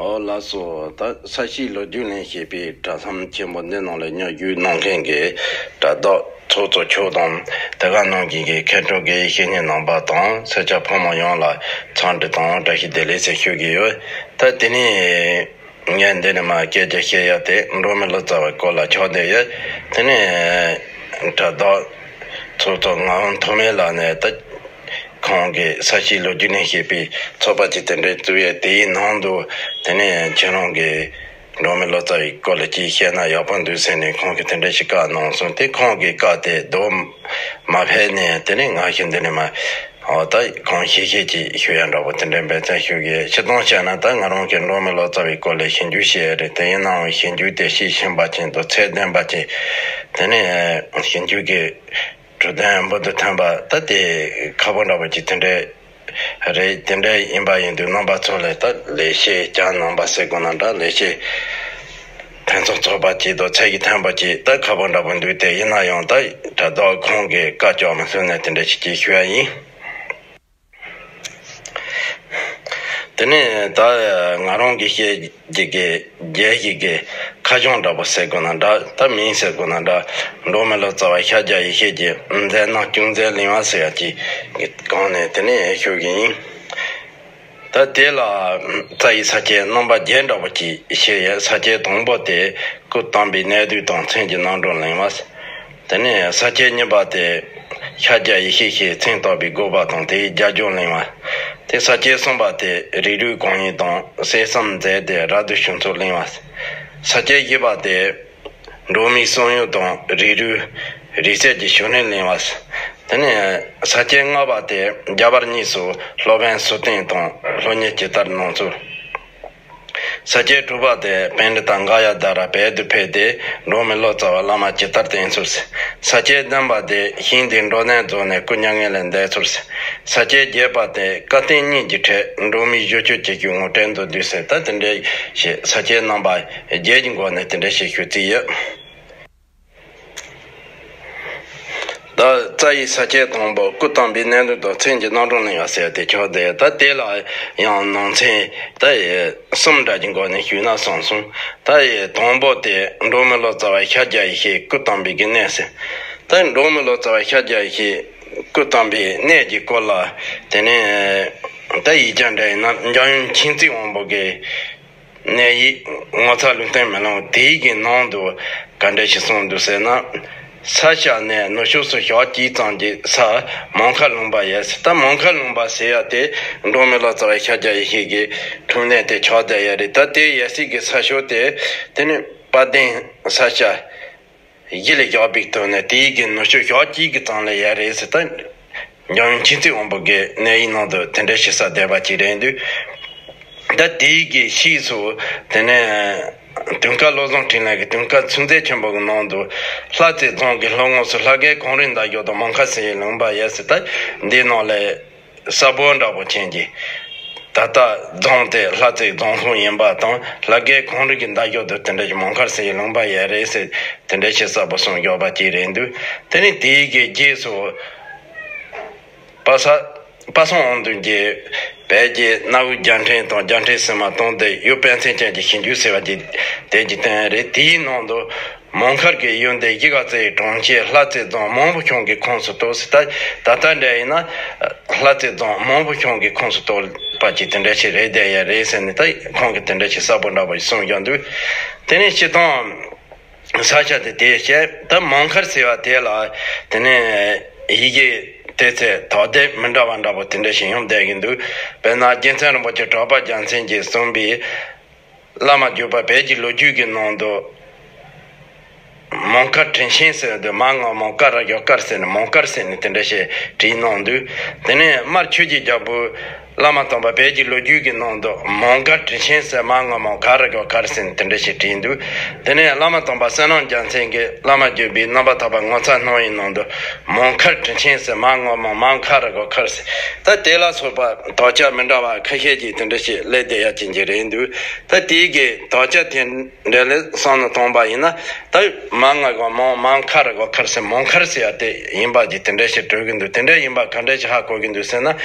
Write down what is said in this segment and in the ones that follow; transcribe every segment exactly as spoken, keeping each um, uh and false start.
ཨོ་ལགས་སོ། ད་ས་གཤིས་ལོ་རྒྱུས་ལས་བྱེད་པའི་སྒྲ་གསུམ་ཆེན་པོ་འདི་ནང་ལ་ཉོ་རྒྱུགས་གནང་མཁན་གྱི་སྒྲ་དག་ཚོགས་གཙོ་མཆོག་དང་། དེ་ག་ནང་བཞིན་གྱི་མཁས་གྲུབ་དགེ་བའི་བཤེས་གཉེན་རྣམ་པ་དང་སེར་སྐྱ་ཕོ་མོ་ཡོངས་ལ་འཚམས་འདྲི་དང་བཀྲ་ཤིས་བདེ་ལེགས་ཟེར་ཞུ་གི་ཡོད། ད་དེ་ནས་ངས་འདི་ནས་མར་སྐད་ཆ་བཤད་ཡ་དེ་འབྲོག་མི་ལོ་ཙཱ་བའི་སྐོར་ལ་ཆགས་བསྡད་ཡོད། དེ་ནས་སྒྲ་དག་ཚོགས་གཙོ་ངག་དབང་ཐོགས་མེད་ལགས་ནས་ད་ཁོང་གིས་ས་གཤིས་ལོ་རྒྱུས་ལས་བྱེད་པའི་ཚོགས་པ་ཅིག་དེ་འདྲའི་བཙུགས་ཡས་དེའི་ནང་དུ་དེ་ནས་ཁྱེད་རང་གིས་འབྲོག་མི་ལོ་ཙཱ་བའི་སྐོར་ལ་ཅིག་བཤད་ན་ཡག་པོ་འདུག་ཟེར་ནས་ཁོང་གིས་དེ་འདྲ་ཞིག་བཀའ་གནང་སོང་། དེ་ཁོང་གི་བཀའ་དེ་རྡོ་མ་ཕེབས་ནས་དེ་ནས་ང་ཞིག་འདི་ནས་མར་ཨོ་ད་ཁོང་ཤེས་ཤེས་ཅིག་ཞུ་ཡ་འདྲ་པོ་དེ་འདྲའི་འབད་བརྩོན་ཞུ་གི། སྤྱིར་བཏང་བཤད་ན་ད་ང་རང་གིས་འབྲོག་མི་ལོ་ཙཱ་བའི་སྐོར་ལ་ཞིབ་འཇུག་བྱས་རེད། དེ་ཡིན་ནའང་ཞིབ་འཇུག་དེ་ཤེས་ཤེས་པ་ཅན་དང་ཚད་ལྡན་པ་ཅན། དེ་ནས་ཞིབ་འཇུག་གི་གྲུབ་དོན་འབུར་དུ་ཐོན་པ་ད་དེ་ཁག་པོ་འདྲ་པོ་ཅིག་དེ་འདྲ་རེད། དེ་འདྲ་ཡིན་པ་ཡིན་དུས་རྣམ་པ་ཚོ་ལ་ད་ལེགས་བཤད་ཀྱང་གནང་པ་ཟེར་དགོས་ན་འདྲ། ལེགས་བཤད་ཕུན་སུམ་ཚོགས་པ་ཅིག་དང་ཚད་ཀྱིས་ཐོན་པ་ཅིག་ད་ཁག་པོ་འདྲ་པོ་འདུག་དེ་ཡིན་ན་ཡང་ད་སྒྲ་དག་ཁོང་གིས་བཀའ་ཅོག་མི་སོན་ནས་དེ་འདྲ་ཞིག་ཅིག་ཞུ་ཡ་ཡིན། དེ་ནས་ད་ང་རང་གིས་བཤད་རྒྱུ་གི་རྒྱལ་ཞིག་གི་ཁ་བྱང་འདྲ་པོ་ཟེར་དགོས་ན་འདྲ། ད་མིང་ཟེར་དགོས་ན་འདྲ། འབྲོག་མི་ལོ་ཙཱ་བ་ཤཱཀྱ་ཡེ་ཤེས་ཀྱི་མཛད་རྣམ་ཅུང་ཟད་གླེང་བ་ཟེར་ཡ་ཅིག་གི་སྒང་ནས་དེ་ནས་ཞུ་གི་ཡིན། ད་དེ་ལ་རྩ་བའི་ས་བཅད་རྣམ་པ་བརྒྱད་འདྲ་པོ་ཅིག་བཤད་ཡོད། ས་བཅད་དང་པོ་དེ་སྐུ་བལྟམས་པའི་གནས་ལུགས་དང་མཚན་གྱི་རྣམ་གྲངས་གླེང་བ། དེ་ནས་ས་བཅད་གཉིས་པ་དེ་ཤཱཀྱ་ཡེ་ཤེས་ཞེས་མཚན་བཏགས་པའི་དགོས་པ་དང་དེའི་རྒྱབ་ལྗོངས་གླེང་བ། དེ་ས་བཅད་གསུམ་པ་དེ་རིགས་རུས་གང་ཡིན་དང་གསེར་ཟམ་མཛད་དེ་རབ་ཏུ་བྱུང་ཚུལ་གླེང་བ། ས་བཅད་བཞི་པ་དེ་འབྲོག་མིའི་བསམ་ཡུལ་དང་རིགས་རུས་རིགས་སད་ཀྱི་བྱུང་རིམ་གླེང་བ། དེ་ནས་ས་བཅད་ལྔ་པ་དེ་རྒྱ་བལ་གཉིས་སུ་སློབ་དཔོན་སུ་བསྟེན་དང་སློབ་གཉེར་ཇི་ལྟར་གནང་ཚུལ། ས་བཅད་དྲུག་པ་དེ་པཎྜི་ཏ་ག་ཡ་དྷ་ར་བོད་དུ་ཕེབས་ཏེ་འབྲོག་མི་ལོ་ཙཱ་བ་བླ་མ་ཇི་ལྟར་བསྟེན་ཚུལ། ས་བཅད་བདུན་པ་དེ་ཞིང་འདིའི་འབྲོག་གནས་རྫོགས་ནས་སྐུ་མྱ་ངན་ལས་འདས་ཚུལ། ས་བཅད་བརྒྱད་པ་དེ་བཀའ་བསྟན་གཉིས་ཀྱི་གྲས་འབྲོག་མིའི་བཞི་བཅུ་གྱ་བཞི་ངོ་སྤྲོད་མདོར་བསྡུས་ཟེར། ད་དེ་འདྲའི་ཞེས་ས་བཅད་རྣམ་པ་བརྒྱད་ཀྱི་སྒོ་ནས་དེ་འདྲ་ཞིག་ཞུ་རྩིས་ཡོད། ད་རྩ་བའི་ས་བཅད་དང་པོ་སྐུ་བལྟམས་པའི་གནས་ལུགས་དང་མཚན་གྱི་རྣམ་གྲངས་གླེང་བ་ཟེར་ཏེ་ཆགས་བསྡད། ད་དེ་ལ་ཡང་ནང་ཚན་ད་གསུམ་འདྲ་གྱི་སྒོ་ནས་ཞུས་ན་བསམ་སོང་། ད་དང་པོ་དེ་འབྲོག་མི་ལོ་ཙཱ་བ་ཤཱཀྱ་ཡེ་ཤེས་སྐུ་བལྟམས་པའི་གི་གནས་ཟེར། ད་འབྲོག་མི་ལོ་ཙཱ་བ་ཤཱཀྱ་ཡེ་ཤེས་སྐུ་བལྟམས་པའི་གནས་ཀྱི་སྐོར་ལ་དེ་ནས་ད་ཡིག་ཆ་འདྲ་ཡིན་ན་འཇམ་དབྱངས་མཁྱེན་བརྩེ་དབང་པོ་གི་གནས་ཡིག་ངོ་མཚར་ལུང་བསྟན་མེ་ལོང་དེའི་གི་ནང་དུ་ག་འདྲ་ཞིག་གསུངས་འདུག་ཟེར་ན། ས་ཞ་ནས་ནུབ་ཕྱོགས་སུ་ཞག་གཅིག་ཙམ་གྱི་ས་མོན་ཁ་ལུང་པ་ཡོད་ཟེར། ད་མོན་ཁ་ལུང་པ་ཟེར་ཡ་དེ་འབྲོག་མི་ལོ་ཙཱ་བ་ཤཱཀྱ་ཡེ་ཤེས་ཀྱི་འཁྲུངས་གནས་དེ་ཆགས་བསྡད་ཡ་རེད། ད་དེ་ཡོད་སའི་གི་ས་ཕྱོགས་དེ་དེ་ནི་དཔལ་ལྡན་ས་ཞ་གཞི་ལ་བཞག་པའི་ཐོག་ནས་དེའི་གི་ནུབ་ཕྱོགས་ཞག་གཅིག་གི་ཙམ་ལ་ཡོད་རེད་ཟེར། ད་འཇམ་དབྱངས་མཁྱེན་བརྩེ་དབང་པོ་གི་གནས་ཡིག་ནང་དུ་དེ་འདྲ་ཞིག་གསལ་བསྡད་པ་ཅིག་རེད་འདུག་ད་དེའི་གི་ཕྱིས་སུ་དེ་ནས་དུང་དཀར་བློ་བཟང་འཕྲིན་ལས་ཀྱི་དུང་དཀར་ཚིག་མཛོད་ཆེན་པོ་གི་ནང་དུ་ལྷ་རྩེ་རྫོང་གི་ལྷོ་ངོས་སུ་ལྷ་སྐལ་གངས་རིའི་འདབས་གཞོགས་དང་མོན་ཁ་ཟེར་བའི་ལུང་པ་ཡོད་ཟེར། ད་འདིའི་ནང་ལ་ས་བོན་འདྲ་པོ་ཅན་གྱི་ད་ལྟ་རྫོང་དེ་ལྷ་རྩེ་རྫོང་ཁོངས་ཡིན་པ་དང་ལྷ་སྐལ་གངས་རི་གི་འདབས་གཞོགས་དུ་དེ་འདྲ་ཞིག་མོན་ཁ་ཟེར་བའི་ལུང་པ་ཡོད་རེད་ཟེར། དེ་འདྲ་ཞིག་གསལ་པོ་གསུངས་ཡོད་པ་ཅིག་རེད་འདུག་དེ་ནས་དེའི་གི་རྗེས་སུ་པ་ས་པ་སངས་དབང་འདུས་ཀྱིས་བོད་ཀྱི་གནའ་བོའི་རྒྱལ་ཕྲན་དང་རྒྱལ་ཕྲན་ཟེར་མ་གཏོགས་དེ་ཡུལ་དཔེ་མཚོན་ཅན་གྱི་ཞིབ་འཇུག་ཟེར་བ་དེ་དེ་གི་སྟེང་རེད། དེའི་ནང་དུ་མོན་མཁར་གྱི་ཡུལ་འདི་གཞིས་ཀ་རྩེའི་གྲོང་ཁྱེར་ལྷ་རྩེ་རྫོང་མང་བུ་ཤང་གི་ཁོངས་སུ་གཏོགས་ཟེར། ད་ད་ལྟ་འདྲ་ཡིན་ན་ལྷ་རྩེ་རྫོང་མང་བུ་ཤང་གི་ཁོངས་སུ་གཏོགས་པ་ཅིག་དེ་འདྲ་ཞིག་རེད་བསྡད་ཡ་རེད་ཟེར་ནས་ད་ཁོང་གིས་དེ་འདྲ་ཞིག་གསལ་པོ་འདྲ་པོ་ཞིག་གསུངས་ཡོང་དུས། དེ་ནས་སྤྱིར་བཏང་ས་ཆ་དེ་དེ་བཤད། ད་མོན་མཁར་ཟེར་བ་དེ་ལ་དེ་ནས་ཡི་གེ་དེ་ཚོས་དོ་དེབ་མི་འདྲ་བ་འདྲ་པོ་དེ་འདྲ་ཞིག་ཡོང་བསྡད་ཀྱི་འདུག་དཔེར་ན་རྗེ་བཙུན་རིན་པོ་ཆེ་གྲགས་པ་རྒྱལ་མཚན་གྱིས་གསུངས་པའི་བླ་མ་བརྒྱུད་པ་བོད་ཀྱི་ལོ་རྒྱུས་ཀྱི་ནང་དུ། མོན་མཁར་དྲིན་ཆེན་ཟེར་དུས་མ་ང་མོ་ཀ་ར་གི་ཀར་ཟེར་ནས་མོན་མཁར་ཟེར་ནས་དེ་འདྲ་ཞིག་བྲིས་གནང་འདུག་དེ་ནས་སྨར་ཆོས་ཀྱི་རྒྱལ་པོས་བླ་མ་དམ་པ་བོད་ཀྱི་ལོ་རྒྱུས་ཀྱི་ནང་དུ་མོན་མཁར་དྲིན་ཆེན་ཟེར་མ་ང་མོ་ག་ར་གི་ཀར་ཟེར་ནས་དེ་འདྲ་ཞིག་བྲིས་འདུག་དེ་ནས་བླ་མ་དམ་པ་བསོད་ནམས་རྒྱལ་མཚན་གྱིས་བླ་མ་བརྒྱུད་པའི་རྣམ་པར་ཐར་པ་ངོ་མཚར་སྣང་བའི་ནང་དུ་མོན་མཁར་དྲིན་ཆེན་ཟེར་མ་ང་མོ་མ་ཁ་ར་གི་ཁར་ཟེར། ད་དེ་ལ་སོགས་པ་དག་ཆ་མི་འདྲ་བ་ཁ་ཤས་ཀྱིས་དེ་འདྲ་ཞིག་སླེབས་བསྡད་ཡ་ཅིག་རེད་འདུག་ད་དེའི་གི་དག་ཆ་དེ། འདྲ་ལས་བསམ་བློ་བཏང་པ་ཡིན་ན་ད་མ་ང་ག་མོ་མ་ཁ་ར་ག་ཁར་ཟེར་མོན་མཁར་ཟེར་ཡ་དེ་ཡིན་པ་ཅིག་དེ་འདྲ་ཞིག་གྲུབ་ཀྱི་འདུག་དེ་འདྲ་ཡིན་པ་ག་འདྲ་ཞིག་ཧ་གོ་གི་འདུག་ཟེར་ན།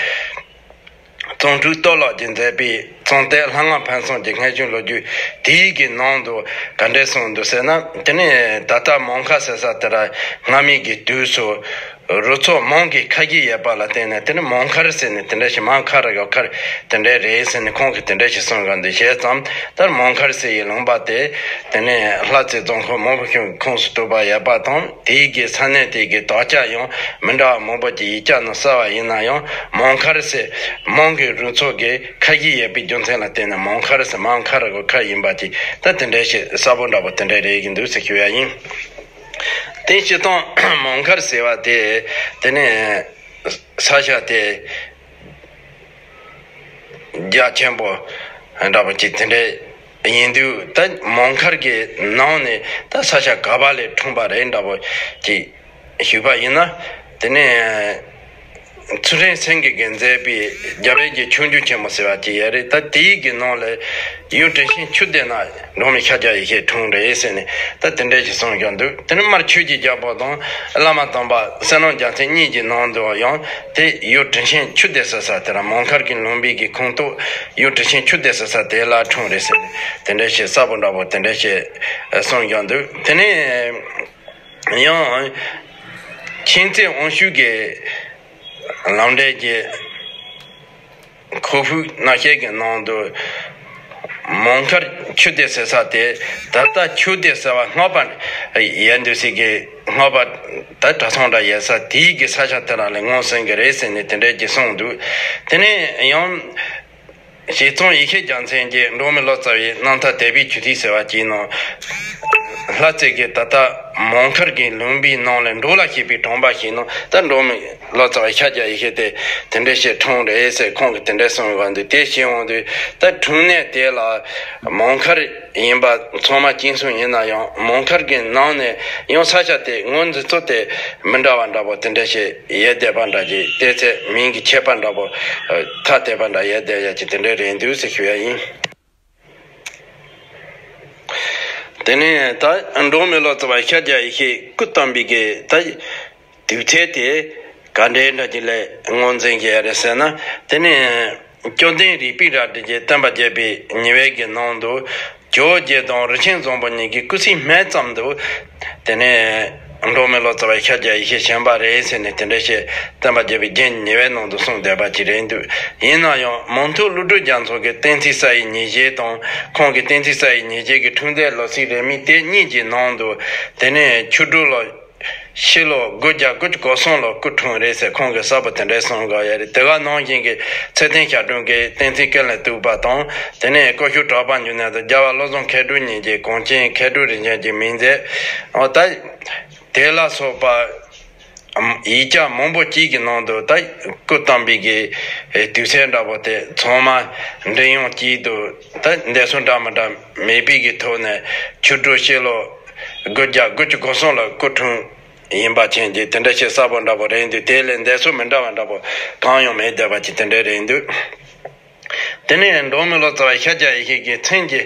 ཙོང་ཕྲུག་སྟོད་ལགས་ཀྱིས་མཛད་པའི་ གསུངས་ཏེ། ལྷ་སྔགས་ཕན་ཚུན་གྱི་སྔ་ཤོས་ལོ་རྒྱུས་དེའི་གི་ནང་དུ་ག་འདྲས་གསུངས་འདུག་ཟེར་ན། དེ་ནས་ད་ལྟ་མོང་མཁར་ཟེར་ས་དེ་ར་སྔ་མའི་གི་དུས་སུ་རུ་ཚོགས་མོང་གི་ཁ་གྱེས་ཡོད་པ་ལ་བརྟེན་ནས། དེ་ནི་མོང་མཁར་ཟེར་ནས་དེ་འདྲ་ཞིག་མ་མཁར་གི་མཁར་དེ་འདྲ་རེད་ཟེར་ནས་ཁོང་གིས་དེ་འདྲ་ཞིག་གསུངས་ཡོད་འདུག། བྱས་ཙང་ད་མོང་མཁར་ཟེར་བའི་ལུང་པ་དེ་དེ་ནས་ལྷ་རྩེ་རྫོང་ཁོངས་མོན་བུ་གཞུང་གི་ཁོངས་སུ་གཏོགས་པ་ཡོད་པ་དང་། དེའི་གི་ས་གནས་དེ་གི་དག་ཆ་ཡང་མི་འདྲ་བ་མང་པོ་ཅིག་ཡིག་ཆ་ནང་གསལ་བ་ཡིན་ན་ཡང་། མོང་མཁར་ཟེར་མོང་གི་རུ་ཚོགས་ཀྱི་ཁ་གྱེས་ཡོད་པའི་རྒྱུ་མཚན་ལ་བརྟེན་ནས་མོང་མཁར་ཟེར་མ་མཁར་གི་མཁར་ཡིན་པ་ཅིག། ད་དེ་འདྲ་ཞིག་གསལ་པོ་འདྲ་པོ་དེ་འདྲ་རེད་ཀྱི་འདུག་ཟེར་ཞུ་ཡ་ཡིན། དེ་སྤྱིར་བཏང་མོང་མཁར་ཟེར་བ་དེ་དེ་ནས་ས་ཆ་དེ་རྒྱ་ཆེན་པོ་འདྲ་པོ་ཅིག་དེ་འདྲ་ཡིན་དུས། ད་མོང་མཁར་གྱི་ནང་ནས་ད་ས་ཆ་ག་པ་ལས་འཁྲུངས་པ་རེད་འདྲ་པོ་ཅིག་ཞུས་པ་ཡིན་ན། དེ་ནས་ཚུལ་ཁྲིམས་སེང་གེ་གིས་མཛད་པའི་རྒྱ་བལ་གྱི་ཆོས་འབྱུང་ཆེན་མོ་ཟེར་བ་ཅིག་ཡོད་རེད། ད་དེའི་གི་ནང་ལ་ཡུལ་དྲིན་ཆེན་ཆུ་སྡེ་ན་འབྲོག་མི་ཤཱཀྱ་ཡེ་ཤེས་འཁྲུངས་རེད་ཟེར་ནས་ད་དེ་འདྲ་ཞིག་གསུངས་ཀྱང་འདུག། དེ་ནི་མར་ཆོས་ཀྱི་རྒྱལ་པོ་དང་བླ་མ་དམ་པ་བསོད་ནམས་རྒྱལ་མཚན་གཉིས་ཀྱི་ནང་དུ་ཡང་དེ་ཡུལ་དྲིན་ཆེན་ཆུ་སྡེ་ཟེར་ས་དེ་ར་མོང་མཁར་གྱི་ལུང་པའི་གི་ཁོངས་གཏོགས་ཡུལ་དྲིན་ཆེན་ཆུ་སྡེ་ཟེར་ས་དེ་ལ་འཁྲུངས་རེད་ཟེར་ནས་དེ་འདྲ་ཞིག་གསལ་པོ་འདྲ་པོ་དེ་འདྲ་ཞིག་གསུངས་ཀྱང་འདུག། དེ་ནས་ཡང་མཁྱེན་བརྩེ་དབང་ཕྱུག་གི་ལམ་འབྲས་ཀྱི་ཁོ་ཧྥུ་ན་ཤེས་ཀྱི་ནང་དུ་མོང་མཁར་ཆུ་སྡེ་ཟེར་ས་དེ། ད་ལྟ་ཆུ་སྡེ་ཟེར་བ་སྔགས་པ་ཡོད་འདུག་ཟེར་གི། སྔགས་པ་ད་གྲྭ་ཚང་འདྲ་ཡོད་ས་དེའི་གི་ས་ཆ་དེ་རང་ལ་ངོས་ཟིན་གི་རེད་ཟེར་ནས་དེ་འདྲ་ཅིག་གསུངས་འདུག། དེ་ནས་ཡང་ཞེ་ཙོང་ཡེ་ཤེས་རྒྱལ་མཚན་གྱིས་འབྲོག་མི་ལོ་ཙཱ་བའི་རྣམ་ཐར་དད་པའི་ཆུ་ཐིགས་ཟེར་བ་ཅིག་ནང་། ལྷ་རྩེ་གི་ད་ལྟ་མོང་མཁར་གྱི་ལུང་པའི་ནང་ལ་འབྲོག་ལ་ཞེས་པའི་གྲོང་པ་ཞིག་ནང་ད་འབྲོག་མི་ལོ་ཙཱ་བ་ཤཱཀྱ་ཡེ་ཤེས་དེ་དེ་འདྲ་ཞིག་འཁྲུངས་རེད་ཟེར་ཁོང་གིས་དེ་འདྲ་གསུངས་ཡོད་འདུག། དེ་བྱས་འོང་དུས་ད་འཁྲུངས་གནས་དེ་ལ་མོང་མཁར་ཡིན་པ་ཚང་མ་མཁྱེན་གསལ་ཡིན་ན་ཡང་། མོང་མཁར་གྱི་ནང་ནས་ཡང་ས་ཆ་དེ་ངོས་འཛིན་ཚུལ་དེ་མི་འདྲ་བ་འདྲ་པོ་དེ་འདྲ་ཞིག་ཡོད་བསྡད་པ་འདྲ་ཅིག། དེ་ཚེ་མིང་གི་ཁྱད་པར་འདྲ་པོ་ཐ་དད་པ་འདྲ་ཡོད་བསྡད་ཡ་ཅིག་དེ་འདྲ་རེད་འདུག་ཟེར་ཞུ་ཡ་ཡིན། དེ་ནས་ད་འབྲོག་མི་ལོ་ཙཱ་བ་ཤཱཀྱ་ཡེ་ཤེས་སྐུ་བལྟམས་པའི་གི་ད་དུས་ཚོད་དེ་ག་འདྲའི་འདྲ་ཅིག་ལ་ངོས་འཛིན་བྱས་ཡ་རེད་ཟེར་ན། དེ་ནས་བཅོམ་ལྡན་རིག་པའི་རལ་གྲི་གི་བསྟན་པ་རྒྱས་པའི་ཉི་འོད་ཀྱི་ནང་དུ་ཇོ་བོ་རྗེ་དང་རིན་ཆེན་བཟང་པོ་གཉིས་ཀྱི་སྐུ་ཚེའི་སྨད་ཙམ་དུ། དེ་ནས་འབྲོག་མི་ལོ་ཙཱ་བ་ཤཱཀྱ་ཡེ་ཤེས་བྱོན་པ་རེད་ཟེར་ནས་དེ་འདྲ་ཞིག་བསྟན་པ་རྒྱས་པའི་རྒྱན་ཉི་འོད་ནང་དུ་གསུངས་བསྡད་པ་ཅིག་རེད་འདུག། ཡིན་ན་ཡང་མང་ཐོས་ཀླུ་སྒྲུབ་རྒྱ་མཚོ་གི་བསྟན་རྩིས་གསལ་བའི་ཉེར་བཞི་དང་། ཁོང་གི་བསྟན་རྩིས་གསལ་བའི་ཉེར་བཞི་གི་འཁྲུངས་འདས་ལོ་ཚིགས་རེ་མིག་དེ་གཉིས་ཀྱི་ནང་དུ། དེ་ནས་ཆུ་སྦྲུལ་ལོ། ཕྱི་ལོ་དགུ་བརྒྱ་དགུ་བཅུ་གོ་གསུམ་ལོ་སྐུ་འཁྲུངས་རེད་ཟེར་ཁོང་གིས་གསལ་པོ་དེ་འདྲ་གསུངས་དགོས་ཡ་རེད། དེ་ག་ནང་བཞིན་གྱི་ཚེ་བརྟན་ཞབས་དྲུང་གིས་བསྟན་རྩིས་ཀུན་ལས་བཏུས་པ་དང་། དེ་ནས་སྐུ་ཞབས་གྲགས་པ་འབྱུང་གནས་དང་རྒྱལ་བ་བློ་བཟང་མཁས་གྲུབ་གཉིས་ཀྱིས་གངས་ཅན་མཁས་གྲུབ་རིན་ཆེན་གྱི་མིང་མཛད། འོ་ད་དེ་ལ་སོགས་པ་ཡིག་ཆ་མང་པོ་གཅིག་གི་ནང་དུ་ད་སྐུ་བལྟམས་པའི་གི་དུས་ཚོད་འདྲ་པོ་དེ་ཚང་མ་མགྲིན་དབྱངས་གཅིག་ཏུ་ད་འདས་སོང་འདྲ་མི་འདྲ་མེད་པའི་གི་ཐོག་ནས། ཆུ་སྦྲུལ་ཕྱི་ལོ་དགུ་བརྒྱ་དགུ་བཅུ་གོ་གསུམ་ལོ་སྐུ་འཁྲུངས་ཡིན་པ་མཁྱེན་གྱི་དེ་འདྲ་ཞིག་གསལ་པོ་འདྲ་པོ་རེད་འདུག། དེ་ལས་འདས་སོང་མི་འདྲ་བ་འདྲ་པོ་གང་ཡང་མེད་བསྡད་པ་ཅིག་དེ་འདྲ་རེད་འདུག། དེ་ནས་འབྲོག་མི་ལོ་ཙཱ་བ་ཤཱཀྱ་ཡེ་ཤེས་ཀྱི་མཚན་གྱི་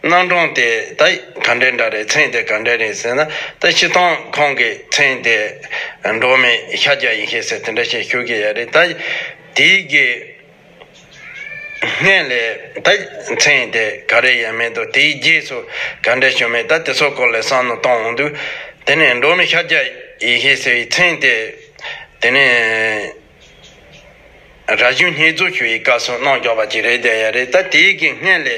རྣམ་གྲངས་དེ་ད་ག་འདྲ་འདྲ་རེད། མཚན་དེ་ག་འདྲ་རེད་ཟེར་ན། ད་སྤྱིར་བཏང་ཁོང་གི་མཚན་དེ་འབྲོག་མི་ཤཱཀྱ་ཡེ་ཤེས་ཟེར་དེ་འདྲ་ཞིག་ཞུ་གི་ཡོད་རེད། ད་དེའི་གི་སྔོན་ལ་ད་མཚན་དེ་ག་རེ་ཡང་མེད་དོ། དེའི་རྗེས་སུ་ག་འདྲ་བྱུང་མེད། ད་དེ་ཚོ་སྐོར་ལ་བསམ་བློ་གཏོང་འོང་དུས། དེ་ནས་འབྲོག་མི་ཤཱཀྱ་ཡེ་ཤེས་ཟེར་བའི་མཚན་དེ་དེ་ནས་ར་ཞུ་བསྙེན་རྫོགས་ཞུ་བའི་སྐབས་སུ་གནང་རྒྱག་པ་ཅིག་རེད་བསྡད་ཡ་རེད། ད་དེའི་གི་སྔོན་ལ་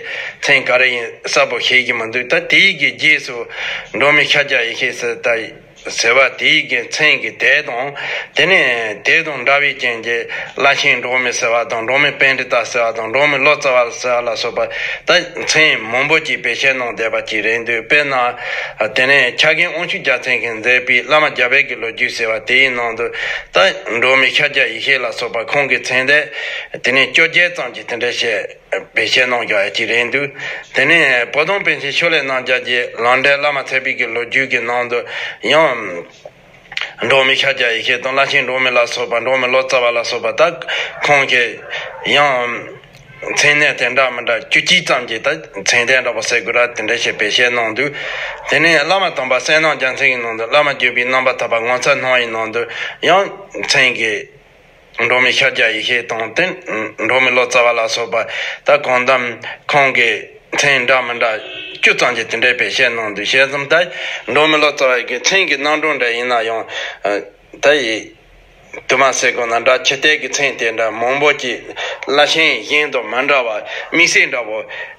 མཚན་ག་རེ་ཡིན་གསལ་པོ་ཤེས་ཀྱི་མི་འདུག། ད་དེའི་གི་རྗེས་སུ་འབྲོག་མི་ཤཱཀྱ་ཡེ་ཤེས་ཟེར་ད། ཟེར་བ་དེའི་གི་མཚན་གྱི་དེ་དང་། དེ་ནས་དེ་དང་འདྲ་བའི་རྐྱེན་གྱིས་བླ་ཆེན་འབྲོག་མི་ཟེར་བ་དང་། འབྲོག་མི་པཎྜི་ཏ་ཟེར་བ་དང་། འབྲོག་མི་ལོ་ཙཱ་བ་ཟེར་བ་ལ་སོགས་པ་ད་མཚན་མང་པོ་ཅིག་བེད་སྤྱོད་གནང་བསྡད་པ་ཅིག་རེད་འདུག། དཔེར་ན། དེ་ནས་ཕྱག་རྒན་དབང་ཕྱུག་རྒྱལ་མཚན་གྱིས་མཛད་པའི་བླ་མ་རྒྱ་བལ་གྱི་ལོ་རྒྱུས་ཟེར་བ་དེའི་ནང་དུ། ད་འབྲོག་མི་ཤཱཀྱ་ཡེ་ཤེས་ལ་སོགས་པ་ཁོང་གི་མཚན་དེ་དེ་ནས་བཅོ་བརྒྱད་ཙམ་གྱིས་དེ་འདྲ་བཤད། བེད་སྤྱོད་གནང་རྒྱུ་ཡ་གཅིག་རེད་འདུག། དེ་ནས་བོ་དོང་པཎ་ཆེན་ཕྱོགས་ལས་རྣམ་རྒྱལ་གྱི་ལམ་འབྲས་བླ་མ་ཚེ་འཕེལ་གྱི་ལོ་རྒྱུས་ཀྱི་ནང་དུ་ཡང་། འབྲོག་མི་ཤཱཀྱ་ཡེ་ཤེས་དང་བླ་ཆེན་འབྲོག་མི་ལ་སོགས་པ། འབྲོག་མི་ལོ་ཙཱ་བ་ལ་སོགས་པ་ད་ཁོང་གིས་ཡང་མཚན་གནས་དེ་འདྲ་མི་འདྲ་བཅུ་གཅིག་ཙམ་གྱི་ད་མཚན་ལྡན་འདྲ་པོ་ཟེར་དགོས་ར་དེ་འདྲ་ཞིག་བེད་སྤྱོད་གནང་འདུག། དེ་ནས་བླ་མ་དམ་པ་གསལ་སྣང་རྒྱལ་མཚན་གྱི་ནང་དུ། བླ་མ་བརྒྱུད་པའི་རྣམ་པར་ཐར་པ་ངོ་མཚར་སྣང་བའི་ནང་དུ་ཡང་མཚན་གྱི་ འབྲོག་མི་ཤཱཀྱ་ཡེ་ཤེས་དང་དེ་འབྲོག་མི་ལོ་ཙཱ་བ་ལ་སོགས་པ་ད་གང་འདྲ་ཁོང་གི་མཚན་འདྲ་མི་འདྲ་བཅུ་ཙམ་གྱི་དེ་འདྲའི་བེད་སྤྱད་གནང་འདུག་བྱས་ཙང་ད་འབྲོག་མི་ལོ་ཙཱ་བ་གི་མཚན་གྱི་རྣམ་གྲངས་འདྲ་ཡིན་ན་ཡང་ད་ཡི་དུ་མ་ཟེར་དགོས་ན་འདྲ་ཕྱི་ལྟས་ཀྱི་མཚན་དེ་འདྲ་མང་པོ་ཅིག་བླ་ཆེན་གཞན་དང་མི་འདྲ་བ་དམིགས་བསལ་འདྲ་པོ་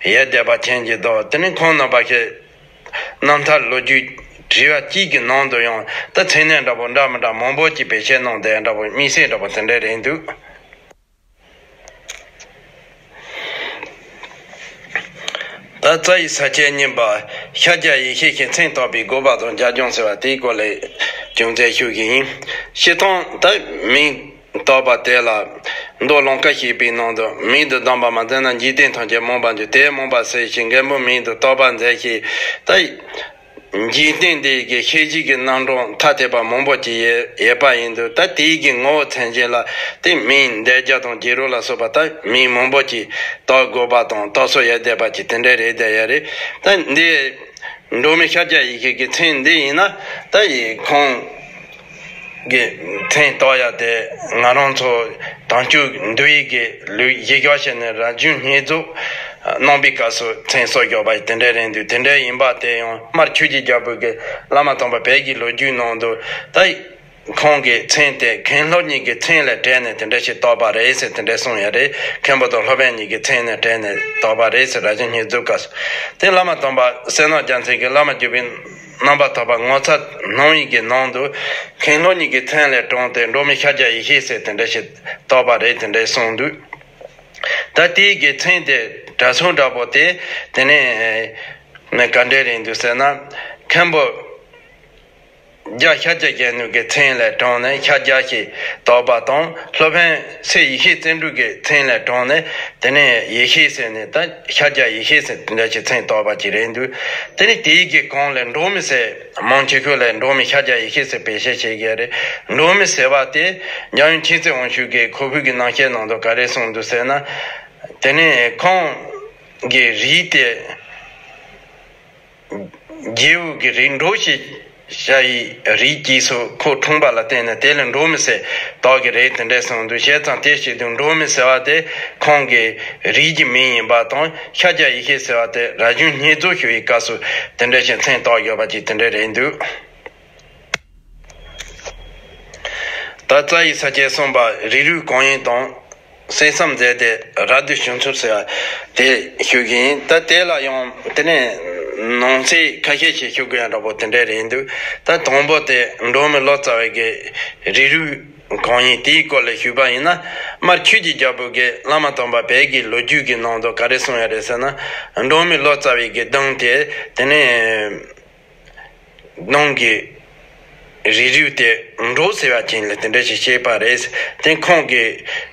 ཡོད་བསྡད་པ་མཁྱེན་གྱི་འདུག་དེ་ནི་ཁོང་རྣམ་པ་ཁྱེད་རྣམ་ཐར་ལོ་རྒྱུས་དྲི་བ་གཅིག་གི་ནང་དུ་ཡང་ད་མཚན་གནས་འདྲ་པོ་འདྲ་མི་འདྲ་མང་པོ་ཅིག་བེད་སྤྱད་གནང་བསྡད་འདྲ་པོ་དམིགས་བསལ་འདྲ་པོ་དེ་འདྲ་རེད་འདུག་ད་རྩ་བའི་ས་བཅད་གཉིས་པ་ཤཱཀྱ་ཡེ་ཤེས་ཀྱི་མཚན་བཏགས་པའི་དགོས་པ་དང་རྒྱབ་ལྗོངས་ཟེར་བ་དེའི་སྐོར་ལས་ཅུང་ཟད་ཞུ་གི་ཡིན། སྤྱིར་བཏང་ད་མིང་བཏགས་པ་དེ་ལ་མདོ་ལུང་ཁ་ཤས་པའི་ནང་དུ་མིང་དུ་གདམས་པ་མ་བསྟན་ན་འཇིག་རྟེན་ཐམས་ཅད་རྨོངས་པར་འགྱུར། དེ་རྨོངས་པ་སེལ་ཞིང་རྒན་པོའི་མིང་དུ་བཏགས་པར་མཛད་ཞེས་ད། འཇིག་རྟེན་འདི་གི་ཤེས་བྱའི་གི་རྣམ་གྲངས་ཐ་དད་པ་མང་པོ་ཅིག་ཡོད་ཡོད་པ་ཡིན་དུས་ད་དེའི་གི་ངོ་བོ་མཚན་གཞི་ལ་དེ་མིང་འདོད་རྒྱལ་དང་རྗེ་རོ་ལ་སོགས་པ་ད་མིང་མང་པོ་ཅིག་བཏགས་དགོས་པ་དང་བཏགས་སྲོལ་ཡོད་བསྡད་པ་ཅིག་དེ་འདྲ་རེད་བསྡད་ཡོད་རེད། ད་འདི་འབྲོག་མི་ཤཱཀྱ་ཡེ་ཤེས་ཀྱི་མཚན་འདི་ཡིན་ན་ད་ཡི་ཁོང་གི་མཚན་བཏགས་ཡ་དེ་ང་རང་ཚོ་དམ་ཆོས་འདུལ་བའི་གི་ལུགས་གཞི་བཞག་བྱས་ནས་རབ་བྱུང་བསྙེན་རྫོགས་གནང་བའི་སྐབས་སུ་མཚན་གསོལ་བཞག་པ་དེ་འདྲ་རེད་འདུག་དེ་འདྲ་ཡིན་པ་དེ་ཡང་སྨར་ཆོས་ཀྱི་རྒྱལ་པོ་གི་བླ་མ་དམ་པ་བོད་ཀྱི་ལོ་རྒྱུས་ནང་དུ་ད་ཁོང་གི་མཚན་དེ་མཁན་སློབ་གཉིས་ཀྱི་མཚན་ལས་བྲལ་ནས་དེ་འདྲ་ཞིག་བཏགས་པ་རེད་ཟེར་དེ་འདྲ་གསུངས་ཡོད་རེད། མཁན་པོ་དང་སློབ་དཔོན་གཉིས་ཀྱི་མཚན་ལས་བྲལ་ནས་བཏགས་པ་རེད་ཟེར་རབ་བྱུང་བསྙེན་རྫོགས་སྐབས་སུ་དེ་བླ་མ་དམ་པ་བསོད་ནམས་རྒྱལ་མཚན་གྱིས་བླ་མ་བརྒྱུད་པའི་རྣམ་པར་ཐར་པ་ངོ་མཚར་སྣང་བའི་གི་ནང་དུ་མཁན་སློབ་གཉིས་ཀྱི་མཚན་ལས་དྲངས་ཏེ་འབྲོག་མི་ཤཱཀྱ་ཡེ་ཤེས་ཟེར་དེ་འདྲ་ཞིག་བཏགས་པ་རེད་དེ་འདྲ་གསུངས་འདུག་ད་དེའི་གི་མཚན་དེ་གྲྭ་ཚང་འདྲ་པོ་དེ་དེ་ནས་ག་འདྲ་རེད་འདུག་ཟེར་ན་མཁན་པོ་རྒྱལ་ཤཱཀྱ་གཞོན་ནུ་གི་མཚན་ལས་དྲངས་ནས་ཤཱཀྱ་ཞེས་བཏགས་པ་དང་སློབ་དཔོན་སྲས་ཡེ་ཤེས་བརྩོན་འགྲུས་ཀྱི་མཚན་ལས་དྲངས་ནས་དེ་ནས་ཡེ་ཤེས་ཟེར་ནས་ད་ཤཱཀྱ་ཡེ་ཤེས་ཟེར་དེ་འདྲ་ཞིག་མཚན་བཏགས་པ་ཅིག་རེད་འདུག་དེ་ནས་དེའི་གི་གོང་ལས་འབྲོག་མི་ཟེར་མང་ཆེ་ཤོས་ལས་འབྲོག་མི་ཤཱཀྱ་ཡེ་ཤེས་ཟེར་བེད་སྤྱོད་བྱེད་ཀྱི་རེད། འབྲོག་མི་ཟེར་བ་དེ་འཇམ་དབྱངས་མཁྱེན་བརྩེ་དབང་ཕྱུག་གིས་ཁོག་པའི་གི་རྣམ་བཤད་ནང་དུ་ག་རེ་གསུངས་འདུག་ཟེར་ན། དེ་ནས་ཁོང་གི་རིགས་དེ་རྗེ་བོ་གི་རིགས་འབྲོག་ཞེས་བྱ་ཡི་རིགས་ཀྱིས་སུ་ཁོ་འཁྲུངས་པ་ལ་བརྟེན་ནས་དེ་ལ་འབྲོག་མི་ཟེར་བཏགས་ཀྱི་རེད་དེ་འདྲ་གསུངས་འདུག་བྱས་ཙང་དེ་བྱེད་དུས་འབྲོག་མི་ཟེར་བ་དེ་ཁོང་གི་རིགས་ཀྱི་མིང་ཡིན་པ་དང་ཤཱཀྱ་ཡེ་ཤེས་ཟེར་བ་དེ་རབ་བྱུང་བསྙེན་རྫོགས་ཞུ་བའི་སྐབས་སུ་དེ་འདྲ་ཞིག་མཚན་བཏགས་ཡོད་པ་ཅིག་དེ་འདྲ་རེད་འདུག་ད་རྩ་བའི་ས་བཅད་གསུམ་པ་རིགས་རུས་གང་ཡིན་དང་། གསན་བསམ་མཛད་དེ་རབ་ཏུ་བྱུང་ཚུལ་ཟེར་བ་དེ་ཞུ་གི་ཡིན། ད་དེ་ལ་ཡང་དེ་ནས་ནང་གསེས་ཁ་ཤས་ཤིག་ཞུ་དགོས་ཡ་འདྲ་པོ་དེ་འདྲ་རེད་འདུག་ད་དང་པོ་དེ་འབྲོག་མི་ལོ་ཙཱ་བའི་གི་རིགས་རུས་གང་ཡིན་དེའི་སྐོར་ལ་ཞུས་པ་ཡིན་ན། སྨར་ཆོས་ཀྱི་རྒྱལ་པོ་གི་བླ་མ་དམ་པ་བོད་ཀྱི་ལོ་རྒྱུས་ཀྱི་ནང་དུ་ག་རེ་གསུངས་ཡ་རེད་ཟེར་ན། འབྲོག་མི་ལོ་ཙཱ་བའི་གི་གདུང་དེ་དེ་ནས། གདུང་གི་རིགས་རུས་དེ་འབྲོག་ཟེར་བ་ཅན་ལ་དེ་འདྲ་ཞིག་བཤད་པ་རེད། དེ་ཁོང་གི་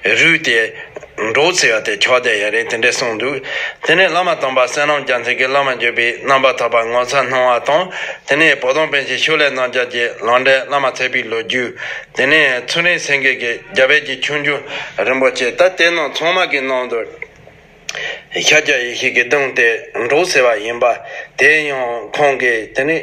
རུས་དེ་འབྲོག་ཟེར་བ་དེ་ཆགས་བསྡད་ཡོད་རེད་དེ་འདྲ་གསུངས་འདུག་དེ་ནས་བླ་མ་དམ་པ་བསོད་ནམས་རྒྱལ་མཚན་གྱི་བླ་མ་བརྒྱུད་པའི་རྣམ་པར་ཐར་པ་ངོ་མཚར་སྣང་བ་དང་། དེ་ནས་བོ་དོང་པཎ་ཆེན་ཕྱོགས་ལས་རྣམ་རྒྱལ་གྱི་ལམ་འབྲས་བླ་མ་ཚེ་དཔལ་ལོ་རྒྱུས། དེ་ནས་ཚུལ་ཁྲིམས་སེང་གེ་གི་རྒྱ་བོད་ཀྱི་ཆོས་འབྱུང་རིན་པོ་ཆེ། ད་དེ་རྣམས་ཚང་མ་གི་ནང་དུ། ཤཱཀྱ་ཡེ་ཤེས་ཀྱི་གདུང་དེ་འབྲོག་ཟེར་བ་ཡིན་པ། དེ་ཡང་ཁོང་གི་དེ་ནི་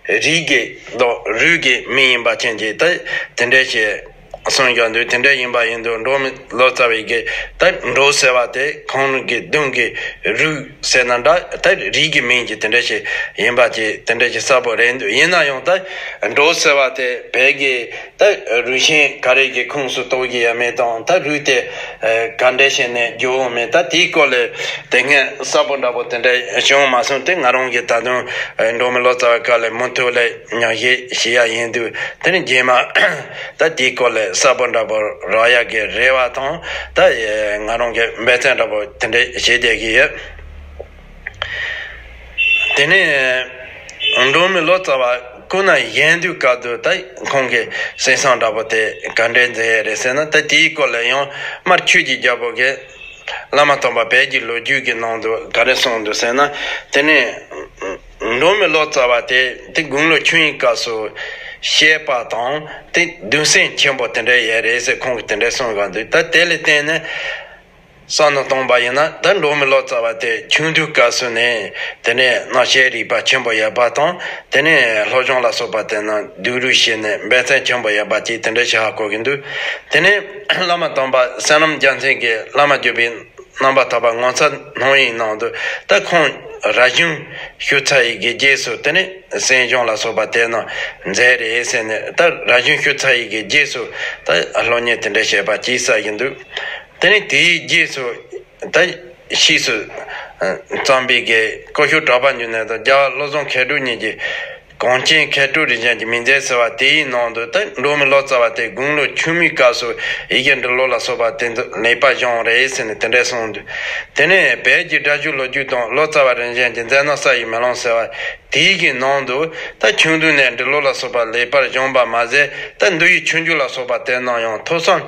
རིགས་ཀྱི་དང་རུས་ཀྱི་མིང་ཡིན་པ་ཅན་གྱི་ད་དེ་འདྲ་ཞིག་གསུངས་ཀྱང་འདུག་དེ་འདྲ་ཡིན་པ་ཡིན་དུས་འབྲོག་མི་ལོ་ཙཱ་བའི་གི་ད་འབྲོག་ཟེར་བ་དེ་ཁོང་གི་གདུང་གི་རུས་ཟེར་ན་འདྲ་ད་རིགས་ཀྱི་མིང་གི་དེ་འདྲ་ཞིག་ཡིན་པ་ཅིག་དེ་འདྲ་ཞིག་གསལ་པོ་རེད་འདུག་ཡིན་ན་ཡང་ད་འབྲོག་ཟེར་བ་དེ་བོད་ཀྱི། ད་རུས་ཆེན་ག་རེ་གི་ཁོངས་སུ་གཏོགས་ཀྱི་ཡོད་མེད་དང་ད་རུས་དེ་ག་འདྲ་བྱས་ནས་བརྗོད་འོང་མེད་ད་དེའི་སྐོར་ལས་དེ་སྔ་གསལ་པོ་འདྲ་པོ་དེ་འདྲ་བྱུང་མ་སོང་། དེ་ང་རང་གིས་ད་དུང་འབྲོག་མི་ལོ་ཙཱ་བའི་སྐབས་ལ་མུ་མཐུད་ལ་ཉམས་ཞིབ་བྱེད་ཡ་ཡིན་དུས་དེ་ནི་རྗེས་མ་ད་དེའི་སྐོར་ལས་གསལ་པོ་འདྲ་པོ་རག་ཡ་གི་རེ་བ་དང་ད་ང་རང་གི་འབད་བརྩོན་འདྲ་པོ་དེ་འདྲ་བྱེད་བསྡད་ཀྱི་ཡོད། དེ་ནས་འབྲོག་མི་ལོ་ཙཱ་བ་སྐུ་ན་གཞོན་དུས་སྐབས་དུ་ད་ཁོང་གི་གསན་བསམ་འདྲ་པོ་དེ་ག་འདྲས་མཛད་ཡས་རེད་ཟེར་ན། ད་དེའི་སྐོར་ལ་ཡང་སྨར་ཆོས་ཀྱི་རྒྱལ་པོ་གིས་བླ་མ་དམ་པ་བོད་ཀྱི་ལོ་རྒྱུས་ཀྱི་ནང་དུ་ག་རེ་གསུངས་འདུག་ཟེར་ན། དེ་ནས་འབྲོག་མི་ལོ་ཙཱ་བ་དེ་དེ་དགུང་ལོ་ཆུང་བའི་སྐབས་སུ་བཤད་པ་དང་དེ་གདུང་སེམས་ཆེན་པོ་དེ་འདྲ་ཡོད་རེད་ཟེར་ཁོང་གིས་དེ་འདྲ་གསུངས་ཡོད་འདུག་ད་དེ་ལ་བརྟེན་ནས། བསམ་བློ་བཏང་པ་ཡིན་ན། ད་འབྲོག་མི་ལོ་ཙཱ་བ་དེ་ཆུང་དུས་སྐབས་སུ་ནས་དེ་ནས་སྣང་ཤེས་རིག་པ་ཆེན་པོ་ཡོད་པ་དང་། དེ་ནས་སློབ་སྦྱོང་ལ་སོགས་པ་དེ་ནང་སྡུག་རུས་བྱས་ནས་འབད་བརྩོན་ཆེན་པོ་ཡོད་པ་ཅིག་དེ་འདྲ་ཞིག་ཧ་གོ་གི་འདུག་དེ་ནས་བླ་མ་དམ་པ་བསོད་ནམས་རྒྱལ་མཚན་གྱིས་བླ་མ་བརྒྱུད་པའི་རྣམ་པར་ཐར་པ་ངོ་མཚར་སྣང་བའི་ནང་དུ། ད་ཁོང་རབ་བྱུང་ཤུ་ཚ་ཡི་གི་རྗེས་སུ་དེ་ནས་གསན་སྦྱོང་ལ་སོགས་པ་དེ་རྣམས་མཛད་རེད་ཟེར་ནས། ད་རབ་བྱུང་ཤུ་ཚ་ཡི་གི་རྗེས་སུ་ད་སློབ་གཉེར་དེ་འདྲ་བྱས་པ་ཅིག་གསལ་གྱི་འདུག་དེ་ནས་དེའི་རྗེས་སུ་ད་ཕྱིས་སུ་ཨ་བརྩམས་པའི་གི་སྐུ་ཞབས་གྲགས་པ་འབྱུང་གནས་དང་རྒྱལ་བ་བློ་བཟང་མཁས་གྲུབ་གཉིས་ཀྱི་གངས་ཅན་མཁས་གྲུབ་རིག་གཞུང་གི་མིང་མཛོད་ཟེར་བ་དེའི་ནང་དུ། ད་འབྲོག་མི་ལོ་ཙཱ་བ་དེ་དགུང་ལོ་ཆུང་བའི་སྐབས་སུ་ཡི་གེ་འབྲི་ཀློག་ལ་སོགས་པ་དེ་ཚོ་ལེགས་པར་སྦྱངས་རེད་ཟེར་ནས་དེ་འདྲ་གསུངས་འདུག་དེ་ནས་བོད་ཀྱི་སྒྲ་སྒྱུར་ལོ་རྒྱུས་དང་ལོ་ཙཱ་བ་རིག་གཞུང་གི་མཛོད་རྣམ་གསལ་བའི་མེ་ལོང་ཟེར་བ་དེའི་གི་ནང་དུ། ད་ཆུང་དུས་ནས་འབྲི་ཀློག་ལ་སོགས་པ་ལེགས་པར་སྦྱངས་པ་མ་ཟད། ད་འདུལ་བའི་ཆོས་འབྱུང་ལ་སོགས་པ་དེ་རྣམས་ཡང་ཐོས་བསམ་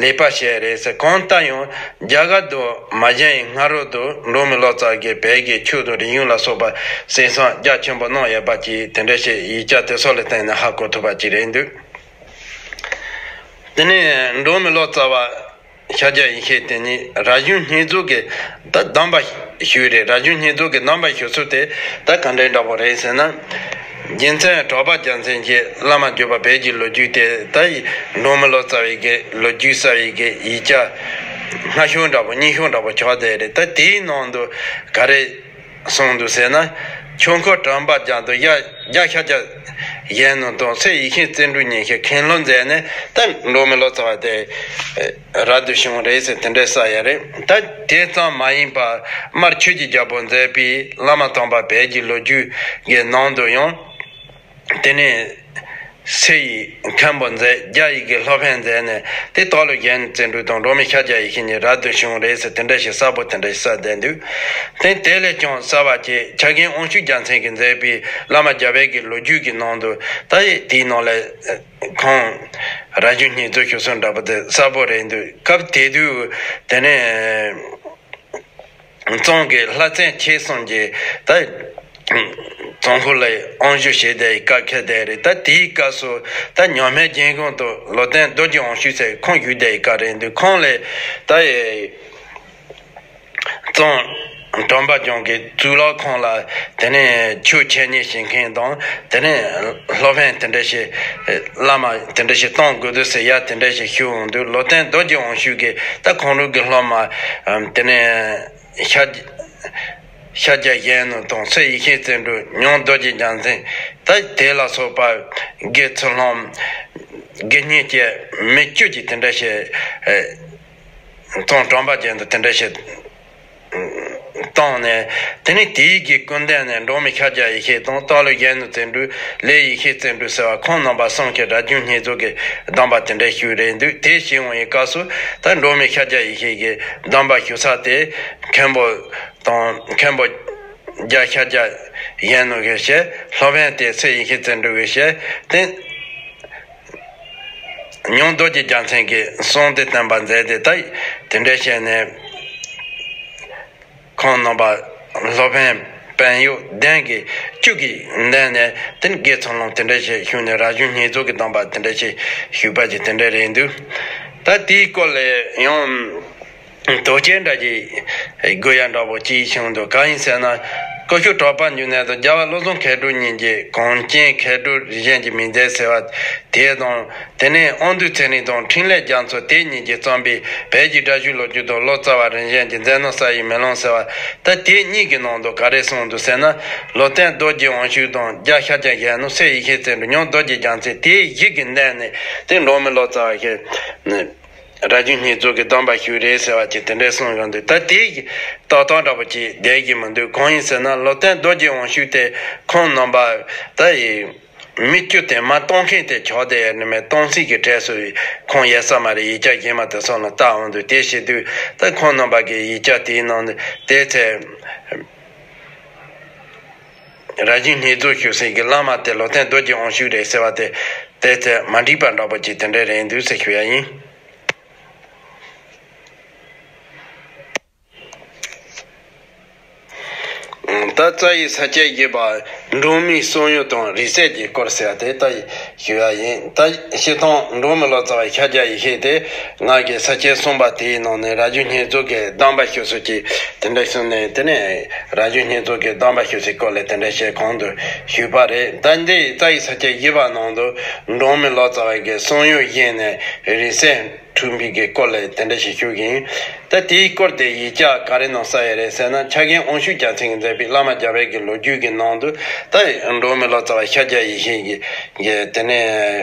ལེགས་པར་བྱས་རེད་ཟེར། གང་ལྟར་ཡང་རྒྱ་གར་དུ་མ་བཞུགས་པའི་སྔ་རོལ་དུ་འབྲོག་མི་ལོ་ཙཱ་གིས་བོད་ཀྱི་ཆོས་དང་རིག་གཞུང་ལ་སོགས་པ་གསན་བསམ་རྒྱ་ཆེན་པོ་གནང་ཡོད་པ་ཅིག་དེ་འདྲ་ཞིག་ཡིག་ཆ་དེ་ཚོ་ལ་བརྟེན་ནས་ཧ་གོ་ཐུབ་པ་ཅིག་རེད་འདུག་དེ་ནས་འབྲོག་མི་ལོ་ཙཱ་བ་ཤཱཀྱ་ཡེ་ཤེས་དེ་ཉིད་རབ་བྱུང་བསྙེན་རྫོགས་ཀྱི་ད་གདམས་པ་ཞུས་རེད། རབ་བྱུང་བསྙེན་རྫོགས་ཀྱི་གདམས་པ་ཞུ་ཚུལ་དེ་ད་ག་འདྲའི་འདྲ་པོ་རེད་ཟེར་ན། རྗེ་བཙུན་གྲགས་པ་རྒྱལ་མཚན་གྱིས་བླ་མ་བརྒྱུད་པ་བོད་ཀྱི་ལོ་རྒྱུས་དེ། ད་འབྲོག་མི་ལོ་ཙཱ་བའི་གི་ལོ་རྒྱུས་གསལ་བའི་གི་ཡིག་ཆ་སྔ་ཤོས་འདྲ་པོ་སྙན་ཤོས་འདྲ་པོ་ཆགས་བསྡད་རེད། ད་དེའི་ནང་དུ་ག་རེ་གསུངས་འདུག་ཟེར་ན། ཆོས་འཁོར་གྲགས་པ་རྒྱ་མཚོ། རྒྱལ་བ་ཤཱཀྱ་གཞོན་ནུ་དང་སྲས་ཡེ་ཤེས་བརྩོན་འགྲུས་གཉིས་ཀྱིས་མཁན་སློབ་མཛད་ནས། ད་འབྲོག་མི་ལོ་ཙཱ་བ་དེ་རབ་ཏུ་བྱུང་རེད་ཟེར་དེ་འདྲ་གསལ་ཡ་རེད། ད་དེ་ཙམ་མ་ཡིན་པར་སྨར་ཆོས་ཀྱི་རྒྱལ་པོ་མཛད་པའི་བླ་མ་དམ་པ་བོད་ཀྱི་ལོ་རྒྱུས་ཀྱི་ནང་དུ་ཡང་། དེ་ནས་སྲས་ཡི་མཁན་པོ་མཛད། རྒྱ་ཡི་གི་སློབ་དཔོན་མཛད་ནས། དེ་སྟག་ལུང་གཞོན་ནུ་བརྩོན་འགྲུས་དང་འབྲོག་མི་ཤཱཀྱ་ཡེ་ཤེས་གཉིས་རབ་ཏུ་བྱུང་རེད་ཟེར་དེ་འདྲ་ཞིག་གསལ་པོ་དེ་འདྲ་ཞིག་གསལ་བསྡད་འདུག་དེ་དེ་ལས་ཀྱང་གསལ་བ་ཅིག་ཕྱག་རྒན་དབང་ཕྱུག་རྒྱལ་མཚན་གྱིས་མཛད་པའི་བླ་མ་རྒྱལ་བའི་གི་ལོ་རྒྱུས་ཀྱི་ནང་དུ། ད་དེའི་ནང་ལས་ཁོང་རབ་བྱུང་བསྙེན་རྫོགས་ཞུ་སྲོལ་འདྲ་པོ་དེ་གསལ་པོ་རེད་འདུག་སྐབས་དེ་དུས་དེ་ནས་གཙང་གི་ལྷ་བཙན་ཁྱེད་གསུམ་གྱིས་ད་གཙང་ཁུལ་ལ་དབང་བསྒྱུར་བྱས་བསྡད་ཡི་སྐབས་ཁེལ་བསྡད་རེད། ད་དེའི་སྐབས་སུ་ད་ཉམས་མེད་རྒྱལ་མགོན་དུ་ལོ་ཏན་རྡོ་རྗེ་དབང་ཕྱུག་ཟེར་ཁོང་བཞུགས་བསྡད་ཡི་སྐབས་རེད་འདུག་ཁོང་ལས་ད་གཙང་གྲམ་པ་ལྗོངས་ཀྱི་གཙུག་ལག་ཁང་ལ་དེ་ནས་ཆོས་འཆད་ཉན་བྱེད་མཁན་དང་། དེ་ནས་སློབ་དཔོན་དེ་འདྲ་ཞིག་བླ་མ་དེ་འདྲ་ཞིག་གཏོང་དགོས་འདུག་ཟེར་ཡ་དེ་འདྲ་ཞིག་ཞུ་འོང་དུས། ལོ་ཏན་རྡོ་རྗེ་དབང་ཕྱུག་གིས་ད་ཁོང་རང་གི་སློབ་མ་དེ་ནས་ཤཱཀྱ་ཤཱཀྱ་གཞོན་ནུ་དང་སྲས་ཡེ་ཤེས་བརྩོན་འགྲུས། ཉང་རྡོ་རྗེ་རྒྱལ་མཚན། ད་དེ་ལ་སོགས་པ་དགེ་ཚུལ་སློང་དགེ་བསྙེན་བཅས་མི་བཅུ་ཅིག་དེ་འདྲ་ཞིག་གཙང་གྲམ་པ་ཅན་དུ་དེ་འདྲ་ཞིག་བཏང་ནས། དེ་ནས་དེའི་གི་སྐུ་མདུན་ནས་འབྲོག་མི་ཤཱཀྱ་ཡེ་ཤེས་དང་སྟག་ལུང་གཞོན་ནུ་བརྩོན་འགྲུས། ལས་ཡེ་ཤེས་བརྩོན་འགྲུས་ཟེར་བ། ཁོང་རྣམ་པ་གསུམ་གྱིས་རབ་བྱུང་བསྙེན་རྫོགས་ཀྱི་གདམས་པ་དེ་འདྲ་ཞུས་རེད་འདུག་དེ་བྱས་འོང་བའི་སྐབས་སུ་ད་འབྲོག་མི་ཤཱཀྱ་ཡེ་ཤེས་ཀྱི་གདམས་པ་ཞུ་ས་དེ་མཁན་པོ་དང་། མཁན་པོ་རྒྱལ་བ་ཤཱཀྱ་གཞོན་ནུ་གིས་བཤད། སློབ་དཔོན་དེ་སྲས་ཡེ་ཤེས་བརྩོན་འགྲུས་ཀྱིས་བཤད་དེ། ཉང་རྡོ་རྗེ་རྒྱལ་མཚན་གྱིས་གསུང་དེ་བསྟན་པ་མཛད་དེ། ད་དེ་འདྲ་བྱས་ནས་ཁོང་རྣམ་པ་སློབ་དཔོན་དཔོན་གཡོག་གདན་གྱི་བཅུ་གི་མདུན་ནས་དེ་ནས་དགེ་ཚུལ་སློང་དེ་འདྲ་ཞིག་ཞུས་ནས་རབ་བྱུང་བསྙེན་རྫོགས་ཀྱི་གདམས་པ་དེ་འདྲ་ཞིག་ཞུས་པ་ཅིག་དེ་འདྲ་རེད་འདུག་ད་དེའི་སྐོར་ལ་ཡང་དོགས་གཅོད་འདྲ་ཅིག་དགོས་ཡ་འདྲ་པོ་ཅིག་བྱུང་འདུག་གང་ཡིན་ཟེར་ན། སྐུ་ཞབས་གྲགས་པ་འབྱུང་གནས་དང་རྒྱལ་བ་བློ་བཟང་མཁས་གྲུབ་གཉིས་ཀྱིས་གངས་ཅན་མཁས་གྲུབ་རིག་གཞུང་གི་མིང་མཛོད་ཟེར་བ་དེ་དང་། དེ་ནས་དབང་འདུས་ཚེ་རིང་དང་འཕྲིན་ལས་རྒྱ་མཚོ་དེ་གཉིས་ཀྱིས་བརྩམས་པའི་བོད་ཀྱི་སྒྲ་སྒྱུར་ལོ་རྒྱུས་དང་ལོ་ཙཱ་བ་རིག་གཞུང་གི་མཛོད་རྣམ་གསལ་བའི་མེ་ལོང་ཟེར་བ། ད་དེ་གཉིས་ཀྱི་ནང་དུ་ག་རེ་གསུངས་འདུག་ཟེར་ན། ལོ་ཏན་རྡོ་རྗེ་དབང་ཕྱུག་དང་རྒྱལ་བ་ཤཱཀྱ་གཞོན་ནུ། སྲས་ཡེ་ཤེས་བརྩོན་འགྲུས། ཉང་རྡོ་རྗེ་རྒྱལ་མཚན། དེ་བཞི་གི་མདུན་ནས་དེ་འབྲོག་མི་ལོ་ཙཱ་བ་གིས་རབ་བྱུང་བསྙེན་རྫོགས་ཀྱི་གདམས་པ་ཞུས་རེད་ཟེར་བ་ཅིག་དེ་འདྲ་གསུངས་ཡོང་དུས། ད་དེ་ཏག་ཏག་འདྲ་པོ་ཅིག་བསྡད་ཀྱི་མི་འདུག་གང་ཡིན་ཟེར་ན། ལོ་ཏན་རྡོ་རྗེ་དབང་ཕྱུག་དེ་ཁོང་རྣམ་པ་ད་ཡི་མི་བཅུ་དེ་མ་གཏོང་མཁན་དེ་ཆགས་བསྡད་ཡོད་ནི་མེད། གཏོང་སྲིད་ཀྱི་གྲས་སུ་ཁོང་ཡོད་ས་མ་རེད། ཡིག་ཆ་གཞན་མ་དེ་སོགས་ལ་བལྟ་འོང་དུས། དེ་བྱེད་དུས་ད་ཁོང་རྣམ་པ་གི་ཡིག་ཆ་དེའི་ནང་ནས་དེ་ཚེ་རབ་བྱུང་བསྙེན་རྫོགས་ཞུ་སའི་གི་བླ་མ་དེ་ལོ་ཏན་རྡོ་རྗེ་དབང་ཕྱུག་རེད་ཟེར་བ་དེ་དེ་ཚེ་མ་འགྲིག་པ་འདྲ་པོ་ཅིག་དེ་འདྲ་རེད་འདུག་ཟེར་ཞུ་ཡ་ཡིན། ད་རྩ་བའི་ས་བཅད་བཞི་པ་འབྲོག་མིའི་བསམ་ཡུལ་དང་རིག་རྩལ་གྱི་སྐོར་ཟེར་བ་དེ་ད་ ཞུ་བ་ཡིན། ད་སྤྱིར་བཏང་འབྲོག་མི་ལོ་ཙཱ་བ་ཤཱཀྱ་ཡེ་ཤེས་དེ་ང་གི་ས་བཅད་གསུངས་པ་དེའི་ནང་ནས་རྭ་ཅོ་བསྙེན་རྫོགས་ཀྱི་གདམས་པ་ཞུ་སྲོལ་གྱི་དེ་འདྲ་གསུངས་ནས། དེ་ནས་རྭ་ཅོ་བསྙེན་རྫོགས་ཀྱི་གདམས་པ་ཞུ་སའི་སྐོར་ལ་དེ་འདྲ་ཞིག་གོང་དུ་ཞུས་པ་རེད། ད་འདི་རྩ་བའི་ས་བཅད་བཞི་པ་ནང་དུ་འབྲོག་མི་ལོ་ཙཱ་བ་གི་གསང་ཡུམ་བཞེས་ནས་རིང་བསྲེལ་འཁྲུགས་པའི་གི་སྐོར་ལ་དེ་འདྲ་ཞིག་ཞུ་གི་ཡིན། ད་དེའི་སྐོར་དེ་ཡིག་ཆ་ག་རེ་ནང་གསལ་ཡོད་རེད་ཟེར་ན། ཕྱག་རྒན་དབང་ཕྱུག་རྒྱལ་མཚན་གྱིས་མཛད་པའི་བླ་མ་རྒྱལ་བའི་གི་ལོ་རྒྱུས་ཀྱི་ནང་དུ་ད་འབྲོག་མི་ལོ་ཙཱ་བ་ཤཱཀྱ་ཡེ་ཤེས་ཀྱི་གི་དེ་ནས་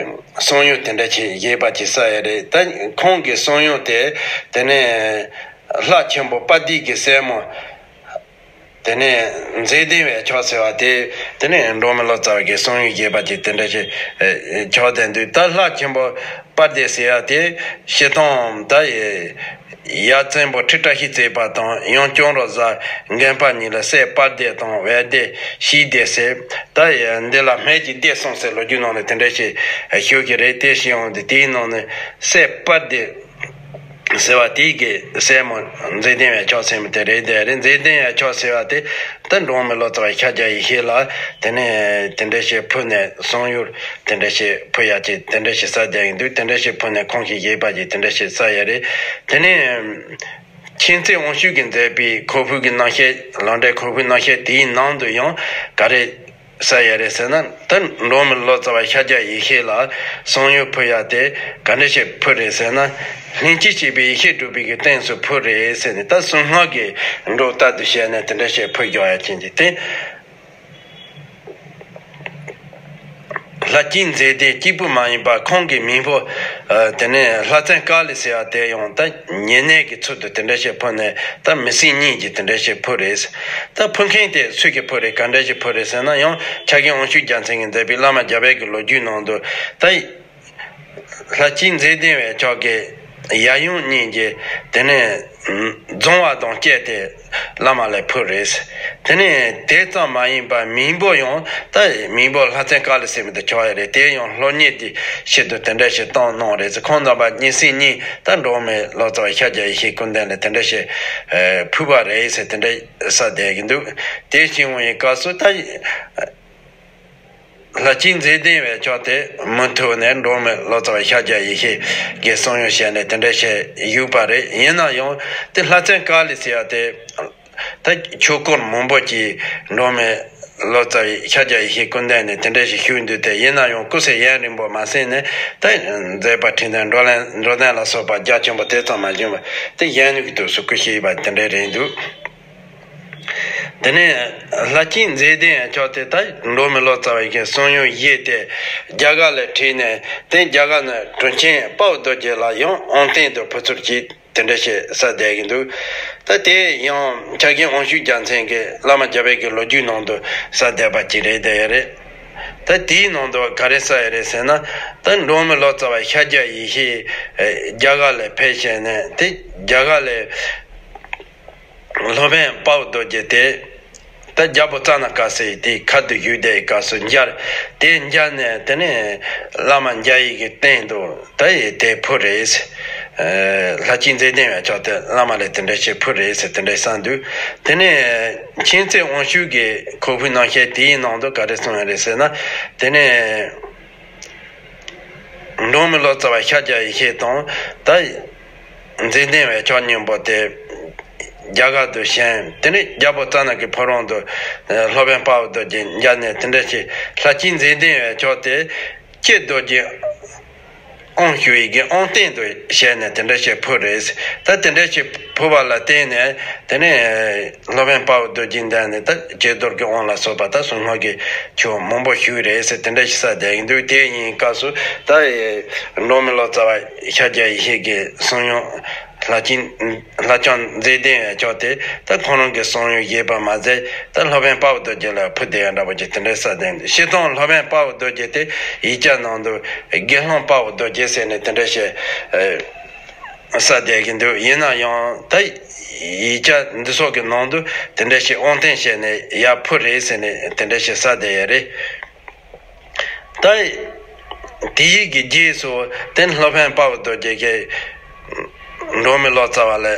གསང་ཡུམ་དེ་འདྲ་ཞིག་བཞེས་པ་ཅིག་གསལ་ཡོད་རེད། ད་ཁོང་གི་གསང་ཡུམ་དེ་དེ་ནས་ལྷ་ཆེན་པོ་དཔལ་ལྡན་གྱི་སྲས་མོ་དེ་ནས་མཛེས་ལྡན་འོད་ཆགས་ཟེར་བ་དེ། དེ་ནས་འབྲོག་མི་ལོ་ཙཱ་བ་གི་གསང་ཡུམ་བཞེས་པ་ཅིག་དེ་འདྲ་ཞིག་ཨེ་ཆགས་བསྡད་འདུག་ད་ལྷ་ཆེན་པོ་དཔལ་ལྡན་ཟེར་བ་དེ་སྤྱིར་བཏང་ད་ཡ་ཡབ་བཙན་པོ་ཁྲི་བཀྲ་ཤིས་རྩེ་པ་དང་ཡུམ་ལྕོག་རོ་བཟའ་མགོན་པོ་གཉིས་ལ་སྲས་དཔལ་ལྡན་དང་འོད་ལྡན་ཞི་ལྡན་ཟེར། ད་འདི་ལ་སྨད་ཀྱི་ལྡན་གསུམ་ཟེར་ལོ་རྒྱུས་ནང་ལ་དེ་འདྲ་ཞིག་ཞུ་གི་རེད། དེ་བཞིན་འོང་དུས་དེའི་ནང་ནས་སྲས་དཔལ་ལྡན་ཟེར་བ་དེའི་གི་སྲས་མོ་མཛེས་ལྡན་འོད་ཆགས་ཟེར་མི་དེ་རེད། དེ་རེད། མཛེས་ལྡན་འོད་ཆགས་ཟེར་བ་དེ་ད་འབྲོག་མི་ལོ་ཙཱ་བ་ཤཱཀྱ་ཡེ་ཤེས་ལ་དེ་ནས་དེ་འདྲ་ཞིག་ཕུལ་ནས་གསང་ཡུམ་དེ་འདྲ་ཞིག་ཕུལ་ཡ་ཅིག་དེ་འདྲ་ཞིག་གསལ་བསྡད་ཀྱི་འདུག་དེ་འདྲ་ཞིག་ཕུལ་ནས་ཁོང་གིས་བཞེས་པ་ཅིག་དེ་འདྲ་ཞིག་གསལ་ཡོད་རེད། དེ་ནས་མཁྱེན་བརྩེ་དབང་ཕྱུག་གིས་མཛད་པའི་ཁོ་བོའི་གི་རྣམ་བཤད། ལམ་འབྲས་ཁོ་བོའི་རྣམ་བཤད་དེའི་ནང་དུ་ཡང་ག་རེ་གསལ་ཡོད་རེད་ཟེར་ན། ད་འབྲོག་མི་ལོ་ཙཱ་བ་ཤཱཀྱ་ཡེ་ཤེས་ལ་གསང་ཡུམ་ཕུལ་ཡ་དེ་ག་འདྲ་ཞིག་ཕུལ་རེད་ཟེར་ན། ལྷན་ཅིག་སྐྱེས་པའི་ཡེ་ཤེས་སྒྲུབ་པའི་གི་རྟེན་སུ་ཕུལ་རེད་ཟེར་ནས། ད་གསང་སྔགས་ཀྱི་སྒྲོ་བཏགས་ཏེ་བཤད་ནས་དེ་འདྲ་ཞིག་ཕུལ་རྒྱག་ཡ་ཅན་གྱི་རྟེན། ལྷ་སྐྱིད་མཛེས་ལྡན་གཅིག་པུ་མ་ཡིན་པར་ཁོང་གི་མིང་པོ་ཨ་དེ་ནས་ལྷ་བཙན་དཀར་ལི་ཟེར་བ་དེ་ཡང་ད་ཉེ་གནས་ཀྱི་ཚུལ་དུ་དེ་འདྲ་ཞིག་ཕུལ་ནས། ད་མི་སེར་གཉིས་ཀྱིས་དེ་འདྲ་ཞིག་ཕུལ་རེད། ད་ཕུལ་མཁན་དེ་སུས་ཀྱིས་ཕུལ་རེད། ག་འདྲ་ཞིག་ཕུལ་རེད་ཟེར་ན། ཡང་ཕྱག་རྒན་དབང་ཕྱུག་རྒྱལ་མཚན་གྱིས་མཛད་པའི་བླ་མ་རྒྱལ་བའི་གི་ལོ་རྒྱུས་ནང་དུ་ད་ལྷ་སྐྱིད་མཛེས་ལྡན་འོད་ཆགས་ཀྱི་ཡབ་ཡུམ་གཉིས་ཀྱིས་དེ་ནས་རྫོང་བ་དང་བཅས་ཏེ་བླ་མ་ལ་ཕུལ་རེད། དེ་ནས་དེ་ཙམ་མ་ཡིན་པར་མིང་པོ་ཡང་ད་མིང་པོ་ལྷ་བཙན་དཀར་ལི་ཟེར་མི་དེ་ཆགས་ཡོད་རེད། དེ་ཡང་སློབ་གཉེར་གྱི་ཆེད་དུ་དེ་འདྲ་ཞིག་བཏང་གནང་རེད། ཁོང་རྣམ་པ་གཉིས་སྲས་གཉིས་ད་འབྲོག་མི་ལོ་ཙཱ་བ་ཤཱཀྱ་ཡེ་ཤེས་སྐུ་མདུན་ལ་དེ་འདྲ་ཞིག་ཨ་ཕུལ་བ་རེད་ཟེར་དེ་འདྲ་གསལ་བསྡད་ཀྱི་འདུག་དེ་བཞིན་འོང་བའི་སྐབས་སུ་ད་ལྷ་སྐྱིད་མཛེས་ལྡན་འོད་ཆགས་དེ་མུ་མཐུད་ནས་འབྲོག་མི་ལོ་ཙཱ་བ་ཤཱཀྱ་ཡེ་ཤེས་ཀྱི་གསང་ཡུམ་བཞེས་ནས་དེ་འདྲ་ཞིག་བཞུགས་པ་རེད། ཡིན་ན་ཡང་དེ་ལྷ་བཙན་དཀར་ལི་ཟེར་བ་དེ་ད་ཆོས་སྐོར་མང་པོ་ཅིག་འབྲོག་མི་ལོ་ཙཱ་བ་ཤཱཀྱ་ཡེ་ཤེས་སྐུ་མདུན་ནས་དེ་འདྲ་ཞིག་ཞུས་འདུག་སྟེ། ཡིན་ན་ཡང་སྐུ་ཚེ་ཡུན་རིང་པོ་མ་བསྲིངས་ནས་ད་མཛད་པ་འཕྲིན་ལས་འགྲོ་ལན་འགྲོ་དོན་ལ་སོགས་པ་རྒྱ་ཆེན་པོ་དེ་ཙམ་མ་བྱུང་བ་དེ་གཞོན་ནུ་གི་དུས་སུ་སྐུ་གཤེགས་པ་དེ་འདྲ་རེད་འདུག་དེ་ནས་ལྷ་སྐྱིད་མཛེས་ལྡན་འོད་ཆགས་དེ་ད་འབྲོག་མི་ལོ་ཙཱ་བའི་གི་གསང་ཡུམ་བཞེས་ཏེ་རྒྱ་གར་ལ་ཁྲིད་ནས། དེ་རྒྱ་གར་ནས་གྲུབ་ཆེན་དཔའ་བོ་རྡོ་རྗེ་ལ་ཡང་དབང་རྟེན་དུ་ཕུལ་ཚུལ་གྱི་དེ་འདྲ་ཞིག་གསལ་བསྡད་ཀྱི་འདུག་ད་དེ་ཡང་ཕྱག་རྒན་དབང་ཕྱུག་རྒྱལ་མཚན་གྱིས་བླ་མ་རྒྱལ་བའི་གི་ལོ་རྒྱུས་ནང་དུ་གསལ་བསྡད་པ་ཅིག་རེད་བསྡད་ཡོད་རེད། ད་དེའི་ནང་དུ་ག་རེ་གསལ་ཡོད་རེད་ཟེར་ན། ད་འབྲོག་མི་ལོ་ཙཱ་བ་ཤཱཀྱ་ཡེ་ཤེས་རྒྱ་གར་ལ་ཕེབས་བྱས་ནས། དེ་རྒྱ་གར་ལ་སློབ་དཔོན་དཔའ་བོ་རྡོ་རྗེ་དེ་ད་རྒྱལ་པོ་ཙ་ན་དཀར་སེང་དེའི་ཁ་ཐུག་བཞུགས་བསྡད་པའི་སྐབས་སུ་མཇལ། དེ་མཇལ་ནས་དེ་ནས་བླ་མ་མཇལ་ཡས་ཀྱི་རྟེན་དུ་ད་ཡི་དེ་ཕུལ་རེད། ལྷ་སྐྱིད་མཛེས་ལྡན་འོད་ཆགས་དེ་བླ་མ་ལ་དེ་འདྲ་ཞིག་ཕུལ་རེད་ཟེར་དེ་འདྲ་གསུངས་འདུག་དེ་ནས་མཁྱེན་བརྩེ་དབང་ཕྱུག་གིས་ཁོ་བོའི་རྣམ་བཤད་དེའི་ནང་དུ་ག་རེ་གསུངས་ཡོད་རེད་ཟེར་ན། དེ་ནས་འབྲོག་མི་ལོ་ཙཱ་བ་ཤཱཀྱ་ཡེ་ཤེས་དང་ད་མཛེས་ལྡན་འོད་ཆགས་མཉམ་པོ་དེ་རྒྱ་གར་དུ་བྱོན། དེ་ནས་རྒྱལ་པོ་ཙ་ན་གི་ཕོ་བྲང་དུ་སློབ་དཔོན་དཔའ་བོ་རྡོ་རྗེ་མཇལ་ནས་དེ་འདྲ་ཞིག་ལྷ་སྐྱིད་མཛེས་ལྡན་འོད་ཆགས་དེ་ཀྱེ་རྡོ་རྗེ་དབང་ཞུ་ཡི་གི་དབང་རྟེན་དུ་བྱས་ནས་དེ་འདྲ་ཞིག་ཕུལ་རེད། ད་དེ་འདྲ་ཞིག་ཕུལ་བ་ལ་བརྟེན་ནས་དེ་ནས་སློབ་དཔོན་དཔའ་བོ་རྡོ་རྗེ་འདི་ནས་ད་ཀྱེ་རྡོ་རྗེ་དབང་ལ་སོགས་པ་ད་གསང་སྔགས་ཀྱི་ཆོས་མང་པོ་ཞུས་རེད་ཟེར་དེ་འདྲ་ཞིག་གསལ་བསྡད་ཀྱི་འདུག་དེ་ཡིན་སྐབས་སུ་ད་འབྲོག་མི་ལོ་ཙཱ་བ་ཤཱཀྱ་ཡེ་ཤེས་ཀྱི་གསང་ཡུམ་ལྷ་སྐྱིད་ལྷ་ལྕམ་མཛེས་ལྡན་འོད་ཆགས་དེ་ད་ཁོང་རང་གི་གསང་ཡུམ་བཞེས་པ་མ་ཟད། ད་སློབ་དཔོན་དཔའ་བོ་རྡོ་རྗེ་ལ་ཕུལ་བསྡད་ཡ་འདྲ་པོ་ཅིག་དེ་འདྲ་གསལ་བསྡད་འདུག་སྤྱིར་བཏང་སློབ་དཔོན་དཔའ་བོ་རྡོ་རྗེ་དེ་ཡིག་ཆ་ནང་དུ་དགེ་སློང་དཔའ་བོ་རྡོ་རྗེ་ཟེར་ནས་དེ་འདྲ་ཞིག་གསལ་བསྡད་ཀྱི་འདུག་ཡིན་ན་ཡང་ད་ཡིག་ཆ་འདི་ཚོ་གི་ནང་དུ་དེ་འདྲ་ཞིག་དབང་རྟེན་བྱས་ནས་ཡར་ཕུལ་རེད་ཟེར་ནས་དེ་འདྲ་ཞིག་གསལ་བསྡད་ཡོད་རེད། ད་དེའི་གི་རྗེས་སུ་དེ་སློབ་དཔོན་དཔའ་བོ་རྡོ་རྗེ་གིས་འབྲོག་མི་ལོ་ཙཱ་བ་ལ་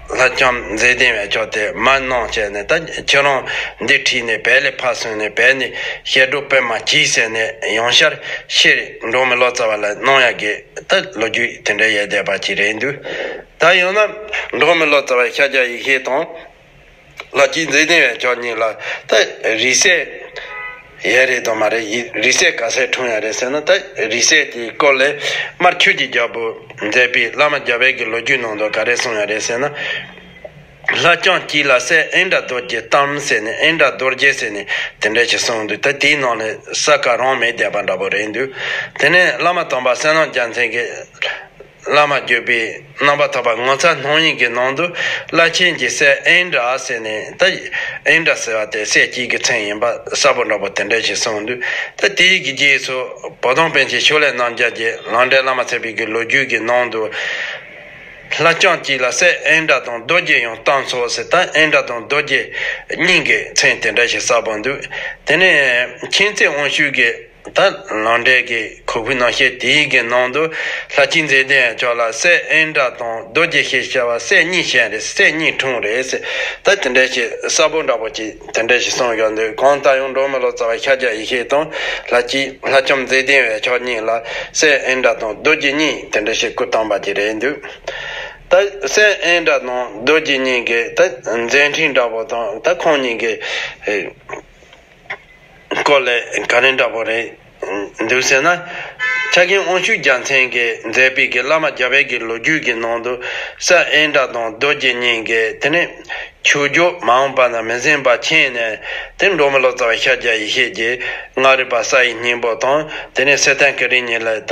ལྷ་ལྕམ་མཛེས་ལྡན་བས་ཁྱོད་དེ་མ་གནང་བྱས་ནས། ད་ཁྱེད་རང་འདི་ཁྲིད་ནས་བལ་ལས་ཕར་སོང་ནས་བལ་ནས་བཤད་སྒྲུབ་པད་མ་གྱིས་ཟེར་ནས་ཡང་བསྐྱར་ཕྱིར་འབྲོག་མི་ལོ་ཙཱ་བ་ལ་གནང་ཡག་གི་ད་ལོ་རྒྱུས་དེ་འདྲ་ཡོད་བསྡད་པ་ཅིག་རེད་འདུག་ད་ཡང་ན་འབྲོག་མི་ལོ་ཙཱ་བ་ཤཱཀྱ་ཡེ་ཤེས་དང་། ལྷ་སྐྱིད་མཛེས་ལྡན་བས་ཁྱོད་གཉིས་ལ་ད་རིགས་སྲས་ཡོད་རེད་དམ་མ་རེད། ཡི་རིགས་སྲས་ག་ཚད་འཁྲུངས་ཡོད་རེད་ཟེར་ན། ད་རིགས་སྲས་དེའི་སྐོར་ལས་མར་ཆོས་ཀྱི་རྒྱལ་པོ་མཛད་པའི་བླ་མ་རྒྱལ་བའི་གི་ལོ་རྒྱུས་ནང་དུ་ག་རེ་གསུངས་ཡོད་རེད་ཟེར་ན། ལྷ་ལྕམ་སྐྱིད་ལ་སྲས་ཨིནྡྲ་རྡོ་རྗེ་བལྟམས་ཟེར་ནས། ཨིནྡྲ་རྡོ་རྗེ་ཟེར་ནས་དེ་འདྲ་ཞིག་གསུངས་འདུག་ད་དེའི་ནང་ནས་ས་ཁ་རང་མེད་བསྡད་པ་འདྲ་པོ་རེད་འདུག་དེ་ནས་བླ་མ་དམ་པ་བསོད་ནམས་རྒྱལ་མཚན་གྱིས། བླ་མ་བརྒྱུད་པའི་རྣམ་པར་ཐར་པ་ངོ་མཚར་སྣང་བའི་གི་ནང་དུ། བླ་ཆེན་གྱི་སྲས་ཨིནྡྲ་ཟེར་ནས། ད་ཨིནྡྲ་ཟེར་བ་དེ་སྲས་སྐྱིད་ཀྱི་མཚན་ཡིན་པ་གསལ་པོ་འདྲ་པོ་དེ་འདྲ་ཞིག་གསུངས་འདུག་ད་དེའི་གི་རྗེས་སུ་བོ་དོང་པཎ་ཆེན་ཕྱོགས་ལས་རྣམ་རྒྱལ་གྱིས་ལམ་འབྲས་བླ་མ་ཚེ་འཕེལ་གྱི་ལོ་རྒྱུས་ཀྱི་ནང་དུ། ལྷ་ལྕམ་སྐྱིད་ལ་སྲས་ཨིནྡྲ་དང་རྡོ་རྗེ་ཡང་བལྟམས་སོ་ཟེར། ད་ཨིནྡྲ་དང་རྡོ་རྗེ་གཉིས་ཀྱི་མཚན་དེ་འདྲ་ཞིག་གསལ་པོ་འདུག་དེ་ནས་མཁྱེན་བརྩེ་དབང་ཕྱུག་གིས། ད་ལམ་འབྲས་ཀྱི་ཁོག་པའི་ནང་བཤད་དེའི་གི་ནང་དུ། ལྷ་སྐྱིད་མཛེས་ལྡན་ཁྱོད་ལ་སྲས་ཨིནྡྲ་དང་རྡོ་རྗེ་ཞེས་བྱ་བ་སྲས་གཉིས་བྱུང་རེད། སྲས་གཉིས་འཁྲུངས་རེད་ཟེར། ད་དེ་འདྲ་ཞིག་གསལ་པོ་འདྲ་པོ་ཅིག་དེ་འདྲ་ཞིག་གསུངས་ཡོད་འདུག་གང་ལྟར་ཡང་འབྲོག་མི་ལོ་ཙཱ་བ་ཤཱཀྱ་ཡེ་ཤེས་དང་ལྷ་སྐྱིད། ལྷ་ལྕམ་མཛེས་ལྡན་བས་ཁྱོད་གཉིས་ལ་སྲས་ཨིནྡྲ་དང་རྡོ་རྗེ་གཉིས་དེ་འདྲ་ཞིག་སྐུ་བལྟམས་པ་ཅིག་རེད་འདུག་ད་སྲས་ཨིནྡྲ་དང་རྡོ་རྗེ་གཉིས་ཀྱི་ད་མཛད་འཕྲིན་འདྲ་པོ་དང་། ད་ཁོང་གཉིས་ཀྱི་སྐོར་ལས་ག་རེ་འདྲ་པོ་རེད་འདུག་ཟེར་ན། ཆ་མཁན་དབང་ཕྱུག་རྒྱལ་མཚན་གྱིས་མཛད་པའི་གི་བླ་མ་རྒྱལ་བའི་གི་ལོ་རྒྱུས་ཀྱི་ནང་དུ། སྲས་ཨིནྡྲ་དང་རྡོ་རྗེ་གཉིས་ཀྱིས་དེ་ནས་ཆོས་བརྒྱུད་མ་འོངས་པ་ན་མི་ཟིན་པ་མཁྱེན་ནས། དེ་འབྲོག་མི་ལོ་ཙཱ་བ་ཤཱཀྱ་ཡེ་ཤེས་ཀྱིས་མངའ་རིས་པ་ས་ཡི་སྙིང་པོ་དང་། དེ་ནས་སི་ཏན་ཀ་རི་གཉིས་ལ་ད་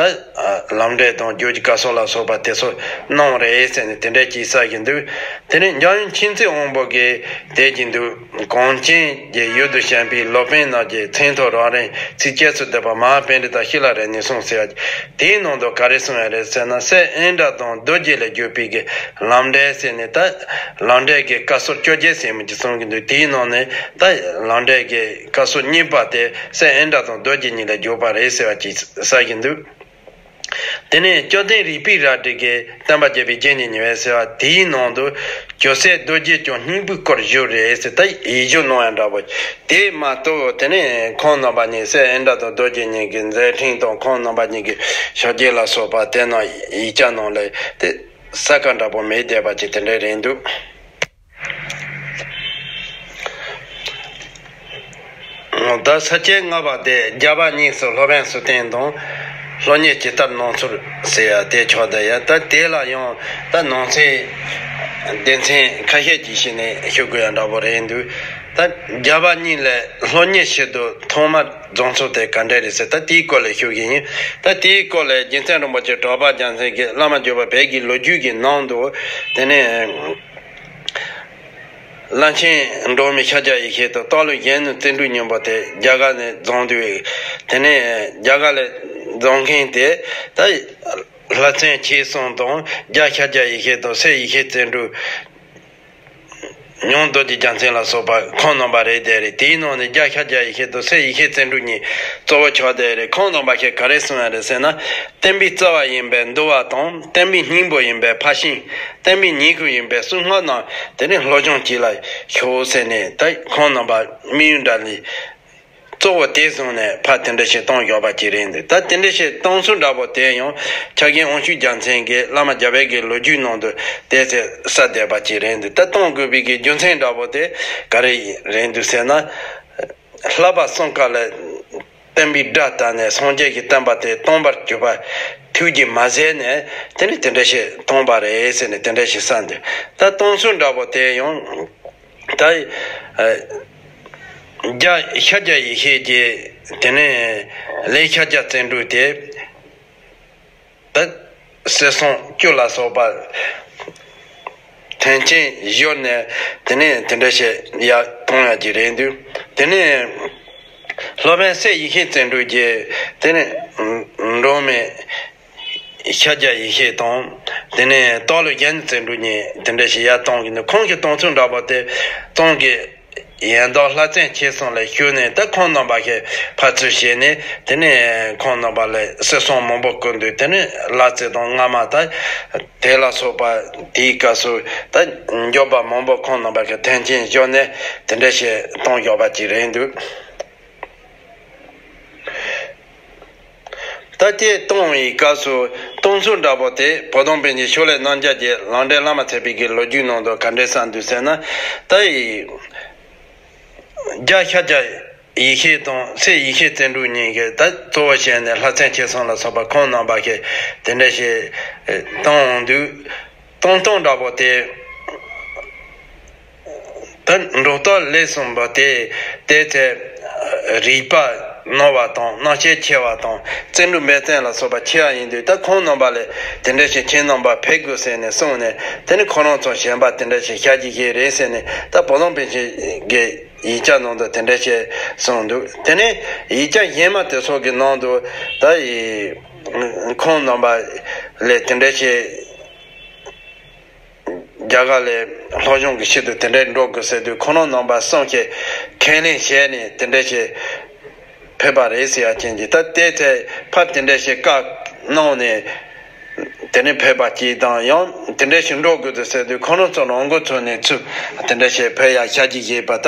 ལམ་འབྲས་དང་རྒྱུད་ཀྱི་བཀའ་སྲོལ་ལ་སོགས་པ་དེ་ཚོ་གནང་རེད་ཟེར་ནས་དེ་འདྲ་ཅིག་གསལ་གྱི་འདུག་དེ་ནས་འཇམ་དབྱངས་མཁྱེན་བརྩེ་དབང་པོ་གིས་དེ་བཞིན་དུ། གངས་ཅན་གྱི་ཡུལ་དུ་བྱོན་པའི་སློབ་དཔོན་རྣམས་ཀྱི་མཚན་ཐོ་རང་རེའི་ཚིགས་བཅད་སུ་བསྡུས་པ་མ་ཧཱ་པཎྜི་ཏ་ཤཱི་ལ་ར་ཎི་གསུངས་ཟེར་བ། དེའི་ནང་དུ་ག་རེ་གསུངས་ཡོད་རེད་ཟེར་ན། སྲས་ཨིནྡྲ་དང་རྡོ་རྗེ་ལ་བརྒྱུད་པའི་གི་ལམ་འབྲས་ཟེར་ནས། ད་ལམ་འབྲས་ཀྱི་བཀའ་སྲོལ་བཅོ་བརྒྱད་ཟེར་མི་ཅིག་གསུང་གི་འདུག་དེའི་ནང་ནས་ད་ལམ་འབྲས་ཀྱི་བཀའ་སྲོལ་གཉིས་པ་དེ་སྲས་ཨིནྡྲ་དང་རྡོ་རྗེ་གཉིས་ལ་བརྒྱུད་པ་རེད་ཟེར་བ་ཅིག་གསལ་གྱི་འདུག་དེ་ནས་སྐྱོ་ལྡན་རིག་པའི་རལ་གྲི་གིས་བསྟན་པ་རྒྱས་པའི་རྒྱན་གྱི་ཉི་འོད་ཟེར་བ་དེའི་ནང་དུ། ཇོ་སྲས་རྡོ་རྗེ་འཆང་སྙིང་པོའི་སྐོར་བཞུགས་རེད་ཟེར། ད་ཡིག་སྒྱུར་གནང་ཡ་འདྲ་པོ། དེ་མ་གཏོགས་དེ་ནས་ཁོང་རྣམ་པ་གཉིས། སྲས་ཨིནྡྲ་དང་རྡོ་རྗེ་གཉིས་ཀྱི་མཛད་འཕྲིན་དང་། ཁོང་རྣམ་པ་གཉིས་ཀྱི་ཕྱག་རྗེས་ལ་སོགས་པ་དེ་ནང་ཡིག་ཆ་ནང་ལ་དེ་གསལ་ཁ་འདྲ་པོ་མེད་བསྡད་པ་ཅིག་དེ་འདྲ་རེད་འདུག་ད་ས་བཅད་ལྔ་པ་དེ་རྒྱབ་པ་གཉིས་སུ་སློབ་དཔོན་སུ་བསྟེན་དང་། སློབ་གཉེར་ཇི་ལྟར་གནང་ཚུལ་ཟེར་ཡ་དེ་ཆགས་བསྡད་ཡ། ད་དེ་ལ་ཡང་ད་ནང་གསེས་སྡེ་ཚན་ཁ་ཤས་ཅིག་བྱས་ནས་ཞུ་དགོས་ཡ་འདྲ་པོ་རེད་འདུག་ད་རྒྱབ་པ་གཉིས་ལས་སློབ་གཉེར་ཆེད་དུ་ཐོག་མར་སྦྱོང་ཚུལ་དེ་ག་འདྲ་རེད་ཟེར། ད་དེའི་སྐོར་ལ་ཞུ་གི་ཡིན། ད་དེའི་སྐོར་ལ་རྗེ་བཙུན་རིན་པོ་ཆེ་གྲགས་པ་རྒྱལ་མཚན་གྱིས་བླ་མ་བརྒྱུད་པ་བོད་ཀྱི་ལོ་རྒྱུས་ཀྱི་ནང་དུ། དེ་ནས། བླ་ཆེན་འབྲོག་མི་ཤཱཀྱ་ཡེ་ཤེས་དང་སྟག་ལུང་གཞོན་ནུ་བརྩོན་འགྲུས་སྙིང་པོ་དེ་རྒྱ་གར་ནས་བརྫངས་དུས། དེ་ནས་རྒྱ་གར་ལ་བརྫངས་མཁན་དེ་ད་ལྷ་བཙུན་ཆོས་གསུམ་དང་། རྒྱ་ཤཱཀྱ་ཡེ་ཤེས་དང་སྲས་ཡེ་ཤེས་བརྩོན་འགྲུས། མྱང་རྡོ་རྗེ་རྒྱལ་མཚན་ལ་སོགས་པ་ཁོང་རྣམ་པ་རེད་དེ་རེད། དེའི་ནང་ནས་རྒྱ་ཤཱཀྱ་ཡེ་ཤེས་དང་སྲས་ཡེ་ཤེས་བརྩོན་འགྲུས་གཉིས་གཙོ་བོ་ཆགས་དེ་རེད། ཁོང་རྣམ་པ་ཁྱེད་ག་རེ་གསུང་ཡ་རེད་ཟེར་ན། བསྟན་པའི་རྩ་བ་ཡིན་པའི་འདུལ་བ་དང་། བསྟན་པའི་སྙིང་པོ་ཡིན་པའི་ཕར་ཕྱིན། བསྟན་པའི་ཉེ་ཁུངས་ཡིན་པའི་གསུང་སྔགས་རྣམས་དེ་ནི་སློབ་སྦྱོང་གྱིས་ལ་ཤོག་ཟེར་ནས། ད་ཁོང་རྣམ་པ་དམིགས་ཡུལ་འདྲ་ལས་གཙོ་བོ་དེ་བཟུང་ནས་ཕར་དེ་འདྲ་ཞིག་བཏང་ཡོད་པ་ཅིག་རེད་འདུག་ད་དེ་འདྲ་ཞིག་བཏང་ཚུལ་འདྲ་པོ་དེ་ཡང་ཆ་རྐྱེན་དབང་ཕྱུག་རྒྱལ་མཚན་གྱིས་བླ་མ་རྒྱལ་བའི་གི་ལོ་རྒྱུས་ནང་དུ་དེ་ཚེ་གསལ་བསྡད་པ་ཅིག་རེད་འདུག་ད་བཏང་དགོས་པའི་གི་རྒྱུ་མཚན་འདྲ་པོ་དེ་ག་རེ་རེད་འདུག་ཟེར་ན། བསླབ་པ་གསུམ་ཀ་ལ་བསྟན་པའི་སྒྲ་བཏགས་ནས་སངས་རྒྱས་ཀྱི་བསྟན་པ་དེ་སྟོང་པར་གྱུར་པ་ཐུགས་ཀྱིས་མ་ཟད་ནས། དེ་ནི་དེ་འདྲ་ཞིག་བཏང་པ་རེད་ཟེར་ནས་དེ་འདྲ་ཞིག་གསུངས་འདུག་ད་བཏང་ཚུལ་འདྲ་པོ་དེ་ཡང་ད་ཨ་རྒྱ་ཤཱཀྱ་ཡེ་ཤེས་ཀྱིས། དེ་ནས་ལས་ཤཱཀྱ་བརྩོན་འགྲུས་དེ། ད་སྲིད་སྲུང་བཅུ་ལ་སོགས་པ་མཐུན་རྐྱེན་བཞག་ནས། དེ་ནས་དེ་འདྲ་བྱས་ཡར་གཏོང་ཡ་གྱི་རེད་འདུག་དེ་ནས་སློབ་དཔོན་སྲས་ཡེ་ཤེས་བརྩོན་འགྲུས་ཀྱིས། དེ་ནས་འབྲོག་མི་ཤཱཀྱ་ཡེ་ཤེས་དང་། དེ་ནས་སྟག་ལུང་གཞོན་ནུ་བརྩོན་འགྲུས་གཉིས་དེ་འདྲ་བྱས་ཡར་གཏོང་གི་འདུག་ཁོང་གིས་གཏོང་ཚུལ་འདྲ་པོ་དེ། གཙང་གི་ ཡན་ཏོ་ལྷ་བཙན་ཁྱེད་ཚང་ལ་ཞུས་ནས། ད་ཁོང་རྣམ་པ་གིས་ཕར་ཚུར་བྱས་ནས། དེ་ནས་ཁོང་རྣམ་པ་ལ་སྲིད་སྲུང་མང་པོ་བསྐོས་འདུག་དེ་ནས་ལ་རྩེ་དང་རྔ་མ། ད་དེ་ལ་སོགས་པ། དེའི་སྐབས་སུ་ད་འབྱོར་པ་མང་པོ་ཁོང་རྣམ་པ་གིས་མཐུན་རྐྱེན་བཞག་ནས། དེ་འདྲ་ཞིག་བཏང་བཞག་པ་ཅིག་རེད་འདུག་ད་དེ་བཏང་བའི་སྐབས་སུ་བཏང་ཚུལ་འདྲ་པོ་དེ། བོ་དོང་པཎ་ཆེན་ཕྱོགས་ལས་རྣམ་རྒྱལ་གྱི་ལམ་འབྲས་བླ་མ་ཐེག་པའི་གི་ལོ་རྒྱུས་ནང་དུ་ག་འདྲས་གསལ་འདུག་ཟེར་ན། ད་ཡི་རྒྱལ་ཤཱཀྱ་ཡེ་ཤེས་དང་སྲས་ཡེ་ཤེས་བརྩོན་འགྲུས་གཉིས་ཀྱིས་ད་གཙོ་བོ་བྱས་ནས་ལྷ་བཙན་ཁྱེད་ཚང་ལ་སོགས་པ་ཁོང་རྣམ་པ་གིས་དེ་འདྲ་ཞིག་བཏང་འོང་དུས། བཏང་སྟངས་འདྲ་པོ་དེ། ད་འགྲོ་སྟངས་ལས་གསུངས་པ་དེ། དེ་ཚེ་རིག་པ་རྣོ་བ་དང་། རྣམ་དཔྱོད་ཆེ་བ་དང་། བརྩོན་འགྲུས་འབད་བརྩོན་ལ་སོགས་པ་ཆེ་བ་ཡིན་དུས། ད་ཁོང་རྣམ་པ་ལ་དེ་འདྲ་ཞིག་ཁྱེད་རྣམ་པ་ཕེབས་དགོས་ཟེར་ནས་གསུངས་ནས། དེ་ནས་ཁོ་རང་ཚོ་གཞན་པ་དེ་འདྲ་ཞིག་ཤར་གྱི་ཡོད་རེད་ཟེར་ནས། ད་བོ་དོང་པཎ་ཆེན་གྱི་ཡིག་ཆ་ནང་དུ་དེ་འདྲ་ཞིག་གསུངས་འདུག་དེ་ནས་ཡིག་ཆ་གཞན་མ་དེ་ཚོ་གི་ནང་དུ། ད་ཡི་ཁོང་རྣམ་པ་ལ་དེ་འདྲ་ཞིག་རྒྱ་གར་ལ་སློབ་སྦྱོང་གི་ཆེད་དུ་དེ་འདྲའི་འགྲོ་དགོས་ཟེར་དུས། ཁོ་རང་རྣམ་པ་གསུམ་གྱིས་ཁས་ལེན་བྱས་ནས་དེ་འདྲ་ཞིག་ཕེབས་པ་རེད་ཟེར་ཡ་ཅན་གྱི། ད་དེ་ཚེ་ཕར་དེ་འདྲ་ཞིག་བཀའ་གནང་ནས་དེ་ནས་ཕེབས་པ་ཅིག་དང་། ཡང་དེ་འདྲ་ཞིག་འགྲོ་དགོས་འདུག་ཟེར་དུས། ཁོ་རང་ཚོ་རང་འགོ་ཚུགས་ནས་ཚུར་དེ་འདྲ་ཞིག་ཕེབས་ཡ་ཤར་གྱི་ཡོད་པ། ད་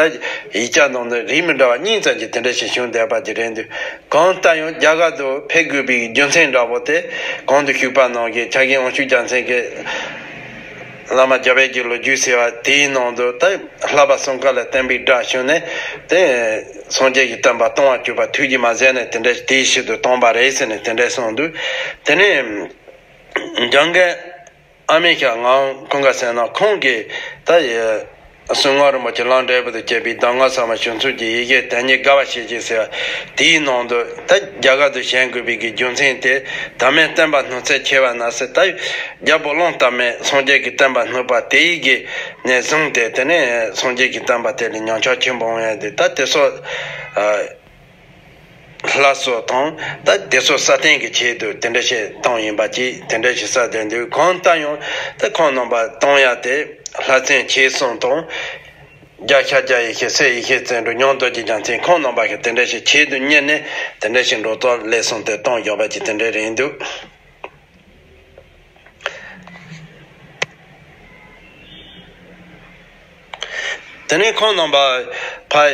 ཡིག་ཆ་ནང་དུ་རིགས་མི་འདྲ་བ་གཉིས་ཙམ་གྱིས་དེ་འདྲ་ཞིག་བྱུང་བསྡད་པ་ཅིག་རེད་འདུག་གང་ལྟར་ཡང་རྒྱ་གར་དུ་ཕེབས་དགོས་པའི་རྒྱུ་མཚན་འདྲ་པོ་དེ། གོང་དུ་ཞུས་པ་ནང་བཞིན་ཕྱག་གཡོན་དབང་ཕྱུག་རྒྱལ་མཚན་གྱིས་བླ་མ་རྒྱལ་བའི་གི་ལོ་རྒྱུས་ཟེར་བ་དེའི་ནང་དུ། ད་བསླབ་པ་གསུམ་ཀ་ལ་བརྟེན་པའི་སྒྲ་ཞུགས་ནས། དེ་སངས་རྒྱས་ཀྱི་བསྟན་པ་སྟོང་བར་གྱུར་པ་ཐུགས་རྗེས་མ་ཟད་ནས་དེ་འདྲ་དེའི་ཕྱིར་དུ་བཏང་བ་རེད་ཟེར་ནས་དེ་འདྲ་གསུངས་འདུག་དེ་ནས་འཇང་དགའ་ཨ་མེ་ཤ་ངག་དབང་ཀུན་དགའ་ཟེར་ན། ཁོང་གིས་ད་ཡི་གསུང་ངག་རིན་པོ་ཆེ་ལམ་འབྲས་བུ་དང་བཅས་པའི་གདམས་ངག་ཟབ་མོ་བྱང་ཆུབ་ཀྱི་ཡེ་ཤེས་དོན་གཉེར་དགའ་བ་བཤད་ཀྱི་ཟེར་བ་དེའི་ནང་དུ། ད་རྒྱ་གར་དུ་བྱོན་དགོས་པའི་གི་རྒྱུ་མཚན་དེ། དམ་པའི་བསྟན་པ་སྣུབ་ཚད་ཆེ་བ་ན་ཟེར། ད་རྒྱལ་པོ་གླང་དར་མས་སངས་རྒྱས་ཀྱི་བསྟན་པ་སྣུབས་པ་དེའི་གི་ནས་བཟུང་སྟེ། དེ་ནས་སངས་རྒྱས་ཀྱི་བསྟན་པ་དེ་ལ་ཉམས་ཆག་ཆེན་པོ་འོང་ཡ་དེ། ད་དེ་ཚོ་ཨ་ལྷ་སོགས་དང་། ད་དེ་ཚོ་སྲ་བརྟན་གྱི་ཆེད་དུ་དེ་འདྲ་ཞིག་བཏང་ཡིན་པ་ཅིག་དེ་འདྲ་ཞིག་གསལ་བསྡད་འདུག་གང་ལྟར་ཡང་ད་ཁོང་རྣམ་པ་བཏང་ཡ་དེ། ལྷ་བཙན་ཁྱེད་གསུམ་དང་། རྒྱལ་ཤཱཀྱ་ཡེ་ཤེས། སྲས་ཡེ་ཤེས་བརྩོན་འགྲུས། ཉང་སྟོབས་ཀྱི་རྒྱལ་མཚན། ཁོང་རྣམ་པ་གིས་དེ་འདྲ་ཞིག་ཆེད་དུ་གཉེར་ནས། དེ་འདྲ་ཞིག་འགྲོ་སྟངས་ལས་གསུངས་ཏེ་བཏང་བཞག་པ་ཅིག་དེ་འདྲ་རེད་འདུག་དེ་ནས་ཁོང་རྣམ་པ་ཕར་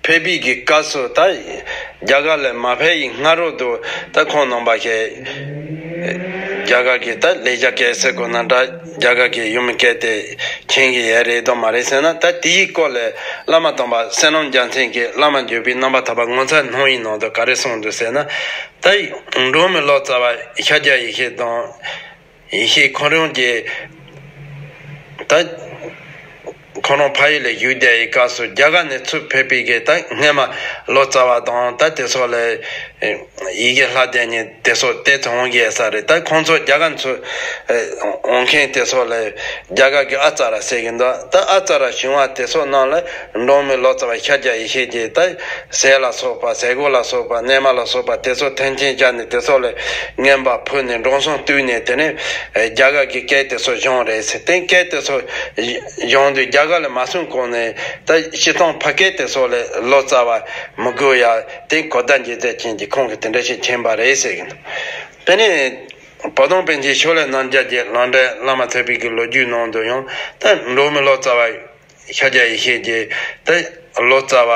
ཕེབས་པའི་གི་སྐབས་སུ། ད་རྒྱ་གར་ལ་མ་ཕེབས་ཡི་སྔ་རོལ་དུ། ད་ཁོང་རྣམ་པ་གིས་རྒྱ་གར་གྱི་ད་ལེགས་སྦྱར་སྐད་ཟེར་དགོས་ན་འདྲ། རྒྱ་གར་གྱི་ཡུལ་མི་སྐད་དེ་མཁྱེན་གྱི་ཡོད་རེད་དམ་མ་རེད་ཟེར་ན། ད་དེའི་སྐོར་ལ་བླ་མ་དམ་པ་བསོད་ནམས་རྒྱལ་མཚན་གྱིས་བླ་མ་མགོན་པོའི་རྣམ་པར་ཐར་པ་ངོ་མཚར་སྣང་བའི་ནང་དུ་ག་རེ་གསུངས་འདུག་ཟེར་ན། ད་འབྲོག་མི་ལོ་ཙཱ་བ་ཤཱཀྱ་ཡེ་ཤེས་དང་། ཡེ་ཤེས་ཁོ་རང་གིས་ད་ཁོ་རང་ཕ་ཡུལ་ལ་བཞུགས་བསྡད་ཡི་སྐབས་སུ། རྒྱ་གར་ནས་ཚུར་ཕེབས་པའི་གི་ད་སྔས་མ་ལོ་ཙཱ་བ་དང་། ད་དེ་ཚོ་ལ་ཡི་གེ་ལྷག་བསྡད་མཁན་དེ་ཚོ་དེ་ཚོ་འོང་གི་ཡོད་ས་རེད། ད་ཁོང་ཚོ་རྒྱ་གར་ཚུར་འོང་མཁན་དེ་ཚོ་ལ་རྒྱ་གར་གི་ཨ་ཙ་ར་ཟེར་གི་འདུག་ད་ཨ་ཙ་ར་བྱུང་བ་དེ་ཚོ་ནང་ལ། འབྲོག་མི་ལོ་ཙཱ་བ་ཤཱཀྱ་ཡེ་ཤེས་ཀྱིས་ད་ཟས་ལ་སོགས་པ། ཟས་གོས་ལ་སོགས་པ། གནས་མལ་ལ་སོགས་པ་དེ་ཚོ་མཐུན་རྐྱེན་སྦྱར་ནས། དེ་ཚོ་ལ་རྔན་པ་ཕུལ་ནས། འགྲོ་སོང་བསྟུན་ནས། དེ་ནས་རྒྱ་གར་གྱི་སྐད་དེ་ཚོ་སྦྱངས་རེད་ཟེར། དེ་སྐད་དེ་ཚོ་སྦྱངས་དུས་རྒྱ་གར་ལ་མ་སོང་གོང་ནས་ད་སྤྱིར་བཏང་ཕ་སྐད་དེ་ཚོ་ལ་ལོ་ཙཱ་བ་མི་དགོས་ཡ། དེ་གོ་བརྡ་འཇལ་ཚད་ཅན་གྱི་ཁོང་གིས་དེ་འདྲ་ཞིག་མཁྱེན་པ་རེད་ཟེར་གི་འདུག་དེ་ནས་བོ་དོང་པཎ་ཆེན་ཕྱོགས་ལས་རྣམ་རྒྱལ་གྱི་ལམ་འབྲས་བླ་མ་ཐེག་པའི་གི་ལོ་རྒྱུས་ནང་དུ་ཡང་། ད་འབྲོག་མི་ལོ་ཙཱ་བ་ཤཱཀྱ་ཡེ་ཤེས་ཀྱིས་ད་ལོ་ཙཱ་བ་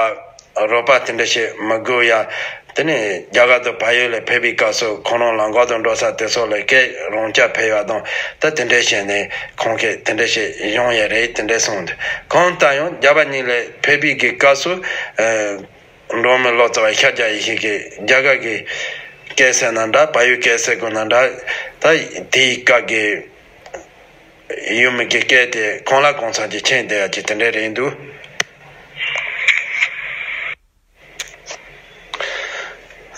རོགས་པ་དེ་འདྲ་ཞིག་མི་དགོས་ཡ། དེ་ནས་རྒྱ་གར་དུ་བལ་ཡུལ་ལ་ཕེབས་པའི་སྐབས་སུ་ཁོང་རང་ལམ་ཁ་དུ་འགྲོ་ས་དེ་ཚོ་ལ་སྐད་རང་རྐྱ་འཕེར་བ་དང་། ད་དེ་འདྲ་བྱས་ནས་ཁོང་གིས་དེ་འདྲ་ཞིག་སྦྱངས་ཡ་རེད། དེ་འདྲ་གསུངས་འདུག་གང་ལྟར་ཡང་རྒྱ་བལ་གཉིས་ལ་ཕེབས་པའི་གི་སྐབས་སུ། ཨ། འབྲོག་མི་ལོ་ཙཱ་བ་ཤཱཀྱ་ཡེ་ཤེས་ཀྱིས་རྒྱ་གར་གྱི་སྐད་ཟེར་ན་འདྲ། བལ་ཡུལ་སྐད་ཟེར་དགོས་ན་འདྲ། ད་དེའི་སྐབས་ཀྱི་ཡུལ་མི་གི་སྐད་དེ་གང་ལ་གང་འཚམ་ཅིག་མཁྱེན་བསྡད་ཡ་ཅིག་དེ་འདྲ་རེད་འདུག་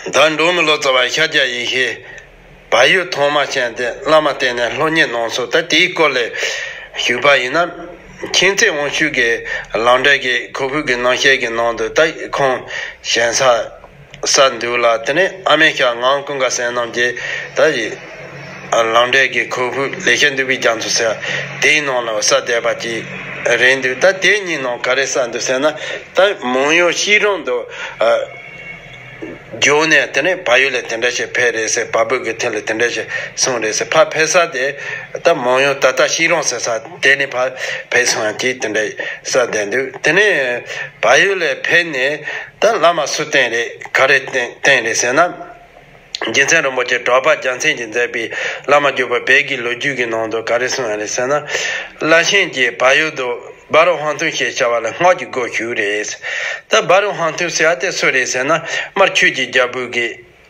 ད་འབྲོག་མི་ལོ་ཙཱ་བ་ཤཱཀྱ་ཡེ་ཤེས་བལ་ཡུལ་ཐོག་མར་བྱོན་ཏེ་བླ་མ་བསྟེན་ནས་སློབ་གཉེར་གནང་སོང་། ད་དེའི་སྐོར་ལ་ཞུས་པ་ཡིན་ན། མཁྱེན་བརྩེ་དབང་ཕྱུག་གི་ལམ་འབྲས་ཀྱི་ཁོག་ཕུབ་ཀྱི་རྣམ་བཤད་ཀྱི་ནང་དུ། ད་ཁོང་ཞལ་ས་ས་འདུག་ལ། དེ་ནས་ཨ་མེ་ཤ་ངག་དབང་ཀུན་དགའ་བསོད་ནམས་ཀྱིས་ད་ལམ་འབྲས་ཀྱི་ཁོག་ཕུབ་ལེགས་བཤད་འདུས་པའི་རྒྱ་མཚོ་ཟེར་དེའི་ནང་ལ་ས་བསྡད་པ་ཅིག་རེད་འདུག་ད་དེ་གཉིས་ནང་ག་རེ་ཟེར་འདུག་ཟེར་ན། ད་མང་ཡུལ་ཤིས་རོང་དུ་ཨ་འགྱོ་ནས་དེ་ནས་བལ་ཡུལ་ལ་དེ་འདྲ་ཞིག་ཕེབས་རེད་ཟེར། བལ་པོ་གི་ཐད་ལ་དེ་འདྲ་ཞིག་གསུངས་རེད་ཟེར། ཕར་ཕེབས་ས་དེ་ད་མང་ཡུལ་ད་ལྟ་ཤིས་རོང་ཟེར་ས་དེ་ནས་ཕར་ཕེབས་སོང་ཡང་ཅིག་དེ་འདྲ་ས་བསྡད་འདུག་དེ་ནས་བལ་ཡུལ་ལ་ཕེབས་ནས་ད་བླ་མ་སུ་བསྟེན་རེད། ག་རེ་བསྟེན་བསྟེན་རེད་ཟེར་ན། རྗེ་བཙུན་རིན་པོ་ཆེ་གྲགས་པ་རྒྱལ་མཚན་གྱིས་མཛད་པའི་བླ་མ་བརྒྱུད་པ་བོད་ཀྱི་ལོ་རྒྱུས་ཀྱི་ནང་དུ་ག་རེ་གསུངས་ཡོད་རེད་ཟེར་ན། བླ་ཆེན་གྱིས་བལ་ཡུལ་དུ་སྦ་རུ་ཧན་ཐུང་ཞེས་བྱ་བ་ལ་སྔགས་ཀྱི་སྒོ་ཞུགས་རེད། ད་སྦ་རུ་ཧན་ཐུང་ཟེར་བ་དེ་སུ་རེད་ཟེར་ན། སྨར་ཆོས་ཀྱི་རྒྱལ་པོ་གི་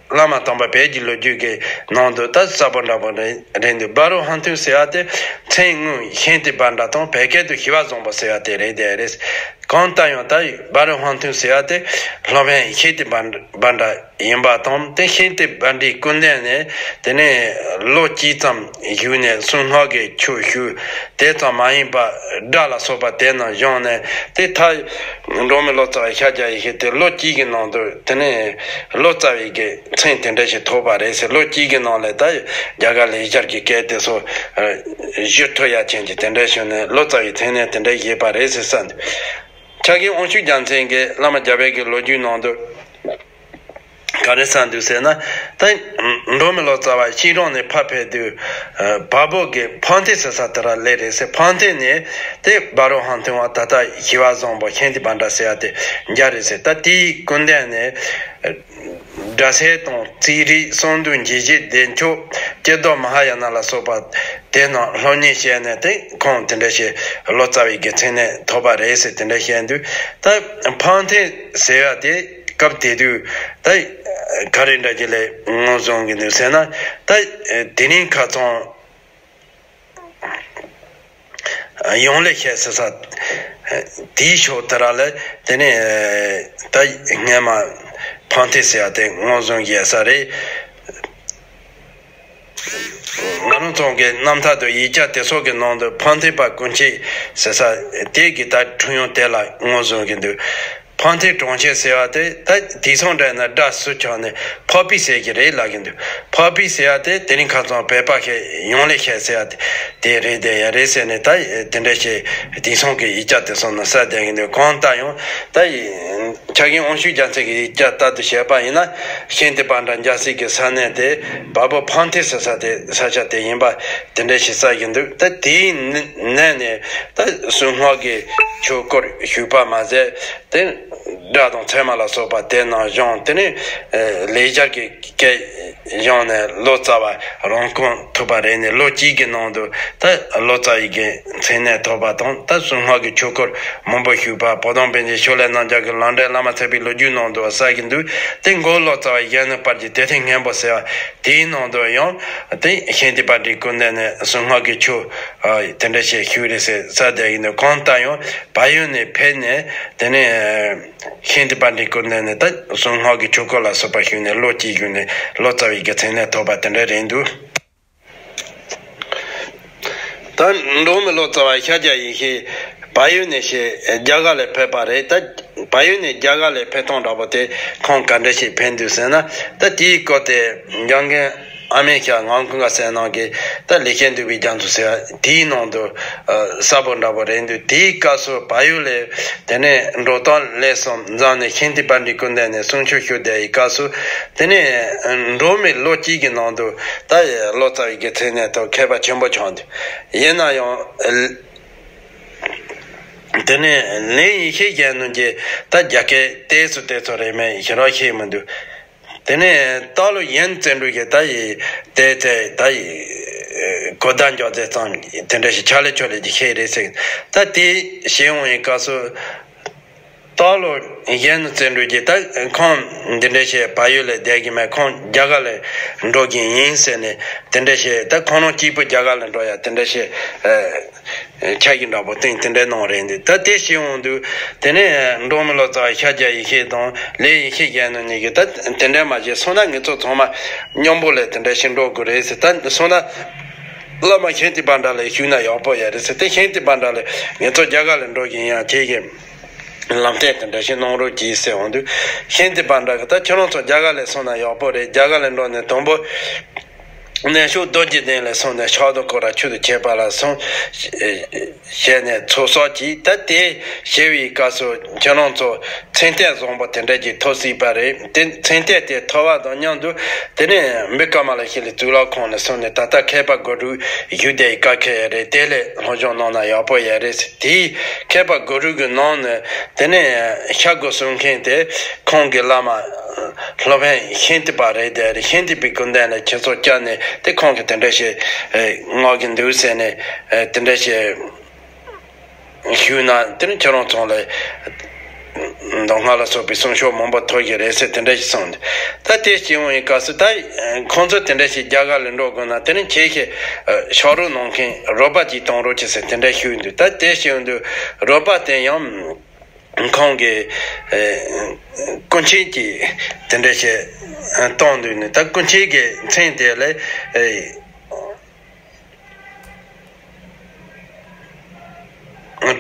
བླ་མ་དམ་པ་བོད་ཀྱི་ལོ་རྒྱུས་ཀྱི་ནང་དུ་ད་གསལ་པོ་འདྲ་པོ་རེད་རེད་འདུག་སྦ་རུ་ཧན་ཐུང་ཟེར་བ་དེ་མཚན་དངོས་ཤིན་ཏུ་པཎྜི་ཏ་དང་བོད་སྐད་དུ་ཞི་བ་བཟང་པོ་ཟེར་བ་དེ་རེད་དེ་རེད། གང་ལྟར་ཡང་ད་སྦ་རུ་ཧན་ཐུང་ཟེར་བ་དེ་སློབ་དཔོན་ཤིན་ཏུ་པཎྜི་ཏ་ཡིན་པ་དང་། དེ་ཤིན་ཏུ་པཎྜི་ཏའི་སྐུ་མདུན་ནས་དེ་ནས་ལོ་གཅིག་ཙམ་བཞུགས་ནས་གསུང་སྔགས་ཀྱི་ཆོས་ཞུས། དེ་ཙམ་མ་ཡིན་པར་སྒྲ་ལ་སོགས་པ་དེ་རྣམས་སྦྱངས་ནས། དེ་ད་འབྲོག་མི་ལོ་ཙཱ་བ་ཤཱཀྱ་ཡེ་ཤེས་དེ་ལོ་གཅིག་གི་ནང་དུ་དེ་ནས་ལོ་ཙཱ་བའི་གི་མཚན་དེ་འདྲ་ཞིག་ཐོབ་པ་རེད་ཟེར། ལོ་གཅིག་གི་ནང་ལ་ད་རྒྱ་གར་ལ་ཡིག་ཆར་གྱི་སྐད་དེ་ཚོ་ཞུ་ཐུབ་ཡ་ཅན་གྱི་དེ་འདྲ་བྱུང་ནས་ལོ་ཙཱ་བའི་མཚན་གནས་དེ་འདྲ་བཞེས་པ་རེད་ཟེར་ས་འདུག་ཕྱག་རྒན་དབང་ཕྱུག་རྒྱལ་མཚན་གྱིས་བླ་མ་རྒྱལ་བའི་གི་ལོ་རྒྱུས་ནང་དུ་ག་རེ་གསུངས་འདུག་ཟེར་ན། ད་འབྲོག་མི་ལོ་ཙཱ་བ་ཤིས་རོང་ནས་ཕར་ཕེབས་དུས་བལ་པོ་གི་ཕན་ཐེ་ཟེར་ས་དེ་ར་སླེབས་རེད་ཟེར། ཕན་ཐེ་ནས་དེ་སྦ་རུ་ཧན་ཐུང་བ་ད་ལྟ་ཞི་བ་བཟང་པོ་ཤིན་ཏུ་པཎྜི་ཏ་ཟེར་བ་དེ་མཇལ་རེད་ཟེར། ད་དེའི་སྐུ་མདུན་ནས་སྒྲ་གསལ་དང་རྩིས་རིག་གསང་འདུས་འགྱེད་བཞི་བདེ་མཆོག་སྤྱི་ལྡོག་མ་ཧཱ་ཡ་ན་ལ་སོགས་པ་དེ་རྣམས་སློབ་གཉེར་བྱས་ནས་དེ་ཁོང་དེ་འདྲ་ཞིག་ལོ་ཙཱ་བའི་གི་མཚན་གནས་ཐོབ་པ་རེད་ཟེར་དེ་འདྲ་བཤད་འདུག་ད་ཕན་ཐེ་ཟེར་བ་དེ་སྐབས་དེ་དུས་ད་ག་རེ་འདྲ་ཅིག་ལ་ངོས་བཟུང་གི་འདུག་ཟེར་ན། ད་དེ་རིང་ཁ་སང་ཡང་ལེ་ཤ་ཟེར་ས་དེའི་ཕྱོགས་དེ་ར་ལ་དེ་ནས་ད་སྔས་མ་ཕན་ཐེ་ཟེར་བ་དེ་ངོས་བཟུང་བྱས་ས་རེད། ང་རང་ཚོ་གི་རྣམ་ཐར་དུ་ཡིག་ཆ་དེ་ཚོ་གི་ནང་དུ་ཕན་ཐེ་པ་ཀུན་ཁྱེད་ཟེར་ས་དེ་གི་ད་འཁྲུངས་ཡུལ་དེ་ལ་ངོས་བཟུང་གི་འདུག་ཕན་ཐེ་གྲོང་ཁྱེར་ཟེར་བ་དེ་ད་དེང་སང་འདྲ་ན་སྒྲ་སུ་ཆགས་ནས་ཕག་པི་ཟེར་གྱི་རེད་ལབ་གི་འདུག་ཕག་པི་ཟེར་བ་དེ་དེ་རིང་ཁ་སང་བོད་པ་ཁས་ཡང་ལེ་ཤ་ཟེར་བ་དེ་རེད་དེ་ཡ་རེད་ཟེར་ནས་ད་དེ་འདྲ་ཞིག་དེང་སང་གི་ཡིག་ཆ་དེ་ཚོ་ནང་གསལ་བསྡད་གི་འདུག་གང་ལྟར་ཡང་ད་ཕྱག་རྒན་དབང་ཕྱུག་རྒྱལ་མཚན་གྱི་ཡིག་ཆ་ལྟར་དུ་བྱས་པ་ཡིན་ན། ཤིན་ཏུ་པཎྜི་ཏ་མཇལ་སའི་གི་ས་གནས་དེ་བལ་པོ་ཕན་ཐེ་ཟེར་ས་དེ་ས་ཆ་དེ་ཡིན་པ་དེ་འདྲ་ཞིག་གསལ་གྱི་འདུག་ད་དེའི་ནང་ནས་ད་གསུང་སྔགས་ཀྱི་ཆོས་སྐོར་ཞུས་པ་མ་ཟད། དེ་སྒྲ་དང་ཚད་མ་ལ་སོགས་པ་དེ་རྣམས་སྦྱངས། དེ་ནས་ལེགས་སྦྱར་གྱི་སྐད་སྦྱངས་ནས་ལོ་ཙཱ་བ་རང་ཁོངས་ཐུབ་པ་རེད་ནས། ལོ་གཅིག་གི་ནང་དུ་ད་ལོ་ཙཱ་བའི་གི་མཚན་གནས་ཐོབ་པ་དང་། ད་གསུང་སྔགས་ཀྱི་ཆོས་སྐོར་མང་པོ་ཞུས་པ། བོ་དོང་པཎ་ཆེན་ཕྱོགས་ལས་རྣམ་རྒྱལ་གྱི་ལམ་འབྲས་བླ་མ་ཐེག་པའི་ལོ་རྒྱུས་ནང་དུ་གསལ་གྱི་འདུག་དེ་མགོ་ལོག་རྩ་བ་གཞོན་ནུ་དཔལ་གྱི་དེ་ཐེངས་སྙན་པོ་ཟེར་བ་དེའི་ནང་དུ་ཡང་དེ་ཤིན་ཏུ་པཎྜི་ཏའི་སྐུ་མདུན་ནས་གསུང་སྔགས་ཀྱི་ཆོས་དེ་འདྲ་ཞིག་ཞུས་རེད་ཟེར་ས་དེ་ཡིན་འདུག་གང་ལྟར་ཡང་བལ་ཡུལ་ནས་ཕེབས་ནས་དེ་ནས་ཤིན་ཏུ་པཎྜི་ཏའི་སྐུ་མདུན་ནས་ད་གསུང་སྔགས་ཀྱི་ཆོས་སྐོར་ལ་སོགས་པ་ཞུས་ནས་ལོ་གཅིག་བཞུགས་ནས་ལོ་ཙཱ་བའི་གི་མཚན་གནས་ཐོབ་པ་དེ་འདྲ་རེད་འདུག་ད་འབྲོག་མི་ལོ་ཙཱ་བ་ཤཱཀྱ་ཡེ་ཤེས་བལ་ཡུལ་ནས་ཞེས་རྒྱ་གར་ལ་ཕེབས་པ་རེད། ད་བལ་ཡུལ་ནས་རྒྱ་གར་ལ་ཕེབས་སྟངས་འདྲ་པོ་དེ་ཁོང་ག་འདྲ་ཞིག་ཕེབས་འདུག་ཟེར་ན། ད་དེའི་སྐོར་དེ་འཇང་གི་ཨ་མེ་ཤ་ངང་ཀུན་དགའ་ཟེར་ནང་གི་ད་ལེགས་བཤད་འདུས་པའི་རྒྱ་མཚོ་ཟེར་བ་དེའི་ནང་དུ་གསལ་པོ་འདྲ་པོ་རེད་འདུག་དེའི་སྐབས་སུ་བལ་ཡུལ་ལ་དེ་ནས་འགྲོ་སྟངས་ལས་སམ་འཛོམས་ནས་ཤིན་ཏུ་པཎྜི་ཏའི་སྐུ་མདུན་ནས་གསུང་ཆོས་ཞུ་བསྡད་ཡི་སྐབས་སུ། དེ་ནས་འབྲོག་མི་ལོ་གཅིག་གི་ནང་དུ་ད་ལོ་ཙཱ་བའི་གི་མཚན་གནས་ཐོབ་མཁས་པ་ཆེན་པོ་ཆགས་འདུག་ཡིན་ན་ཡང་དེ་ནས་ལན་ཡེ་ཤེས་རྒྱལ་ནོར་གྱིས་ད་རྒྱ་སྐད་ཏོག་ཙམ་ཏོག་ཙམ་རེད་མེད་ཞེ་དྲག་ཤེས་མི་འདུག་དེ་ནས་སྟག་ལུང་ཡོན་བརྩོན་འགྲུས་ཀྱིས་ད་ཡི་དེ་དེ་ད་ཡི་གོ་བརྡ་འཇོག་ཚད་ཙམ་དེ་འདྲ་ཞིག་ཕྱག་ལས་ཕྱོགས་ལས་ཀྱི་ཤེས་རེད་ཟེར། ད་དེ་ཤེས་འོང་ཡི་སྐབས་སུ། སྟག་ལུང་ཡོན་བརྩོན་འགྲུས་ཀྱིས་ད་ཁོང་འདི་འདྲ་བྱས་བལ་ཡུལ་ལ་བསྡད་ཀྱི་མེད། ཁོང་རྒྱ་གར་ལ་འགྲོ་གི་ཡིན་ཟེར་ནས་དེ་འདྲ་བྱས། ད་ཁོང་རང་གཅིག་པུ་རྒྱ་གར་ལ་འགྲོ་ཡ་དེ་འདྲ་བྱས་འཆར་གཞི་འདྲ་པོ་བཏིང་དེ་འདྲ་གནང་རེད་འདུག་ད་དེ་བྱས་འོང་དུས་དེ་ནས་འབྲོག་མི་ལོ་ཙཱ་བ་ཤཱཀྱ་ཡེ་ཤེས་དང་ལས་ཡེ་ཤེས་རྒྱལ་ནོར་གཉིས་ཀྱིས་ད་དེ་འདྲ་མ་བྱས་སོང་ན་ངེད་ཚོ་ཚང་མ་མཉམ་པོ་ལ་དེ་འདྲ་བྱས་འགྲོ་དགོས་རེད་ཟེར། ད་སོང་ན་བླ་མ་ཤིན་ཏུ་པཎྜི་ཏ་ལ་ཞུས་ན་ཡག་པོ་ཡ་རེད་ཟེར། དེ་ཤིན་ཏུ་པཎྜི་ཏ་ལ་ངེད་ཚོ་རྒྱ་གར་ལ་འགྲོ་གི་ཡིན་ཡང་ཁྱེད་ཀྱིས། ལམ་སྟོན་དེ་འདྲ་ཞིག་གནང་རོགས་གྱིས་ཟེར་འོང་དུས། ཤིན་ཏུ་པཎྜི་ཏ་གིས་ད་ཁྱེད་རང་ཚོ་རྒྱ་གར་ལ་སོང་ན་ཡག་པོ་རེད། རྒྱ་གར་ལ་འགྲོ་ནས་དང་པོ་ གནས་མཆོག་རྡོ་རྗེ་གདན་ལ་སོང་ནས་ཕྱག་རྡོར་སྐོར་ར་མཆོག་ཏུ་བྱེད་པ་ལ་སོང་། ཞེས་ནས་ཚོགས་གསོག་གྱིས། ད་དེ་བྱེད་པའི་སྐབས་སུ་ཁྱེད་རང་ཚོ་མཚན་ལྟས་བཟང་པོ་དེ་འདྲ་ཅིག་ཐོབ་སྲིད་པ་རེད། དེ་མཚན་ལྟས་དེ་ཐོབ་པ་དང་མཉམ་དུ་དེ་ནས་འབུམ་དཀར་མ་ལ་ཤཱི་ལའི་གཙུག་ལག་ཁང་ནས་སོང་ནས་ད་ལྟ་མཁས་པ་སྒོ་དྲུག་བཞུགས་བསྡད་ཡི་བཀའ་ཁྱེར་རེད། དེ་ལས་སློབ་སྦྱོང་གནང་ན་ཡག་པོ་ཡོད་རེད། དེའི་མཁས་པ་སྒོ་དྲུག་གི་ནང་ནས་དེ་ནས་ཤར་སྒོ་གསུམ་མཁན་དེ་ཁོང་གི་བླ་མ་སློབ་དཔོན་ཤཱནྟི་པ་རེད། དེ་རེད། ཤཱནྟི་པའི་སྐུ་མདུན་ལ་ཁྱེད་ཚོ་བཅར་ནས་དེ་ཁོང་གིས་དེ་འདྲ་ཞིག་མངགས་ཀྱི་འདུག་ཟེར་ནས་དེ་འདྲ་ཞིག་ཞུས་ན་དེ་ནི་ཁྱེད་རང་ཚོ་ལ་མདོ་སྔགས་ལ་སོགས་པའི་གསུང་ཆོས་མང་པོ་ཐོབ་ཀྱི་རེད་ཟེར་དེ་འདྲ་ཞིག་གསུངས་འདུག་ད་དེ་ཞིག་འོང་བའི་སྐབས་སུ་ད་ཁོང་ཚོ་དེ་འདྲ་ཞིག་རྒྱ་གར་ལ་འགྲོ་དགོས་ན་དེ་ནི་ཁྱེད་ཀྱིས་ཕྱག་རོགས་གནང་མཁན་རོགས་པ་ཅིག་གཏོང་རོགས་བྱེད་ཟེར་དེ་འདྲ་ཞུས་འདུག་ད་དེ་ཞིག་འདུག་རོགས་པ་དེ་ཡང་ཁོང་གི་ཨེ་སྐུ་མཁྱེན་གྱིས་དེ་འདྲ་ཞིག་གཏོང་འདུག་ནི། ད་སྐུ་མཁྱེན་གྱི་མཚན་དེ་ལས་ཨེ་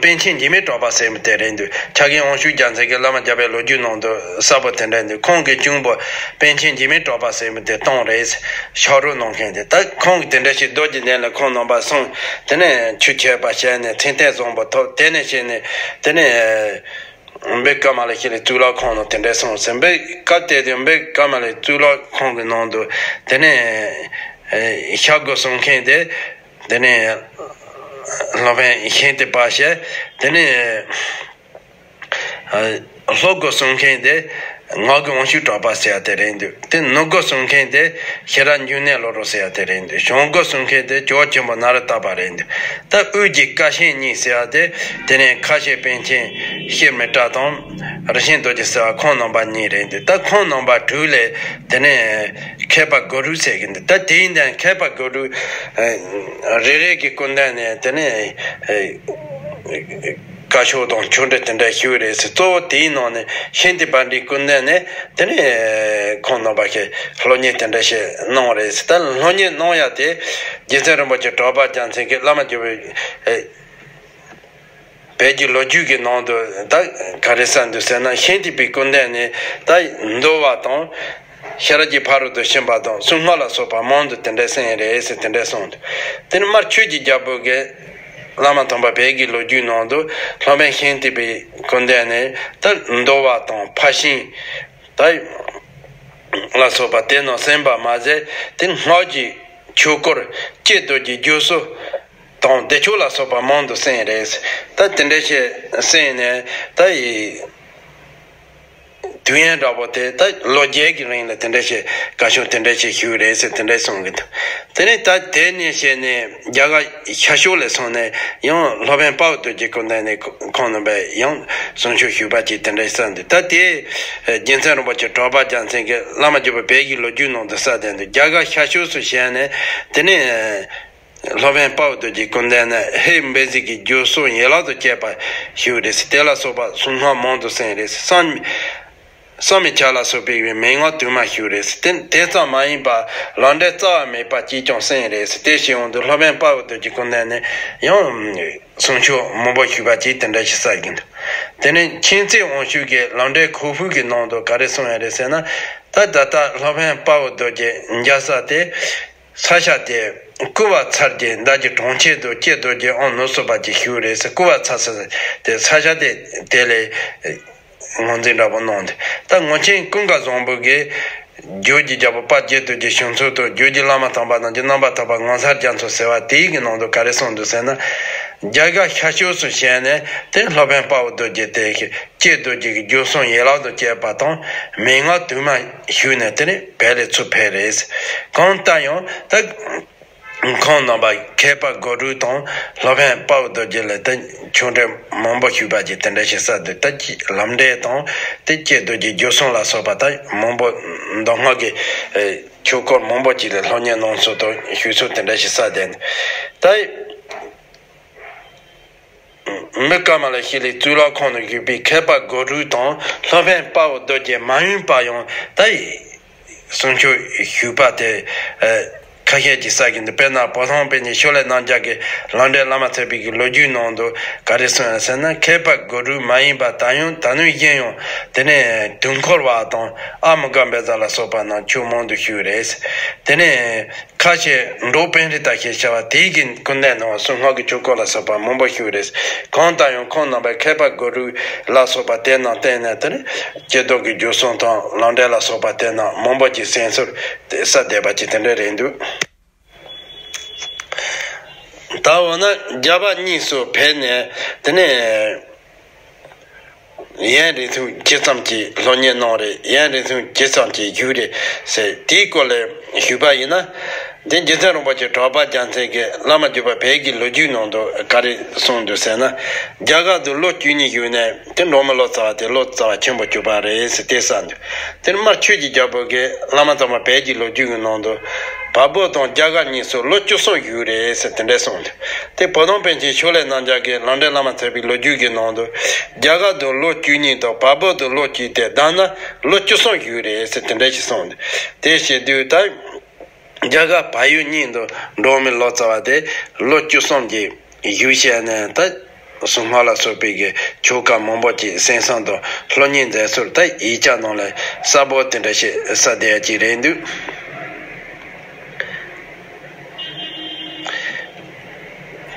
པཎ་ཆེན་འཇིགས་མེད་གྲགས་པ་ཟེར་མི་དེ་རེད་འདུག་ཕྱག་རྒན་དབང་ཕྱུག་རྒྱལ་མཚན་གྱིས་བླ་མ་རྒྱལ་བའི་ལོ་རྒྱུས་ནང་དུ་གསལ་པོ་དེ་འདྲ་འདུག་ཁོང་གི་གཅུང་པོ་པཎ་ཆེན་འཇིགས་མེད་གྲགས་པ་ཟེར་མི་དེ་གཏོང་རེད། ཕྱག་རོགས་གནང་མཁན་དེ་ད་ཁོང་གིས་དེ་འདྲ་ཞིག་རྡོ་རྗེ་གདན་ལ་ཁོང་རྣམ་པ་སོང་། དེ་ནས་ཆོས་བྱས་པ་བྱས་ནས་མཚན་ལྟས་བཟང་པོ་ཐོབ། དེ་ནས་བྱས་ནས་དེ་ནས་འབུམ་དཀར་མ་ལ་ཤཱི་ལའི་གཙུག་ལག་ཁང་ནང་དེ་འདྲ་སོང་ཟེར། འབུམ་སྐབས་དེ་དུས་འབུམ་དཀར་མ་ལའི་གཙུག་ལག་ཁང་གི་ནང་དུ་དེ་ནས་ཤར་སྒོ་གསུམ་མཁན་དེ། དེ་ནས་སློབ་དཔོན་ཤཱནྟི་པ་ཞེས། དེ་ནས་ལྷོ་སྒོ་གསུམ་མཁན་དེ་ངག་གི་དབང་ཕྱུག་གྲགས་པ་ཟེར་ཡ་དེ་རེད་འདུག་དེ་ནུབ་སྒོ་གསུམ་མཁན་དེ་ཤེས་རབ་འབྱུང་གནས་བློ་གྲོས་ཟེར་ཡ་དེ་རེད་འདུག་བྱང་སྒོ་གསུམ་མཁན་དེ་ཇོ་བོ་ཆེན་པོ་ནཱ་རོ་ཏ་པ་རེད་འདུག་ད་དབུས་ཀྱི་བཀའ་ཆེན་གཉིས་ཟེར་ཡ་དེ་དེ་ནས་ཁ་ཆེ་པཎ་ཆེན་ཤེར་མི་ཏྲ་དང་རིན་ཆེན་རྡོ་རྗེ་ཟེར་བ་ཁོང་རྣམ་པ་གཉིས་རེད་འདུག་ད་ཁོང་རྣམ་པ་དྲུག་ལས་དེ་ནས་མཁས་པ་སྒོ་དྲུག་ཟེར་གི་འདུག་ད་དེའི་ནང་མཁས་པ་སྒོ་དྲུག་རེ་རེ་གི་སྐུ་མདུན་ནས་དེ་ནས་བཀའ་ཆོས་དང་ཆོས་འབྲེལ་དེ་འདྲ་ཞུས་རེད་ཟེར། གཙོ་བོ་དེའི་ནང་ནས་ཤཱནྟི་པ་འདྲའི་སྐུ་མདུན་ནས་དེ་ནས་ཁོང་རྣམ་པ་གིས་སློབ་གཉེར་དེ་འདྲ་ཞིག་གནང་རེད་ཟེར། ད་སློབ་གཉེར་གནང་ཡ་དེ་རྗེ་བཙུན་རིན་པོ་ཆེ་གྲགས་པ་རྒྱལ་མཚན་གྱིས་བླ་མ་རྒྱལ་པོའི་བོད་ཀྱི་ལོ་རྒྱུས་ཀྱི་ནང་དུ་ད་ག་རེ་གསལ་འདུག་ཟེར་ན། ཤཱནྟི་པའི་སྐུ་མདུན་ནས་ད་འདུལ་བ་དང་ཤེས་རབ་ཀྱི་ཕ་རོལ་ཏུ་ཕྱིན་པ་དང་གསང་སྔགས་ལ་སོགས་པ་མང་དུ་དེ་འདྲ་གསན་རེད་ཟེར་དེ་འདྲ་གསུངས་འདུག་དེ་ནི་མར་ཆོས་ཀྱི་རྒྱལ་པོ་གིས་བླ་མ་དམ་པ་བོད་ཀྱི་ལོ་རྒྱུས་ནང་དུ་སློབ་དཔོན་ཤཱནྟི་པའི་སྐུ་མདུན་ནས་ད་འདུལ་བ་དང་ཕར་ཕྱིན་ད་ལ་སོགས་པ་དེ་རྣམས་གསན་པ་མ་ཟད་དེ་སྔགས་ཀྱི་ཆོས་སྐོར་ཀྱེ་རྡོ་རྗེ་རྒྱུ་སྲོལ་དང་བདེ་མཆོག་ལ་སོགས་པ་མང་དུ་གསན་རེད། ད་དེ་འདྲ་ཞིག་གསན་ནས་ད་ཡི་དུས་ཡུན་འདྲ་པོ་དེ་ད་ལོ་བརྒྱད་ཀྱི་རིང་ལ་དེ་འདྲ་ཞིག་བཀའ་ཆོས་དེ་འདྲ་ཞིག་ཞུས་རེད་ཟེར་དེ་འདྲ་གསུང་གི་འདུག་དེ་ནས་ད་དེ་ནས་བྱས་ནས་རྒྱ་གར་ཤར་ཕྱོགས་ལ་སོང་ནས་ཡང་སློབ་དཔོན་དཔའ་བོ་རྡོ་རྗེ་སྐུ་མདུན་ནས་ཁོང་རྣམ་པས་ཡང་གསུང་ཆོས་ཞུས་པ་ཅིག་དེ་འདྲ་ཞིག་གསུངས་འདུག་ད་དེ་རྗེ་བཙུན་རིན་པོ་ཆེ་གྲགས་པ་རྒྱལ་མཚན་གྱིས་བླ་མ་རྒྱལ་པོ་བོད་ཀྱི་ལོ་རྒྱུས་ནང་དུ་གསལ་བསྟན་འདུག་རྒྱ་གར་ཤར་ཕྱོགས་སུ་བྱས་ནས་དེ་ནས། སློབ་དཔོན་དཔའ་བོ་རྡོ་རྗེ་སྐུ་མདུན་ནས་ཧེ་འབའ་ཟིག་གི་རྒྱུ་སྲོག་ཡན་ལག་ཏུ་བཅད་པ་ཞུས་རེད་ཟེར། དེ་ལ་སོགས་པ་གསང་སྔགས་མང་དུ་གསན་རེད་ཟེར། བསམ་བསམ་མི་ཁྱབ་ལ་སོགས་པའི་མན་ངག་དུ་མ་ཞུས་རེད་ཟེར། དེ་དེ་ཙམ་མ་ཡིན་པར་ལམ་འབྲས་རྩ་བ་མེད་པ་ཅིས་ཀྱང་གསན་རེད་ཟེར། དེ་བཞིན་དུ་སློབ་དཔོན་དཔའ་བོ་རྡོ་རྗེ་སྐུ་མདུན་ནས་ཡང་གསུང་ཆོས་མང་པོ་ཞུས་པ་ཅིག་དེ་འདྲ་ཞིག་གསལ་གྱི་འདུག་དེ་ནས་མཁྱེན་བརྩེ་དབང་ཕྱུག་གིས་ལམ་འབྲས་ཁོ་ཧྥུ་གི་ནང་དུ་ག་རེ་གསུངས་ཡོད་རེད་ཟེར་ན། ད་ད་ལྟ་སློབ་དཔོན་དཔའ་བོ་རྡོ་རྗེ་མཇལ་ས་དེ། ས་ཆ་དེ་བསྐུལ་བ་ཚར་གྱི་མདའ་གྱི་གྲོང་ཁྱེར་དུ་ཀྱེ་རྡོ་རྗེ་དབང་ནུབ་སོ་པ་ཅིག་ཞུགས་རེད་ཟེར། བསྐུལ་བ་ཚར་ཟེར་དེ་ས་ཆ་དེ་དེ་ལས་ངོས་འཛིན་འདྲ་པོ་གནང་འདུག་ད་ངོར་ཆེན་ཀུན་དགའ་བཟང་པོ་གིས་རྒྱུད་ཀྱི་རྒྱལ་པོ་དཔལ་ཀྱེ་རྡོ་རྗེ་ཞུ་མཚོན་དུ་རྒྱུད་ཀྱི་བླ་མ་དམ་པ་རྣམས་ཀྱི་རྣམ་པར་ཐར་པ་ངོ་མཚར་རྒྱ་མཚོ་ཟེར་བ་དེའི་གི་ནང་དུ་ག་རེ་གསུངས་འདུག་ཟེར་ན། རྒྱ་གར་ཤར་ཕྱོགས་སུ་བྱས་ནས་དེ་སློབ་དཔོན་དཔའ་བོ་རྡོ་རྗེ་དེ་ཀྱེ་རྡོ་རྗེ་གི་རྒྱུ་གསུམ་ཡན་ལག་ཏུ་བཅད་པ་དང་མན་ངག་དུ་མ་ཞུས་ནས་དེ་ནས་བོད་ལ་ཚུར་ཕེབས་རེད། གང་ལྟར་ཡང་ད་ཁོང་རྣམ་པ་མཁས་པ་སྒོ་དྲུག་དང་སློབ་དཔོན་དཔའ་བོ་རྡོ་རྗེ་ལ་ད་ཆོས་འབྲེལ་མང་པོ་ཞུས་པ་ཅིག་དེ་འདྲ་ཞིག་གསལ་འདུག་ད་ཅི་ལམ་འབྲས་དང་དེ་ཀྱེ་རྡོ་རྗེ་རྒྱུ་གསུམ་ལ་སོགས་པ་ད་མང་པོ་མདོ་སྔགས་ཀྱི་ཆོས་སྐོར་མང་པོ་ཅིག་ལ་སློབ་གཉེར་གནང་ཚུལ་དང་ཞུས་ཚུལ་དེ་འདྲ་ཞིག་གསལ་འདུག་ད། འབུམ་དཀར་མ་ལ་ཤཱི་ལའི་གཙུག་ལག་ཁང་དུ་བཞུགས་པའི་མཁས་པ་སྒོ་དྲུག་དང་སློབ་དཔོན་དཔའ་བོ་རྡོ་རྗེ་མ་ཡུམ་པ་ཡང་ད་གསུང་ཆོས་ཞུས་པ་དེ། ཨ། ཁ་ཤས་ཀྱིས་བསགས་ཀྱི་འདུག་དཔེར་ན་བོ་དྷོང་པཎ་ཆེན་ཕྱོགས་ལས་རྣམ་རྒྱལ་གྱི་ལམ་འབྲས་བླ་མ་ཐེག་པའི་གི་ལོ་རྒྱུས་ནང་དུ་ག་རེ་གསུངས་ཡོད་ཟེར་ན། མཁས་པ་གུ་རུ་མ་ཡིན་པ་ད་ཡང་ད་ནུས་གཞན་ཡང་དེ་ནས་དུས་འཁོར་བ་དང་ཨ་མི་ཀ་བཛྲ་ལ་སོགས་པ་རྣམས་ཆོས་མང་དུ་ཞུས་རེད། དེ་ནས་ཁ་ཆེ་འབྲོག་པཎྜི་ཏ་ཞེས་བྱ་བ་དེའི་གི་སྐུ་འདས་ནང་གསུང་སྔགས་ཀྱི་ཆོས་སྐོར་ལ་སོགས་པ་མང་པོ་ཞུས་རེད། གང་ལྟར་ཡང་ཁོང་རྣམ་པས་མཁས་པ་གུ་རུ་ལ་སོགས་པ་དེ་རྣམས་བསྟེན་ནས་དེ་ནས་སྐྱེ་སྟོབས་ཀྱི་རྒྱུ་གསུམ་དང་ལམ་འབྲས་ལ་སོགས་པ་དེ་རྣམས་མང་པོ་ཅིག་གསན་སྲོལ་དེ་གསལ་བསྡད་པ་ཅིག་དེ་འདྲ་རེད་འདུག་ད་འོ་ན་རྒྱ་གར་གཉིས་སུ་ཕེབས་ནས་དེ་ནས་ཡུན་རིང་ཐུང་ཇི་ཙམ་གྱིས་སློབ་གཉེར་གནང་རེད། ཡུན་རིང་ཐུང་ཇི་ཙམ་གྱིས་བཞུགས་རེད་ཟེར་དེའི་སྐོར་ལ་ཞུས་པ་ཡིན་ན། དེ་རྗེ་བཙུན་རིན་པོ་ཆེ་གྲགས་པ་རྒྱལ་མཚན་གྱིས་བླ་མ་བརྒྱུད་པ་བོད་ཀྱི་ལོ་རྒྱུས་ནང་དུ་ག་རེ་གསུངས་འདུག་ཟེར་ན། རྒྱ་གར་དུ་ལོ་བཅུ་གཉིས་བཞུགས་ནས་དེ་འབྲོག་མི་ལོ་ཙཱ་བ་དེ་ལོ་ཙཱ་བ་ཆེན་པོ་གྱུར་པ་རེད་ཟེར་དེ་གསུངས་འདུག་དེ་ནས་མར་ཆོས་ཀྱི་རྒྱལ་པོ་གིས་བླ་མ་དམ་པ་བོད་ཀྱི་ལོ་རྒྱུས་ཀྱི་ནང་དུ་བལ་པོ་དང་རྒྱ་གར་གཉིས་སུ་ལོ་བཅུ་གསུམ་བཞུགས་རེད་ཟེར་དེ་འདྲ་གསུངས་འདུག་དེ་བོ་དྷོང་པཎ་ཆེན་ཕྱོགས་ལས་རྣམ་རྒྱལ་གྱི་ལམ་འབྲས་བླ་མ་ཐེག་པའི་ལོ་རྒྱུས་ཀྱི་ནང་དུ་རྒྱ་གར་དུ་ལོ་བཅུ་གཉིས་དང་བལ་པོ་དུ་ལོ་གཅིག་སྟེ་བསྡོམས་ན་ལོ་བཅུ་གསུམ་བཞུགས་རེད་ཟེར་དེ་འདྲ་ཞིག་གསུངས་འདུག་དེ་བྱེད་དུས་ད། རྒྱ་གར་བལ་ཡུལ་གཉིས་དུ་འབྲོག་མི་ལོ་ཙཱ་བ་དེ་ལོ་བཅུ་གསུམ་གྱི་བཞུགས་བྱས་ནས་ད་གསུང་སྔགས་ལ་སོགས་པའི་གི་ཆོས་སྐོར་མང་པོ་ཅིག་གསན་བསམ་དང་སློབ་གཉེར་མཛད་ཚུལ་ད་ཡིག་ཆ་ནང་ལ་གསལ་པོ་དེ་འདྲ་ཞིག་གསལ་བསྡད་ཡ་ཅིག་རེད་འདུག་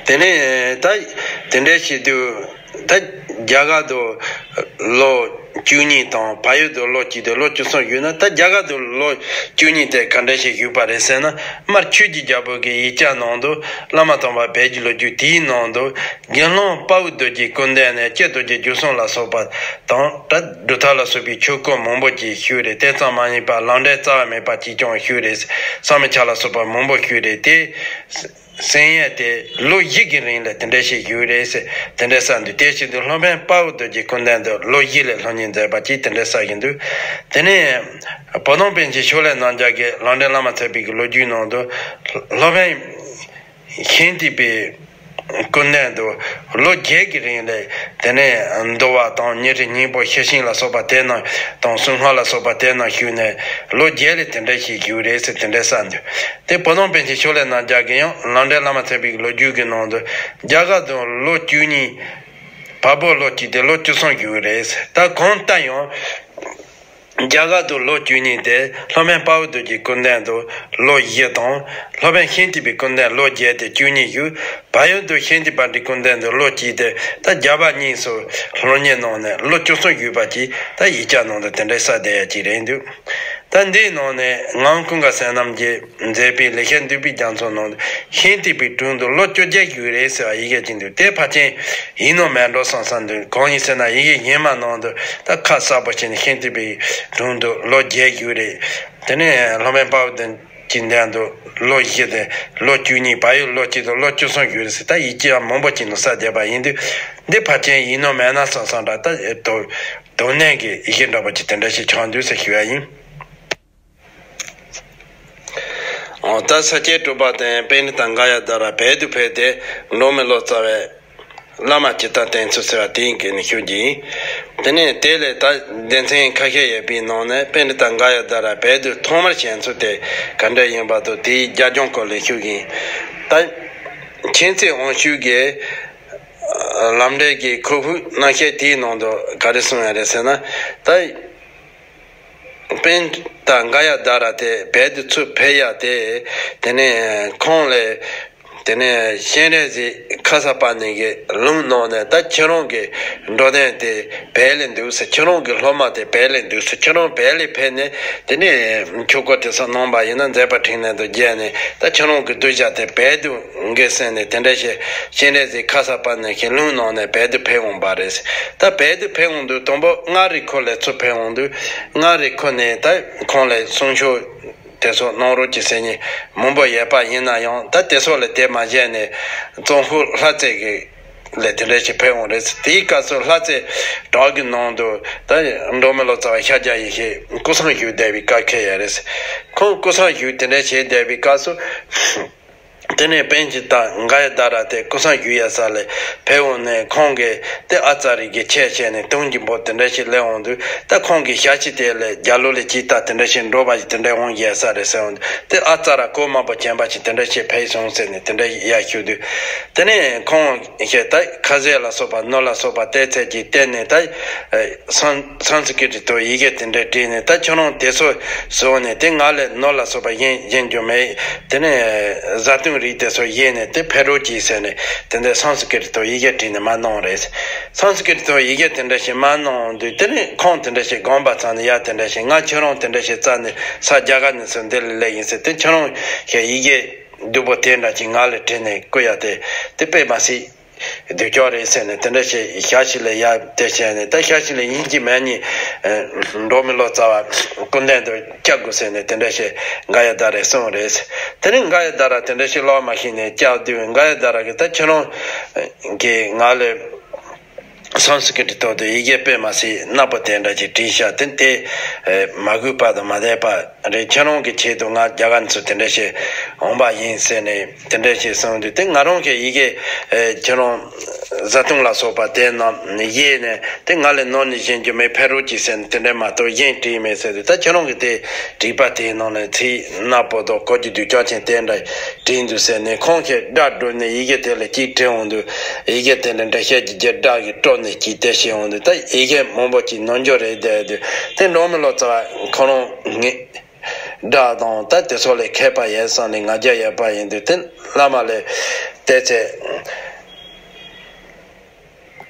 དེ་ནས་ད་དེ་འདྲ་བྱེད་དུས། ད་རྒྱ་གར་དུ་ལོ་བཅུ་གཉིས་དང་བལ་ཡུལ་དུ་ལོ་གཅིག་དང་ལོ་བཅུ་གསུམ་བཞུགས་ན། ད་རྒྱ་གར་དུ་ལོ་བཅུ་གཉིས་དེ་ག་འདྲ་ཞིག་བཞུགས་པ་རེད་ཟེར་ན། མར་ཆོས་ཀྱི་རྒྱལ་པོ་གི་ཡིག་ཆ་ནང་དུ་བླ་མ་དམ་པ་བོད་ཀྱི་ལོ་རྒྱུས་དེའི་ནང་དུ་དགེ་སློང་དཔའ་བོ་རྡོ་རྗེའི་སྐུ་མདུན་ནས་སྐྱེ་རྡོ་རྗེ་རྒྱུ་གསུམ་ལ་སོགས་པ་དང་ད་སྒྲུབ་ཐབས་ལ་སོགས་པའི་ཆོས་སྐོར་མང་པོ་ཅིག་ཞུས་རེད། དེ་ཙམ་མ་ཡིན་པར་ལམ་འབྲས་རྩ་བ་མེད་པ་ཅིག་ཀྱང་ཞུས་རེད། བསམ་མི་ཁྱབ་ལ་སོགས་པ་མང་པོ་ཞུས་རེད་དེ། གསན་ཡས་དེ་ལོ་བཞི་གི་རིང་ལ་དེ་འདྲ་ཞིག་བཞུགས་རེད་ཟེར་དེ་འདྲ་གསུངས་འདུག་དེ་བཞིན་དུ་སློབ་དཔོན་དཔའ་བོ་རྡོ་རྗེའི་སྐུ་མདུན་དུ་ལོ་བཞི་ལ་སློབ་གཉེར་མཛད་པ་ཅིག་དེ་འདྲ་གསུངས་ཀྱི་འདུག་དེ་ནས་བོ་དྷོང་པཎ་ཆེན་ཕྱོགས་ལས་རྣམ་རྒྱལ་གྱི་ལམ་འབྲས་བླ་མ་ཐེག་པའི་གི་ལོ་རྒྱུས་ནང་དུ་སློབ་དཔོན་ཤཱནྟི་པའི་སྐུ་མདུན་དུ་ལོ་བརྒྱད་ཀྱི་རིང་ལ་དེ་ནས་འདུལ་བ་དང་ཉི་ཁྲི་སྙིང་པོ་ཤེར་ཕྱིན་ལ་སོགས་པ་དེ་རྣམས་དང་གསུང་སྔགས་ལ་སོགས་པ་དེ་རྣམས་ཞུས་ནས་ལོ་བརྒྱད་ལ་དེ་འདྲ་ཞིག་བཞུགས་རེད་ཟེར་དེ་འདྲ་གསུངས་འདུག་དེ་བོ་དྷོང་པཎ་ཆེན་ཕྱོགས་ལས་རྣམ་རྒྱལ་གྱིས་ཡང་ལམ་འབྲས་བླ་མ་ཐེག་པའི་ལོ་རྒྱུས་ཀྱི་ནང་དུ་རྒྱ་གར་དུ་ལོ་བཅུ་གཉིས། བལ་པོ་ལོ་གཅིག་དེ་ལོ་བཅུ་གསུམ་བཞུགས་རེད། ད་གང་ལྟར་ཡང་རྒྱ་གར་དུ་ལོ་བཅུ་གཉིས་དེ་སློབ་དཔོན་དཔའ་བོ་རྡོ་རྗེའི་སྐུ་མདུན་དུ་ལོ་བཞི་དང་། སློབ་དཔོན་ཤཱནྟི་པའི་སྐུ་མདུན་ལོ་བརྒྱད་དེ་བཅུ་གཉིས་བཞུགས། བལ་ཡུལ་དུ་ཤཱནྟི་པཎྜི་ཏའི་སྐུ་མདུན་དུ་ལོ་གཅིག་དེ་ད་རྒྱ་བལ་གཉིས་སུ་སློབ་གཉེར་གནང་ནས་ལོ་བཅུ་གསུམ་བཞུགས་པ་ཅིག་ད་ཡིག་ཆ་ནང་དུ་དེ་འདྲ་གསལ་བསྡད་ཡ་ཅིག་རེད་འདུག་ད་འདིའི་ནང་ནས་ངག་དབང་ཀུན་དགའ་བསོད་ནམས་ཀྱིས་མཛད་པའི་ལེགས་བཤད་འདུས་པའི་རྒྱ་མཚོ་ནང་དུ་ཤཱནྟི་པའི་དྲུང་དུ་ལོ་བཅོ་བརྒྱད་བཞུགས་རེད་ཟེར་བ་ཡི་གེ་ཅིག་འདུག་དེ་ཕལ་ཆེར་ཡིན་ནོ་མེད་འགྲོ་བསམ་བསམ་འདུག་གང་ཡིན་ཟེར་ན་ཡི་གེ་སྔོན་མ་ནང་དུ་ད་ཁ་གསལ་པོ་བྱས་ནས་ཤཱནྟི་པའི་དྲུང་དུ་ལོ་བརྒྱད་བཞུགས་རེད། དེ་ནས་སློབ་དཔོན་དཔའ་བོ་དེ་གི་མདུན་དུ་ལོ་བཞི་དེ་ལོ་བཅུ་གཉིས། བལ་ཡུལ་ལོ་གཅིག་དང་ལོ་བཅུ་གསུམ་བཞུགས་རེད་ཟེར་ད་ཡིག་ཆ་མང་པོ་ཅིག་ནང་གསལ་བསྡད་པ་ཡིན་དུས། འདི་ཕལ་ཆེར་ཡིན་ནོ་མེད་ན་བསམ་བསམ་འདྲ་ད་དོ་དོ་ནན་གྱི་ཡི་གེ་འདྲ་པོ་ཅིག་དེ་འདྲ་ཞིག་ཆགས་འདུག་ཟེར་ཞུ་ཡ་ཡིན། འོ་ད་ས་སྐྱའི་གྲུབ་པ་དང་པཎྜི་ཏ་ག་ཡ་དྷ་ར་བོད་དུ་ཕེབས་ཏེ་འབྲོག་མི་ལོ་ཙཱ་བའི་བླ་མ་ཇི་ལྟར་བསྟེན་ཚུལ་ཟེར་བ་དེ་ཡིན་གྱི་ནི་ཞུ་རྒྱུ་ཡིན། དེ་ནས་དེ་ལས་ད་སྡེ་ཚན་ཁ་ཤས་ཡོད་པའི་ནང་ནས་པཎྜི་ཏ་ག་ཡ་དྷ་ར་བོད་དུ་ཐོག་མར་བྱོན་ཚུལ་དེ་ག་འདྲ་ཡིན་པ་དང་དེའི་རྒྱབ་ལྗོངས་སྐོར་ལ་ཞུ་གི་ཡིན། ད་མཁྱེན་བརྩེ་དབང་ཕྱུག་གིས་ལམ་འབྲས་ཀྱི་ཁོག་ཕུག་རྣམ་བཤད་དེའི་ནང་དུ་ག་རེ་གསུངས་ཡ་རེད་ཟེར་ན། ད་པཎྜི་ཏ་ག་ཡ་དྷ་ར་དེ་བོད་དུ་ཚུར་ཕེབས་ཡ་དེ། དེ་ནས་ཁོང་ལ་དེ་ནས་སྤྱན་རས་གཟིགས་ཁ་སར་པ་ཎི་གིས་ལུང་གནང་ནས་ད་ཁྱེད་རང་གི་འགྲོ་དོན་དེ་བོད་ལ་འདུག་ཟེར། ཁྱེད་རང་གི་སློབ་མ་དེ་བོད་ལ་འདུག་ཟེར། ཁྱེད་རང་བོད་ལ་ཕེབས་ནས་དེ་ནས་ཆོས་སྐོར་དེ་ཚོ་གནང་པ་ཡིན་ན་མཛད་པ་འཕྲིན་ལས་དང་མཇལ་ནས་ད་ཁྱེད་རང་གི་གདུལ་བྱ་དེ་བོད་དུ་འགོད་ཟེར་ནས་དེ་འདྲ་ཞིག་སྤྱན་རས་གཟིགས་ཁ་སར་པ་ཎི་གིས་ལུང་གནང་ནས་བོད་དུ་ཕེབས་འོང་པ་རེད། ད་བོད་དུ་ཕེབས་འོང་དུས་དང་པོ་མངའ་རིས་ཁུལ་ལ་ཚུར་ཕེབས་འོང་དུས་མངའ་རིས་ཁུལ་ནས་ད་ཁོང་ལ་གསུང་ཆོས་དེ་ཚོ་གནང་རོགས་གྱིས་ཟེར་མཁན་མང་པོ་ཡོད་པ་ཡིན་ན་ཡང་ད་དེ་ཚོ་ལ་དེ་མ་བཞེས་ནས་ཙོང་ཧུ་ལྷ་རྩེ་གི་ལ་དེ་འདྲ་ཞིག་ཕེབས་འོང་རེད། དེའི་སྐབས་སུ་ལྷ་རྩེ་བྲག་གི་ནང་དུ་ད་འབྲོག་མི་ལོ་ཙཱ་བ་ཤཱཀྱ་ཡེ་ཤེས་སྐུ་གསུང་བཞུགས་བསྡད་པའི་སྐབས་འཁེལ་ཡོད་རེད། ཁོང་སྐུ་གསུང་བཞུགས་དེ་འདྲ་བྱས་བསྡད་པའི་སྐབས་སུ། དེ་ནས་པཎ་ཆེན་ད་ག་ཡ་དྷ་ར་དེ་ཀུན་བཟང་བཞུགས་ཡ་ས་ལ་ཕེབས་འོང་ནས་ཁོང་གིས་དེ་ཨ་ཙ་རི་གི་ཆས་བྱས་ནས་དུང་གི་འབོ་དེ་འདྲ་ཞིག་ལེན་འོང་དུས། ད་ཁོང་གི་ཞ་ཡི་དེ་ལ་རྒྱ་ལོ་ལ་ཅིག་ད་དེ་འདྲ་ཞིག་འགྲོ་བ་ཞིག་དེ་འདྲ་འོང་ཡ་ས་རེད་ཟེར་འོང་དུས། དེ་ཨ་ཙ་ར་གོ་མ་པོ་བྱན་པ་ཞིག་དེ་འདྲ་ཞིག་ཕེབས་སོང་ཟེར་ནས་དེ་འདྲ་ཡ་ཞུ་དུས། དེ་ནས་ཁོང་ཞེས་ད་ཁ་ཟས་ལ་སོགས་པ་ནོར་ལ་སོགས་པ་དེ་ཚད་ཀྱིས་བསྟན་ནས། ད་སང་སང་སི་ཀི་རི་ཏོ་ཡི་གེ་དེ་འདྲ་བྲིས་ནས། ད་ཁྱོད་རང་དེ་ཚོ་བཟོས་ནས་དེ་ང་ལ་ནོར་ལ་སོགས་པ་གཞན་གཞན་རྒྱུ་མེད། དེ་ནས་བཟའ་བཏུང་རིགས་དེ་ཚོ་བཞེས་ནས་དེ་ཕེབས་རོགས་གྱིས་ཟེར་ནས་དེ་འདྲ་སང་སི་ཀི་རི་ཏོ་ཡི་གེ་བྲིས་ནས་མར་གནང་རེད། སང་སི་ཀི་རི་ཏོ་ཡི་གེ་དེ་འདྲ་ཞིག་མར་གནང་དུས། དེ་ནས་ཁོང་དེ་འདྲ་ཞིག་དགོངས་པ་ཚང་ནས། ཡ་དེ་འདྲ་ཞིག་ང་ཁྱོད་རང་དེ་འདྲ་ཞིག་བཙལ་ནས་ས་རྒྱ་གར་ནས་ཚུར་འདི་ལ་སླེབས་ཡིན་ཟེར། དེ་ཁྱོད་རང་ཞེས་ཡི་གེ་སྡུག་པོ་དེ་འདྲ་ཅིག་ང་ལ་བྲིས་ནས་བསྐུར་ཡ་དེ་དེ་དཔེ་མ་སྲིད་སྡུག་ཅག་རེད་ཟེར་ནས་དེ་འདྲ་ཞིག་ཞ་ཡི་ལ་ཡ་དེ་བྱས་ནས། ད་ཞ་ཡི་ལ་ཡིན་གཅིག་མིན་གཉིས་འགྲོ་མི་ལོ་ཙཱ་བ་སྐུ་མདུན་དུ་བསྐྱལ་དགོས་ཟེར་ནས་དེ་འདྲ་ཞིག་ག་ཡ་དྷ་རས་གསུངས་རེད། དེ་ནས་ག་ཡ་དྷ་ར་དེ་འདྲ་ཞིག་ལོག་མ་ཤེས་ནས་བསྐྱལ་དུས། ག་ཡ་དྷ་ར་གིས་ད་ཁྱེད་རང་གིས་ང་ལ་སང་སི་ཀི་རི་ཏོ་དེ་ཡི་གེ་དཔེ་མ་སྲིད་ནག་པོ་དེ་འདྲ་ཅིག་བྲིས་ཤག་དེ་དེ་མ་གུས་པ་དང་མ་དད་པ་རེད། ཁྱེད་རང་གི་ཆེད་དུ་ང་རྒྱ་གར་ཚུར་དེ་འདྲ་ཞིག་འོང་པ་ཡིན་ཟེར་ནས་དེ་འདྲ་ཞིག་གསུངས་དུས། དེ་ང་རང་གི་ཡི་གེ་ཁྱེད་རང་བཟའ་བཏུང་ལ་སོགས་པ་དེ་རྣམས་བཞེས་ནས་དེ་ང་ལ་ནོར་ནས་གཞན་རྒྱུ་མེད། ཕེབས་རོགས་གྱིས་ཟེར་ནས་དེ་འདྲ་མ་གཏོགས་གཞན་བྲིས་མེད་ཟེར་དུས། ད་ཁྱེད་རང་གི་དེ་བྲིས་པ་དེའི་ནང་ནས་ཚིག་ནག་པོ་དང་གོ་རྒྱུ་སྡུག་ཅག་ཅན་དེ་འདྲ་བྲིས་འདུག་ཟེར་ནས་ཁོང་གིས་སྒྲ་སྒྲོག་ནས་ཡི་གེ་དེ་ལ་གཅིག་བྲིས་འོང་དུས། ཡི་གེ་དེ་ལ་འགྲེལ་བཤད་ཀྱི་རྒྱུ་སྒྲ་གིས་དཀྲོལ་ནས་གཅིག་དེ་བྱས་འོང་དུས། ད་ཡི་གེ་མང་པོ་ཅིག་ནོར་འགྲོ་རེད་བསྡད་དུས། དེ་འགྲོ་མི་ལོ་ཙཱ་བ་ཁོ་རང་ངས་སྒྲ་དང་ད་དེ་ཚོ་ལ་མཁས་པ་ཡིན་བསམ་ནས་ང་རྒྱལ་ཡོད་པ་ཡིན་དུས། དེ་བླ་མ་ལ་དེ་ཚེ་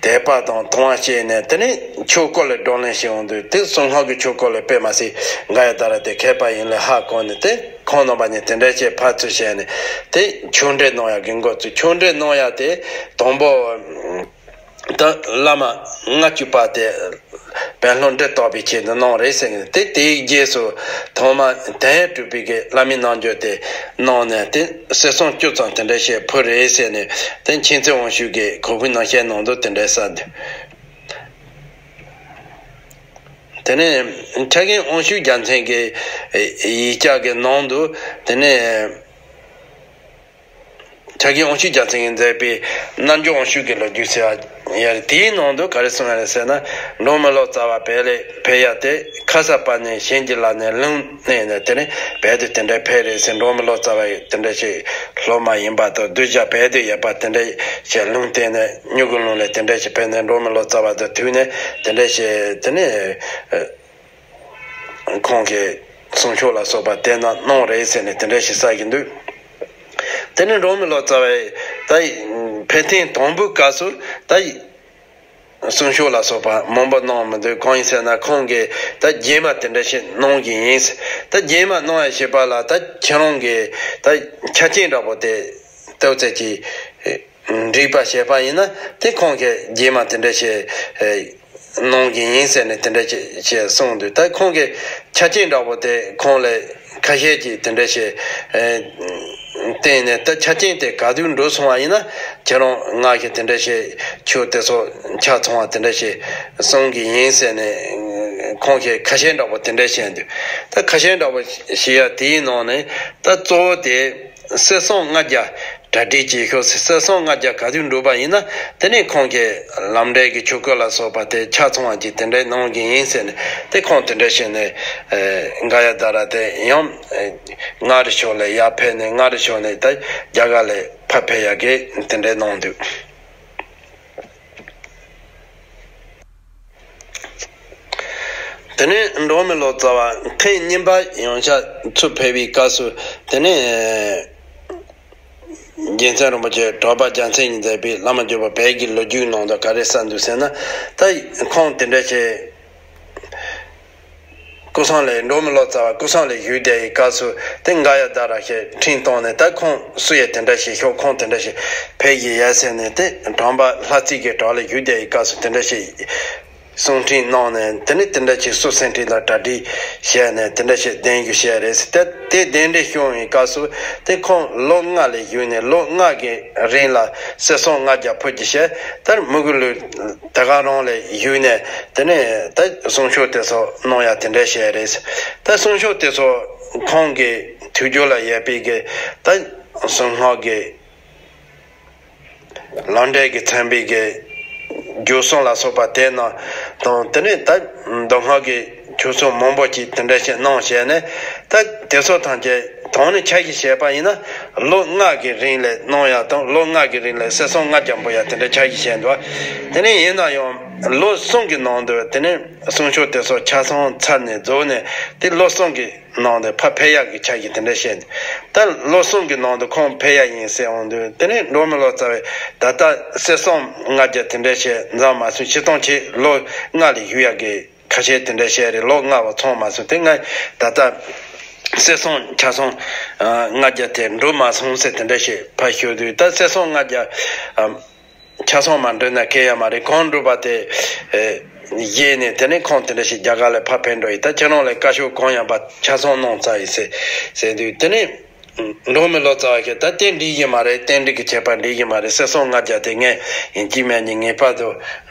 དད་པ་དང་དུང་བ་སྐྱེས་ནས། དེ་ནས་ཆོས་སྐོར་ལ་བགྲོ་གླེང་བྱས་འོང་དུས། དེ་གསང་སྔགས་ཀྱི་ཆོས་སྐོར་ལ་དཔེ་མ་སྲིད་ག་ཡ་དྷ་ར་དེ་མཁས་པ་ཡིན་ལ་ཧ་གོ་ནས། དེ་ཁོང་རྣམ་པ་གཉིས་དེ་འདྲ་བྱས་ཕར་ཚུར་བྱས་ནས། དེ་ཆོས་འབྲེལ་གནང་ཡག་གི་འགོ་བཙུགས། ཆོས་འབྲེལ་གནང་ཡག་དེ་དང་པོ་ད་བླ་མ་ལྔ་བཅུ་པ་དེ་དཔལ་ལྷུན་གྲུབ་རྟོགས་པའི་ཆེད་དུ་གནང་རེད་ཟེར་གི། དེ་དེའི་རྗེས་སུ་ཐོག་མ་དོན་ཡོད་གྲུབ་པའི་གི་བླ་མའི་རྣལ་འབྱོར་དེ་གནང་ནས། དེ་གསེར་སྲང་བཅུ་ཙམ་དེ་འདྲ་བྱས་ཕུལ་རེད་ཟེར་ནས། དེ་མཁྱེན་བརྩེ་དབང་ཕྱུག་གིས་གོ་བསྐུལ་གནང་བཤད་གནང་འདུག་དེ་འདྲ་གསལ་འདུག་དེ་ནས་ཕྲ་རྒན་དབང་ཕྱུག་རྒྱལ་མཚན་གྱི་ཡིག་ཆ་གི་ནང་དུ། དེ་ནས་ཕྲ་རྒན་དབང་ཕྱུག་རྒྱལ་མཚན་གྱིས་མཛད་པའི་རྣལ་འབྱོར་དབང་ཕྱུག་གི་ལོ་རྒྱུས་ཟེར་བ་ཡ་རེད། དེའི་ནང་དུ་ག་རེ་གསུངས་ཡ་རེད་ཟེར་ན། འགྲོ་མི་ལོ་ཙཱ་བ་བོད་ལ་ཕེབས་ཡ་དེ་ཁ་སར་པ་ཎི་གཞན་གྱི་ལག་ནས་ལུང་བསྟན་ནས། དེ་ནས་བོད་དུ་དེ་འདྲ་ཕེབས་རེད་ཟེར། འགྲོ་མི་ལོ་ཙཱ་བ་དེ་འདྲ་ཞིག་སློབ་མ་ཡིན་པ་དང་། གདུལ་བྱ་བོད་དུ་ཡོད་པ་དེ་འདྲ་ཞིག་ལུང་བསྟན་ནས། སྨྱུ་གུ་ལུང་ལ་དེ་འདྲ་ཞིག་ཕེབས་ནས། འགྲོ་མི་ལོ་ཙཱ་བ་དང་ཐུག་ནས་དེ་འདྲ་ཞིག་དེ་ནས་ཁོང་གིས་གསུང་ཆོས་ལ་སོགས་པ་དེ་རྣམས་གནང་རེད་ཟེར་ནས་དེ་འདྲ་ཞིག་གསལ་གྱི་འདུག་དེ་ནས་འགྲོ་མི་ལོ་ཙཱ་བས་ད་ཕེབས་ཐེངས་དང་པོའི་སྐབས་སུ་ད་གསུང་ཆོས་ལ་སོགས་པ་མང་པོ་གནང་མི་འདུག་གང་ཡིན་ཟེར་ན། ཁོང་གིས་ད་རྗེས་མ་དེ་འདྲ་ཞིག་གནང་གི་ཡིན། ད་རྗེས་མ་གནང་ཡ་བྱེད་པ་ལ་ད་ཁྱེད་རང་གིས་ད་ཆ་རྐྱེན་འདྲ་པོ་དེ་ཏོག་ཙམ་ཅིག་འགྲིག་པ་བྱས་པ་ཡིན་ན། དེ་ཁོང་གིས་རྗེས་མ་དེ་འདྲ་ཞིག་གནང་གི་ཡིན་ཟེར་ནས་དེ་འདྲ་ཞིག་གསུངས་འདུག་ད་ཁོང་གིས་ཆ་རྐྱེན་འདྲ་པོ་དེ་ཁོང་ལ་ཁ་ཤས་ཀྱིས་དེ་འདྲ་ཞིག་བསྟན་ནས། ད་ཆ་རྐྱེན་དེ་ག་དུས་འགྲུབ་སོང་བ་ཡིན་ན། ཁྱེད་རང་ང་གིས་དེ་འདྲ་ཞིག་ཆོས་དེ་ཚོ་ཆ་ཚང་བ་དེ་འདྲ་ཞིག་གསུང་གི་ཡིན་ཟེར་ནས་ཁོང་གིས་ཁ་ཤས་འདྲ་པོ་དེ་འདྲ་བཤད་འདུག་ད་ཁ་ཤས་འདྲ་པོ་བཤད་ཡ་དེའི་ནང་ནས་ད་གཙོ་བོ་དེ་གསེར་སྲང་ལྔ་བརྒྱ་གྲ་སྒྲིག་བྱེད་ཤོག་ཟེར། གསེར་སྲང་ལྔ་བརྒྱ་ག་དུས་འགྲུབ་པ་ཡིན་ན། དེ་ནས་ཁོང་གིས་ལམ་འབྲས་ཀྱི་ཆོས་སྐོར་ལ་སོགས་པ་དེ་ཆ་ཚང་བ་ཅིག་དེ་འདྲ་གནང་གི་ཡིན་ཟེར་ནས། དེ་ཁོང་དེ་འདྲ་བཤད་ནས་ག་ཡ་དྷ་ར་དེ་ཡང་མངའ་རིས་ཕྱོགས་ལ་ཡར་ཕེབས་ནས། མངའ་རིས་ཕྱོགས་ནས་ད་རྒྱ་གར་ལ་ཕར་ཕེབས་ཡ་གི་དེ་འདྲ་གནང་འདུག་དེ་ནས་འགྲོ་མི་ལོ་ཙཱ་བ་ཐེངས་གཉིས་པ་ཡང་ཞ་ཚུར་ཕེབས་པའི་སྐབས་སུ། དེ་ནས་རྒྱལ་མཚན་རིན་པོ་ཆེ་གྲགས་པ་རྒྱལ་མཚན་གྱིས་མཛད་པའི་བླ་མ་མགྱོགས་པ་བོད་ཀྱི་ལོ་རྒྱུས་ནང་དུ་ག་རེ་གསལ་འདུག་ཟེར་ན། ད་ཁོང་དེ་འདྲ་བྱས་ཀུན་བཟང་ལ། འགྲོ་མི་ལོ་ཙཱ་བ་ཀུན་བཟང་ལ་བཞུགས་བསྡད་ཡི་སྐབས་སུ། དེ་མངའ་རིས་དྷ་ར་ཞེས་འཕྲིན་བཏང་ནས། ད་ཁོང་སུ་ཡིས་དེ་འདྲ་ཞིག་ཤོག་ཁོང་དེ་འདྲ་ཞིག་ཕེབས་ཀྱི་ཡོད་ཟེར་ནས། དེ་གྲགས་པ་ལྷ་རྩེ་གི་བྲག་ལ་བཞུགས་བསྡད་ཡི་སྐབས་སུ་དེ་འདྲ་ཞིག་གསུང་འཕྲིན་གནང་ནས། དེ་ནས་དེ་འདྲ་ཞིག་སུ་སེང་ཁྲི་ལ་གྲ་སྒྲིག་བྱས་ནས་དེ་འདྲ་ཞིག་གདན་ཞུ་བྱས་རེད་ཟེར། དེ་དེ་གདན་འདྲེན་ཞུ་ཡི་སྐབས་སུ་དེ་ཁོང་ལོ་ལྔ་ལ་བཞུགས་ནས། ལོ་ལྔ་གི་རིང་ལ་གསེར་སྲང་ལྔ་བརྒྱ་ཕུལ་གྱི་བྱས། ད་མུ་གུ་ལུ་དེ་ག་རང་ལ་བཞུགས་ནས། དེ་ནས་ད་གསུང་ཆོས་དེ་ཚོ་གནང་ཡ་དེ་འདྲ་བྱས་རེད། ད་གསུང་ཆོས་དེ་ཚོ་ཁོང་གི་ཐུགས་རྒྱུད་ལ་ཡོད་པའི་གི་ད་ གསང་སྔགས་ཀྱི་ལམ་འབྲས་ཀྱི་ཚན་པའི་གི་རྒྱུད་གསུམ་ལ་སོགས་པ་དེ་རྣམས་དང་། དེ་ནས་ད་མདོ་སྔགས་ཀྱི་ཆོས་ཚུལ་མང་པོ་ཅིག་དེ་འདྲ་ཞིག་གནང་བྱས་ནས། ད་དེ་ཚོ་ཐམས་ཅད་དོན་ནི་ཆ་བཞག་བྱས་པ་ཡིན་ན། ལོ་ལྔ་གི་རིང་ལ་གནང་ཡ་དང་། ལོ་ལྔ་གི་རིང་ལ་གསེར་སྲང་ལྔ་བརྒྱ་འབུལ་ཡ་དེ་འདྲ་ཆ་བཞག་བྱས་འདུག། དེ་ནས་ཡིན་ན་ཡང་ལོ་གསུམ་གྱི་ནང་དུ་དེ་ནས་གསུང་ཆོས་དེ་ཚོ་ཆ་ཚང་ཚར་ནས་རྫོགས་ནས། དེ་ལོ་གསུམ་གྱི་ནང་དུ་ཕར་ཕེབས་ཡག་གི་ཆ་བཞག་དེ་འདྲ་བཤད། ད་ལོ་གསུམ་གྱི་ནང་དུ་ཁོང་ཕེབས་ཡག་ཡིན་ཟེར་འོང་དུས། དེ་ནས་འབྲོག་མི་ལོ་ཙཱ་བས་ད་ལྟ་གསེར་སྲང་ལྔ་བརྒྱ་དེ་འདྲ་བཤད་འཛོམས་མ་སོང་། སྤྱིར་བཏང་ཆེད་ལོ་ལྔ་ལ་བཞུགས་ཡག་གི་ཁ་ཤས་དེ་འདྲ་བཤད་རེད། ལོ་ལྔ་བ་ཚང་མ་སོང་། དེ་སྔ་ད་ལྟ་གསེར་སྲང་ཆ་སྲང་ལྔ་བརྒྱ་དེ་འགྲོ་མ་སོང་ཟེར་དེ་འདྲ་བཤད་ཕར་ཞུ་དུས། ད་གསེར་སྲང་ལྔ་བརྒྱ་ཆ་ཚང་མ་འགྲོ་ན་ཁེ་ཡ་མ་རེད། གང་འགྲུབ་པ་དེ་ཨེ་བཞེས་ནས། དེ་ནས་ཁོང་དེ་འདྲ་ཞིག་རྒྱ་གར་ལ་ཕར་ཕེབས་འགྲོ་ཡིན། ད་ཁྱེད་རང་ལ་བཀའ་ཤོག་གང་ཡང་པ་ཆ་ཚང་གནང་ཚར་ཡིན་ཟེར་ཟེར་དུས། དེ་ནས་འབྲོག་མི་ལོ་ཙཱ་བ་གིས་ད་དེ་འགྲིག་གི་མ་རེད། རྟེན་འབྲེལ་གྱི་ཁྱད་པར་འགྲིག་གི་མ་རེད། གསེར་སྲང་ལྔ་བརྒྱ་དེ་ངས་ཡིན་གཅིག་མིན་གཉིས་ངེས་པར་དུ་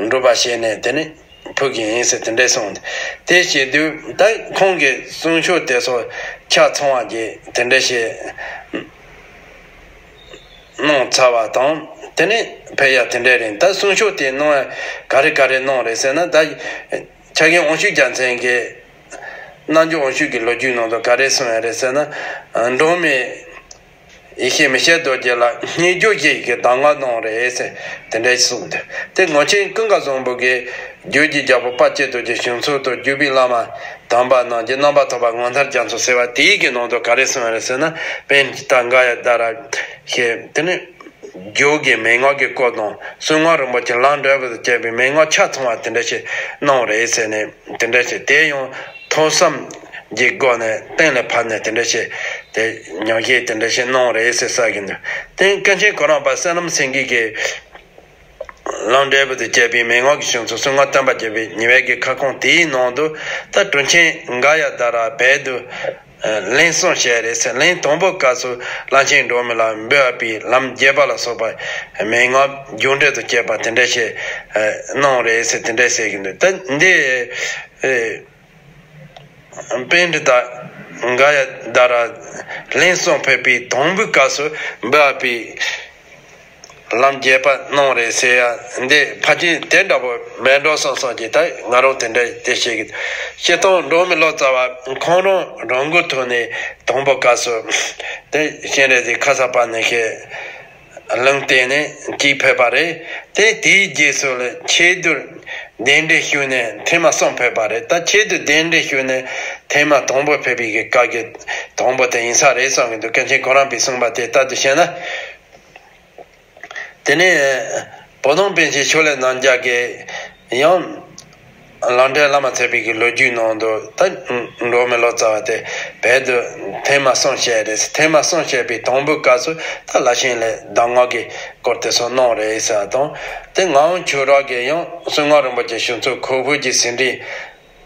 འགྲུབ་པ་བྱས་ནས་དེ་ནས་ཕུལ་གི་ཡིན་ཟེར་དེ་འདྲ་གསུངས། དེ་བྱེད་དུས་ད་ཁོང་གིས་གསུང་ཆོས་དེ་ཚོ་ཆ་ཚང་བ་གྱིས་དེ་འདྲ་བྱས། གནང་ཚར་བ་དང་། དེ་ནས་ཕེབས་ཡ་དེ་འདྲ་རེད། ད་གསུང་ཆོས་དེ་གནང་ཡ་ག་རེ་ག་རེ་གནང་རེད་ཟེར་ན། ད་ཆ་རྐྱེན་དབང་ཕྱུག་རྒྱལ་མཚན་གྱིས་རྣལ་འབྱོར་དབང་ཕྱུག་གི་ལོ་རྒྱུས་ནང་དུ་ག་རེ་གསུངས་ཡ་རེད་ཟེར་ན། འབྲོག་མི་ཡེ་ཤེས་མི་ཤེས་རྡོ་རྗེ་ལ་སྙན་བརྒྱུད་བཞི་ཡི་གི་གདམས་ངག་གནང་རེད་ཟེར་དེ་འདྲ་གསུངས་ཏེ། དེ་ངག་ཆེན་ཀུན་དགའ་བཟང་པོ་གིས་བརྒྱུད་ཀྱི་རྒྱལ་པོ་དཔལ་སྐྱེས་རྡོ་རྗེ་ཞུན་ཚོད་དང་བརྒྱུད་པའི་བླ་མ་དམ་པ་རྣམས་ཀྱི་རྣམ་པར་ཐར་པ་ངོ་མཚར་རྒྱ་མཚོ་ཟེར་བ་དེའི་གི་ནང་དུ་ག་རེ་གསུངས་ཡོད་རེད་ཟེར་ན། པཎྜི་ཏ་ག་ཡ་དྷ་ར་ཞེས་དེ་ནི་རྒྱུད་ཀྱི་མན་ངག་གི་སྐོར་དང་། གསང་སྔགས་རིན་པོ་ཆེ་ལམ་འབྲས་བུ་དང་བཅས་པའི་མན་ངག་ཆ་ཚང་བ་དེ་འདྲ་ཞིག་གནང་རེད་ཟེར་ནས། དེ་འདྲ་ཞིག་དེ་ཡང་ཐོས་བསམ་གྱི་སྒོ་ནས་གཏན་ལ་ཕབ་ནས་དེ་འདྲ་ཞིག་དེ་ཉམས་བཞེས་དེ་འདྲ་ཞིག་གནང་རེད་ཟེར་ཟེར་གྱི་འདུག། དེ་སྐུ་མཁྱེན་གོ་རམས་པ་བསོད་ནམས་སེང་གེ་གིས་ལམ་འབྲས་བུ་དང་བཅས་པའི་མན་ངག་གི་ཞུན་ཚོད་གསང་སྔགས་བསྟན་པ་རྒྱས་པའི་ཉེ་བའི་གི་ཁ་སྐོང་དེའི་ནང་དུ། ད་གྲུབ་ཆེན་ག་ཡ་དྷ་ར་བོད་དུ་ལན་གསུམ་བཤད་རེད་ཟེར། ལན་དང་པོའི་སྐབས་སུ་བླ་ཆེན་འབྲོག་མི་ལ་འབུལ་བའི་ལམ་རྒྱས་པ་ལ་སོགས་པ་མན་ངག་རྒྱུ་འབྲས་དང་བཅས་པ་དེ་འདྲ་ཞིག་གནང་རེད་ཟེར་དེ་འདྲ་ཟེར་གྱི་འདུག། ད་འདི་པཎྜི་ཏ་ག་ཡ་དྷ་ར་ལན་གསུམ་ཕེབས་པའི་དང་པོའི་སྐབས་སུ་འབུལ་བའི་ལམ་རྒྱས་པ་གནང་རེད་ཟེར་ཡ། འདི་ཕལ་ཆེར་དེ་འདྲ་པོ་མེད་འགྲོ་བསམ་བསམ་གྱི། ད་ང་རང་དེ་འདྲ་དེ་བཤད་ཀྱི། སྤྱིར་བཏང་འབྲོག་མི་ལོ་ཙཱ་བ་ཁོང་རང་རང་འགུལ་ཐོག་ནས་དང་པོ་སྐབས་སུ་དེ་སྤྱན་རས་གཟིགས་ཁ་སར་པ་ཎི་ཞེས་ལུང་བསྟན་ནས་གཅིག་ཕེབས་པ་རེད། དེ་དེའི་རྗེས་སུ་ལ་ཆེད་དུ་གདན་འདྲེན་ཞུས་ནས་ཐེངས་མ་གསུམ་ཕེབས་པ་རེད། ད་ཆེད་དུ་གདན་འདྲེན་ཞུས་ནས་ཐེངས་མ་དང་པོ་ཕེབས་པའི་གི་སྐབས་ཀྱི་དང་པོ་དེ་ཡིན་ས་རེད་བསམ་གྱི་འདུག། སྐུ་མཁྱེན་གོ་རམས་པས་གསུངས་པ་དེ་ལྟར་དུ་བྱས་ན། དེ་ནས་བོ་དོང་པཎ་ཆེན་ཕྱོགས་ལས་རྣམ་རྒྱལ་གྱིས་ཡང་ལམ་འབྲས་བླ་མ་ཚེ་འཕེལ་གྱི་ལོ་རྒྱུས་ནང་དུ། ད་འབྲོག་མི་ལོ་ཙཱ་བ་དེ་བོད་དུ་ཐེངས་མ་གསུམ་བཤད་རེད། ཐེངས་མ་གསུམ་བཤད་པའི་དང་པོའི་སྐབས་སུ་ད་བླ་ཆེན་ལ་གདམས་ངག་གི་སྐོར་དེ་ཚོ་གནང་རེད་ཟེར་བ་དང་། དེ་ངག་དབང་ཆོས་གྲགས་ཀྱིས་ཡང་གསང་སྔགས་རིན་པོ་ཆེ་ཞུན་ཚོད་ཁོ་བོ་གྱི་ཟིན་བྲིས་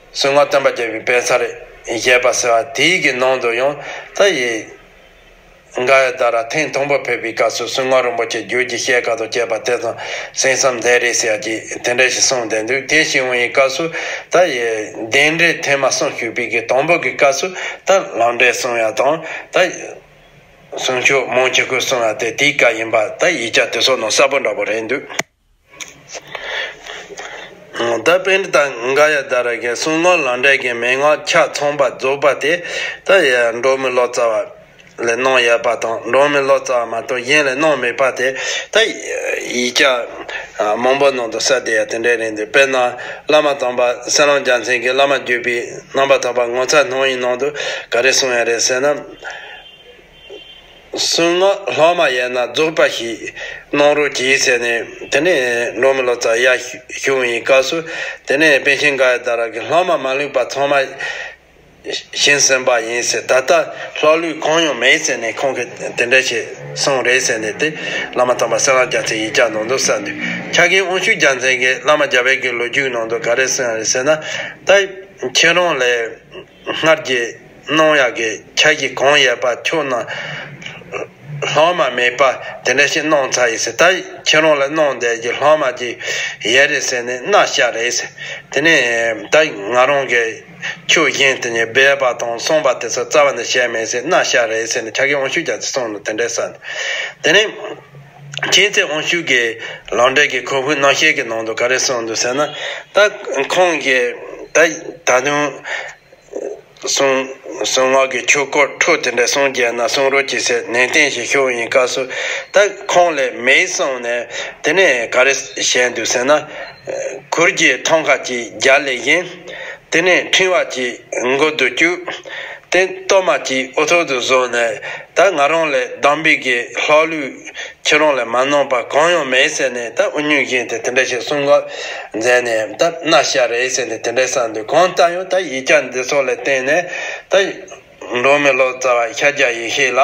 གསང་སྔགས་བསྟན་པ་རྒྱས་པའི་དཔེ་གསར་བཞེས་པ་ཟེར་བ་དེའི་གི་ནང་དུ་ཡང་ད་ཡི་ག་ཡ་དྷ་ར་ཐེངས་དང་པོ་ཕེབས་པའི་སྐབས་སུ་གསང་སྔགས་རིན་པོ་ཆེ་རྒྱུད་ཀྱི་བཤད་སྐབས་དང་བཅས་པ་དེ་ཚོ་གསན་བསམ་མཛད་རེད་ཟེར་ཡ་གི་དེ་འདྲ་ཞིག་གསུངས་བསྡད་འདུག། དེ་བཞིན་འོང་བའི་སྐབས་སུ་ད་ཡི་གདན་འདྲེན་ཐེངས་མ་གསུམ་ཞུས་པའི་གི་དང་པོ་གི་སྐབས་སུ་ད་ལམ་འབྲས་གསུང་ཡ་དང་། ད་གསུང་ཆོས་མང་ཆེ་ཤོས་གསུང་ཡ་དེ་དེའི་སྐབས་ཡིན་པ་ད་ཡིག་ཆ་དེ་ཚོ་ནང་གསལ་པོ་འདྲ་པོ་རེད་འདུག། ད་པཎྜི་ཏ་ག་ཡ་དྷ་ར་གི་གསང་སྔགས་ལམ་འབྲས་ཀྱི་མན་ངག་ཆ་ཚང་པ་རྫོགས་པ་དེ་ད་ཡ་འབྲོག་མི་ལོ་ཙཱ་བ་ལ་གནང་ཡོད་པ་དང་། འབྲོག་མི་ལོ་ཙཱ་བ་མ་གཏོགས་གཞན་ལ་གནང་མེད་པ་དེ་ད་ཡིག་ཆ་མང་པོ་ནང་དུ་གསལ་བསྡད་ཡ་དེ་འདྲ་རེད་འདུག། དཔེར་ན་བླ་མ་དམ་པ་གསེར་ལམ་རྒྱལ་མཚན་གྱིས་བླ་མ་བརྒྱུད་པའི་རྣམ་པར་ཐར་པ་ངོ་མཚར་སྣང་བའི་ནང་དུ་ག་རེ་གསུངས་ཡ་རེད་ཟེར་ན། གསང་སྔགས་ལྷག་མ་ཡོད་ན་རྫོགས་པ་ཞིག་གནང་རོགས་གྱིས་ཟེར་ནས། དེ་ནས་འབྲོག་མི་ལོ་ཙཱ་ཡར་ཞུ་བའི་སྐབས་སུ། དེ་ནས་པཎ་ཆེན་ག་ཡ་དྷ་ར་གིས་ལྷག་མ་མ་ལུས་པ་ཚང་མ་བྱིན་ཟིན་པ་ཡིན་ཟེར། ད་ལྟ་ལྷག་ལུས་གང་ཡང་མེད་ཟེར་ནས་ཁོང་གིས་དེ་འདྲ་ཞིག་གསུངས་རེད་ཟེར་ནས། དེ་བླ་མ་དམ་པ་གསེར་ལམ་རྒྱལ་མཚན་ཡིག་ཆ་ནང་དུ་གསལ་འདུག། ཆ་རྐྱེན་དབང་ཕྱུག་རྒྱལ་མཚན་གྱིས་བླ་མ་རྒྱལ་བའི་གི་ལོ་རྒྱུས་ནང་དུ་ག་རེ་གསུངས་རེད་ཟེར་ན། ད་ཁྱེད་རང་ལས་སྔར་གྱི་གནང་ཡག་གི་ཆ་གཞི་གང་ཡོད་པ་ཁྱོད་རྣམས་ ལྷག་མ་མེད་པ་དེ་འདྲ་ཞིག་གནང་ཚར་ཡིན་ཟེར། ད་ཁྱེད་རང་ལ་གནང་བསྡད་ཀྱི་ལྷག་མ་ཅིག་ཡོད་རེད་ཟེར་ནས་མནའ་བཤགས་རེད་ཟེར། དེ་ནས་ད་ང་རང་གི་ཆོས་གཞན་དེ་ཉིད་སྦས་པ་དང་གསུངས་པ་དེ་ཚོ་རྩ་བ་ནས་བྱས་མེད་ཟེར་མནའ་བཤགས་རེད་ཟེར་ནས་ཕྱག་གཡོག་དབང་ཕྱུག་རྒྱ་མཚོས་གསུངས་ནས་དེ་འདྲ་ཟེར། དེ་ནས་མཁྱེན་བརྩེ་དབང་ཕྱུག་གིས་ལམ་འབྲས་ཀྱི་ཁོག་ཕུག་རྣམ་བཤད་ཀྱི་ནང་དུ་ག་རེ་གསུངས་འདུག་ཟེར་ན། ད་ཁོང་གིས་ད་ད་དུང་གསང་གསང་སྔགས་ཀྱི་ཆོས་སྐོར་འཕྲོ་དེ་འདྲ་གསུང་རྒྱུ་ན་གསུང་རོགས་གྱིས་ཟེར་ནན་ཏན་ཞིག་ཞུ་ཡིན་སྐབས་སུ། ད་ཁོང་ལས་མེད་གསུངས་ནས་དེ་ནས་ག་རེ་བཤད་འདུག་ཟེར་ན། གུར་གྱི་ཐང་ཁ་གཅིག་རྒྱབ་ལ་བཞེངས། དེ་ནས་ཕྲེང་བ་གཅིག་མགུལ་དུ་བཅུག། དེ་གཏོར་མ་གཅིག་དབུ་ཐོག་ཏུ་བཟུང་ནས། ད་ང་རང་ལས་སྡོམ་པའི་གི་ལྷག་ལུས་ཁྱེད་རང་ལས་མ་གནང་པ་གང་ཡང་མེད་ཟེར་ནས། ད་དབུ་བརྙེས་བཞིན་དུ་དེ་འདྲ་ཞིག་གསུང་གི་མཛད་ནས། ད་མནའ་བཤགས་རེད་ཟེར་ནས་དེ་འདྲ་གསུངས་འདུག་གང་ལྟར་ཡང་ད་ཡིག་ཆ་འདི་ཚོ་ལ་བརྟེན་ནས། ད་འབྲོག་མི་ལོ་ཙཱ་བ་ཤཱཀྱ་ཡེ་ཤེས་ལ་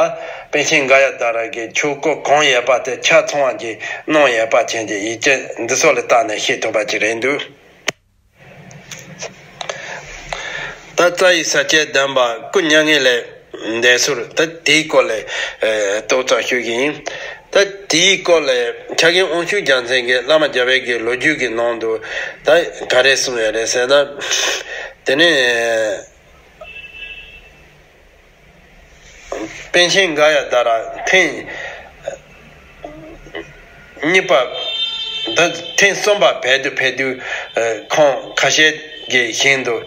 པཎ་ཆེན་དགའ་ཡ་དྷ་ར་གིས་ཆོས་སྐོར་གང་ཡོད་པ་དེ་ཆ་ཚང་བ་ཅིག་གནང་ཡོད་པ་ཅན་གྱི་ཡིག་ཆ་འདི་ཚོ་ལ་བལྟས་ནས་ཤེས་ཐུབ་པ་ཅིག་རེད་འདུག་ད་རྩ་བའི་ས་བཅད་བདུན་པ་སྐུ་མྱ་ངན་ལས་འདས་ཚུལ། ད་དེའི་སྐོར་ལས་ཏོག་ཙམ་ཞུ་གི་ཡིན། ད་དེའི་སྐོར་ལས་ཕྱག་གཡོག་དབང་ཕྱུག་རྒྱལ་མཚན་གྱིས་བླ་མ་རྒྱལ་བའི་གི་ལོ་རྒྱུས་ཀྱི་ནང་དུ་ད་ག་རེ་གསུངས་ཡོད་རེད་ཟེར་ན། དེ་ནས་པཎ་ཆེན་དགའ་ཡ་དྷ་ར་ཐེངས་གཉིས་པ། ད་ཐེངས་གསུམ་པ་བོད་དུ་ཕེབས་དུས་ཁོང་ཁ་ཤས་ཀྱི་ཞིང་དུ་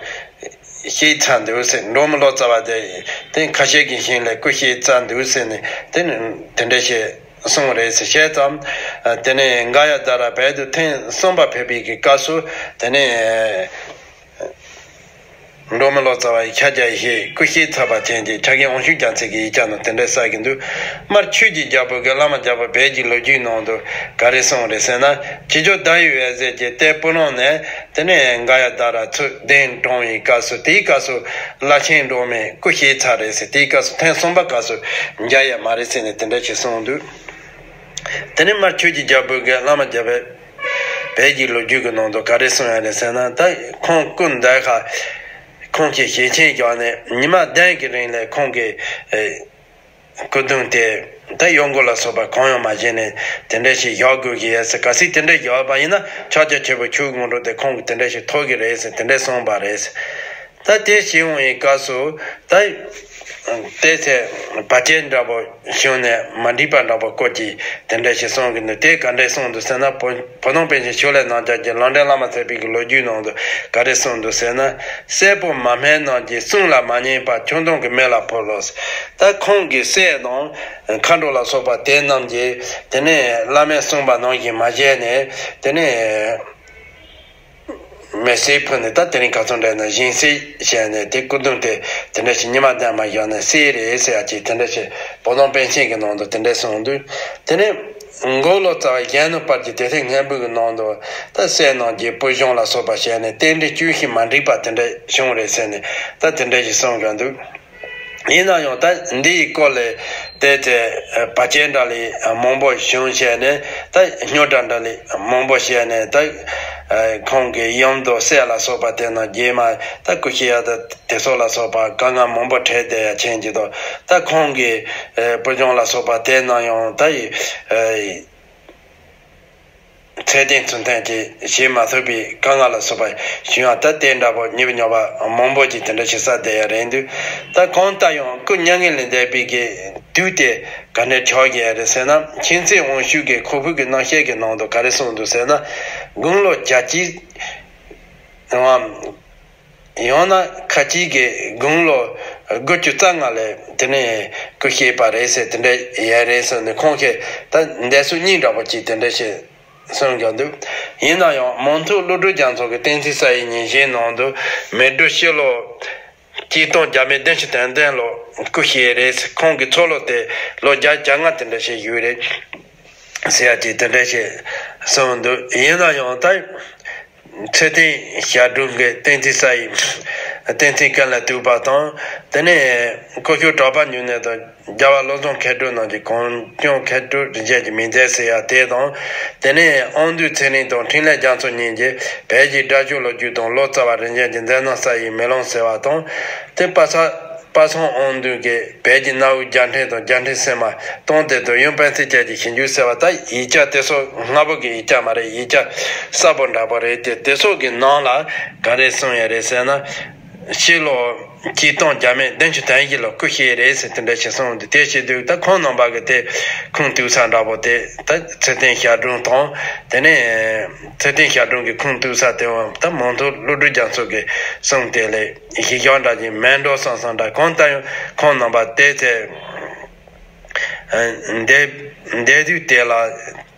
གཤེགས་ཚར་འདུག་ཟེར། འབྲོག་མི་ལོ་ཙཱ་བ་དེ་དེ་ཁ་ཤས་ཀྱི་ཞིང་ལ་སྐུ་གཤེགས་ཚར་འདུག་ཟེར་ནས་དེ་ནི་དེ་འདྲ་ཞིག་གསུངས་རེད་ཟེར། བྱས་ཙང་དེ་ནས་དགའ་ཡ་དྷ་ར་བོད་དུ་ཐེངས་གསུམ་པ་ཕེབས་པའི་གི་སྐབས་སུ། དེ་ནས་འབྲོག་མི་ལོ་ཙཱ་བ་ཡི་ཤཱཀྱ་ཡེ་ཤེས་སྐུ་གཤེགས་ཚར་བ་ཅན་གྱི་ཕྱག་གཡོག་དབང་ཕྱུག་རྒྱལ་མཚན་གྱི་ཡིག་ཆ་ནང་དེ་འདྲ་གསལ་གྱི་འདུག་དམར་ཆོས་ཀྱི་རྒྱལ་པོ་གིས་བླ་མ་རྒྱལ་པོ་བོད་ཀྱི་ལོ་རྒྱུས་ནང་དུ་ག་རེ་གསུངས་རེད་ཟེར་ན། ཁྱེད་ཅག་ཟླ་བའི་འོད་ཟེར་གྱི་གཏེར་སྤུ་ལོང་ནས་དེ་ནས་དགའ་ཡ་དྷ་ར་ཚུར་གདན་དྲངས་པའི་སྐབས་སུ། དེའི་སྐབས་སུ་བླ་ཆེན་འབྲོག་མི་སྐུ་གཤེགས་ཚར་རེད་ཟེར། དེའི་སྐབས་སུ་ཐེངས་གསུམ་པ་སྐབས་སུ་མཇལ་ཡ་མ་རེད་ཟེར་ནས་དེ་འདྲ་ཞིག་གསུངས་འདུག་དེ་ནས་དམར་ཆོས་ཀྱི་རྒྱལ་པོ་གིས་བླ་མ་རྒྱལ་པོ་བོད་ཀྱི་ལོ་རྒྱུས་ཀྱི་ནང་དུ་ག་རེ་གསུངས་ཡོད་རེད་ཟེར་ན། ད་ཁོང་སྐུ་འདས་ཁ་ཁོང་གིས་ཞལ་ཆེམས་བཞག་ནས་ཉི་མ་བདུན་གྱི་རིང་ལ་ཁོང་གི་ཨེ་སྐུ་གདུང་དེ་ད་གཡོ་འགུལ་ལ་སོགས་པ་གང་ཡང་མ་བྱས་ནས་དེ་འདྲ་ཞིག་བཞག་དགོས་ཀྱི་ཡོད་ཟེར། གལ་སྲིད་དེ་འདྲ་བཞག་པ་ཡིན་ན་ཕྱག་རྒྱ་ཆེན་པོ་ཆོས་དབང་འགྲོ་དེ་ཁོང་གིས་དེ་འདྲ་ཞིག་ཐོབ་ཀྱི་རེད་ཟེར་དེ་འདྲ་གསུངས་པ་རེད། ད་དེ་བྱས་འོང་བའི་སྐབས་སུ་ད་དེ་ཚེ་བར་ཆད་འདྲ་པོ་བྱུང་ནས་མ་འགྲིག་པ་འདྲ་པོ་སྐོར་གྱིས་དེ་འདྲ་ཞིག་གསུང་གི་འདུག་དེ་ག་འདྲ་གསུངས་འདུག་ཟེར་ན། བོ་བོ་དོང་པཎ་ཆེན་ཕྱོགས་ལས་རྣམ་རྒྱལ་གྱིས་ལམ་འབྲས་བླ་མ་ཚེ་འཕེལ་གྱི་ལོ་རྒྱུས་ནང་དུ་ག་རེ་གསུངས་འདུག་ཟེར་ན། སྲས་པོ་མ་སྨད་རྣམས་ཀྱིས་གསུང་ལ་མ་ཉན་པར་ཁྱུང་སྟོང་གི་མེ་ལ་ཕོག་ལོ། ད་ཁོང་གི་སྲས་དང་མཁའ་འགྲོ་ལ་སོགས་པ་དེ་རྣམས་ཀྱིས་དེ་ནས་བླ་མས་གསུངས་པ་ནང་བཞིན་མ་བྱས་ནས། དེ་ནས་མེ་སྲེག་ཕུལ་ནས། ད་དེ་རིང་ག་ཚོད་འདྲ་ན་སྦྱིན་སྲེག་བྱས་ནས་དེ་སྐུ་གདུང་དེ་དེ་འདྲ་ཞིག་ཉི་མ་བདུན་མ་བཞག་ནས་བསད་རེད་ཟེར་ཡ་ཅིག་དེ་འདྲ་ཞིག་བོ་དོང་པཎ་ཆེན་གྱི་ནང་དུ་དེ་འདྲ་གསུངས་འདུག་དེ་ནས་མགོ་ལོག་རྩ་བ་གཞོན་ནུ་དཔལ་གྱི་དེ་ཐེངས་སྔོན་འབུལ་གྱི་ནང་དུ་ད་སྲས་རྣམས་ཀྱིས་སྤུ་གཞོང་ལ་སོགས་པ་བྱས་ནས་རྟེན་འབྲེལ་བཅུ་བཞི་མ་འགྲིག་པ་དེ་འདྲ་བྱུང་རེད་ཟེར་ནས་ད་དེ་འདྲ་ཞིག་གསུངས་དགོས་འདུག་ཡིན་ན་ཡང་ད་འདིའི་སྐོར་ལས་དེ་ཚེ་བར་ཆད་འདྲ་ལས་མང་པོ་བྱུང་བྱས་ནས། ད་རྙོག་དྲ་འདྲ་ལས་མང་པོ་བྱས་ནས། ད་ཁོང་གི་ཡུམ་དང་སྲས་ལ་སོགས་པ་དེ་རྣམས་རྗེས་མ་ད་སྐུ་གཤེགས་ཡ་ད་དེ་ཚོ་ལ་སོགས་པ་དཀའ་ངལ་མང་པོ་འཕྲད་བསྡད་ཡ་ཆེན་གྱི་དང་། ད་ཁོང་གི་སྤུ་གཞོང་ལ་སོགས་པ་དེ་རྣམས་ཡང་ད་ཚད་ལྡན་ཚུལ་ལྡན་གྱིས་བྱེད་མ་ཐུབ་པའི་དཀའ་ངལ་ལ་སོགས་པ་བྱུང་ཡང་། ད་དེ་འདྲ་པོ་ཉེས་པ་ཉོག་པ་མང་པོ་ཅིག་དེ་འདྲ་ཞིག་བསགས་བསྡད་ཡ་རེད་འདུག་ད་གང་ལྟར་ཡང་སྐུ་མྱ་ངན་ལས་འདས་པའི་གི་དུས་དེ་ག་འདྲ་ཆགས་ཀྱི་ཡོད་རེད་ཟེར་ན། མཁྱེན་བརྩེ་དབང་ཕྱུག་གི་ཁོག་ཕུག་གི་རྣམ་བཤད་ཀྱི་ནང་དུ་ག་རེ་གསུངས་འདུག་ཟེར་ན། དགུང་ལོ་གྱ་གཅིག་ཡང་ན་ཁ་ཅིག་གི་དགུང་ལོ་དགུ་བཅུ་རྩ་ལྔ་ལ་དེ་ནས་སྐུ་གཤེགས་པ་རེད་ཟེར། དེ་འདྲ་ཡོད་རེད་ཟེར་ནས་ཁོང་གིས་ད་འདས་གསོལ་སྙིང་འདྲ་པོ་ཅིག་དེ་འདྲ་ཞིག་གསུངས་ཀྱང་འདུག་ཡིན་ན་ཡང་མང་ཐོས་ཀླུ་སྒྲུབ་རྒྱ་མཚོ་གི་བསྟན་འཛིན་ས་ཡི་ཉིན་བྱེད་ནང་དུ་མེ་སྦྲུལ་ཕྱི་ལོ་གཅིག་སྟོང་བརྒྱ་མེད་བདུན་ཅུ་དོན་བདུན་ལོ་སྐུ་གཤེགས་རེད། ཁོང་གི་འཚོ་ལོ་དེ་ལོ་བརྒྱ་གྱ་ལྔ་དེ་འདྲ་ཞིག་ཡོད་རེད་ཟེར་ཡ་ཅིག་དེ་འདྲ་ཞིག་གསུངས་འདུག་ཡིན་ན་ཡང་ད་ཚེ་བརྟན་ཞབས་དྲུང་གི་བསྟན་འཛིན་ས་ཡི་བསྟན་འཛིན་ཀུན་ལ་ཐུག་པ་དང་། དེ་ནས་སྐུ་ཞབས་གྲགས་པ་འབྱུང་གནས་དང་། རྒྱལ་བ་བློ་བཟང་མཁས་གྲུབ་རྣམས་ཀྱི་གངས་ལྗོངས་མཁས་གྲུབ་རིན་ཆེན་གྱི་མིང་མཛོད་ཟེར་ཡ་དེ་དང་། དེ་ནས་དབང་འདུས་ཚེ་རིང་དང་འཕྲིན་ལས་རྒྱ་མཚོ་གཉིས་ཀྱིས་བོད་ཀྱི་སྒྲ་སྦྱོར་ལོ་རྒྱུས་དང་ལོ་ཙཱ་བ་རིན་ཆེན་གྱི་མཛད་རྣམ་གསལ་བའི་མེ་ལོང་ཟེར་བ་དང་། དེ་པ་ཚ་ པ་སངས་དབང་འདུས་ཀྱི་བོད་ཀྱི་གནའ་བོའི་རྒྱལ་ཕྲན་དང་རྒྱལ་ཕྲན་སྲིད་མ་སྟོང་དེ་དང་ཡུམ་བན་སྲིད་རྒྱལ་གྱི་ཞིབ་འཇུག་ཟེར་བ་ད་ཡིག་ཆ་དེ་ཚོ་སྔ་པོ་གི་ཡིག་ཆ་མ་རེད། ཡིག་ཆ་གསར་པོ་འདྲ་པོ་རེད་དེ། དེ་ཚོ་གི་ནང་ལ་ག་རེ་གསུངས་ཡོད་རེད་ཟེར་ན། ཕྱི་ལོ་གཅིག་སྟོང་བརྒྱ་མེད་བདུན་ཅུ་དོན་བཞི་ལོ་སྐུ་གཤེགས་རེད་ཟེར་དེ་འདྲ་ཞིག་གསུངས་འདུག་དེ་བྱེད་དུས་ད་ཁོང་རྣམ་པ་གི་དེ་ཁུངས་གཏུགས་ས་འདྲ་པོ་དེ་ད་ཚེ་བརྟན་ཞལ་སྒྲོན་དང་དེ་ནས་ཚེ་བརྟན་ཞལ་སྒྲོན་གྱི་ཁུངས་གཏུགས་ས་དེ་ད་མང་ཐོག་ཀླུ་སྒྲུབ་རྒྱ་མཚོ་གི་གསུང་དེ་ལས། གཞི་བཞག་འདྲ་ཅིག་མེད་འགྲོ་བསམ་བསམ་འདྲ། གང་ལྟར་ཡང་ཁོང་རྣམ་པ་བལྟས་ཚེ། འདས་འདས་དུས་དེ་ལ་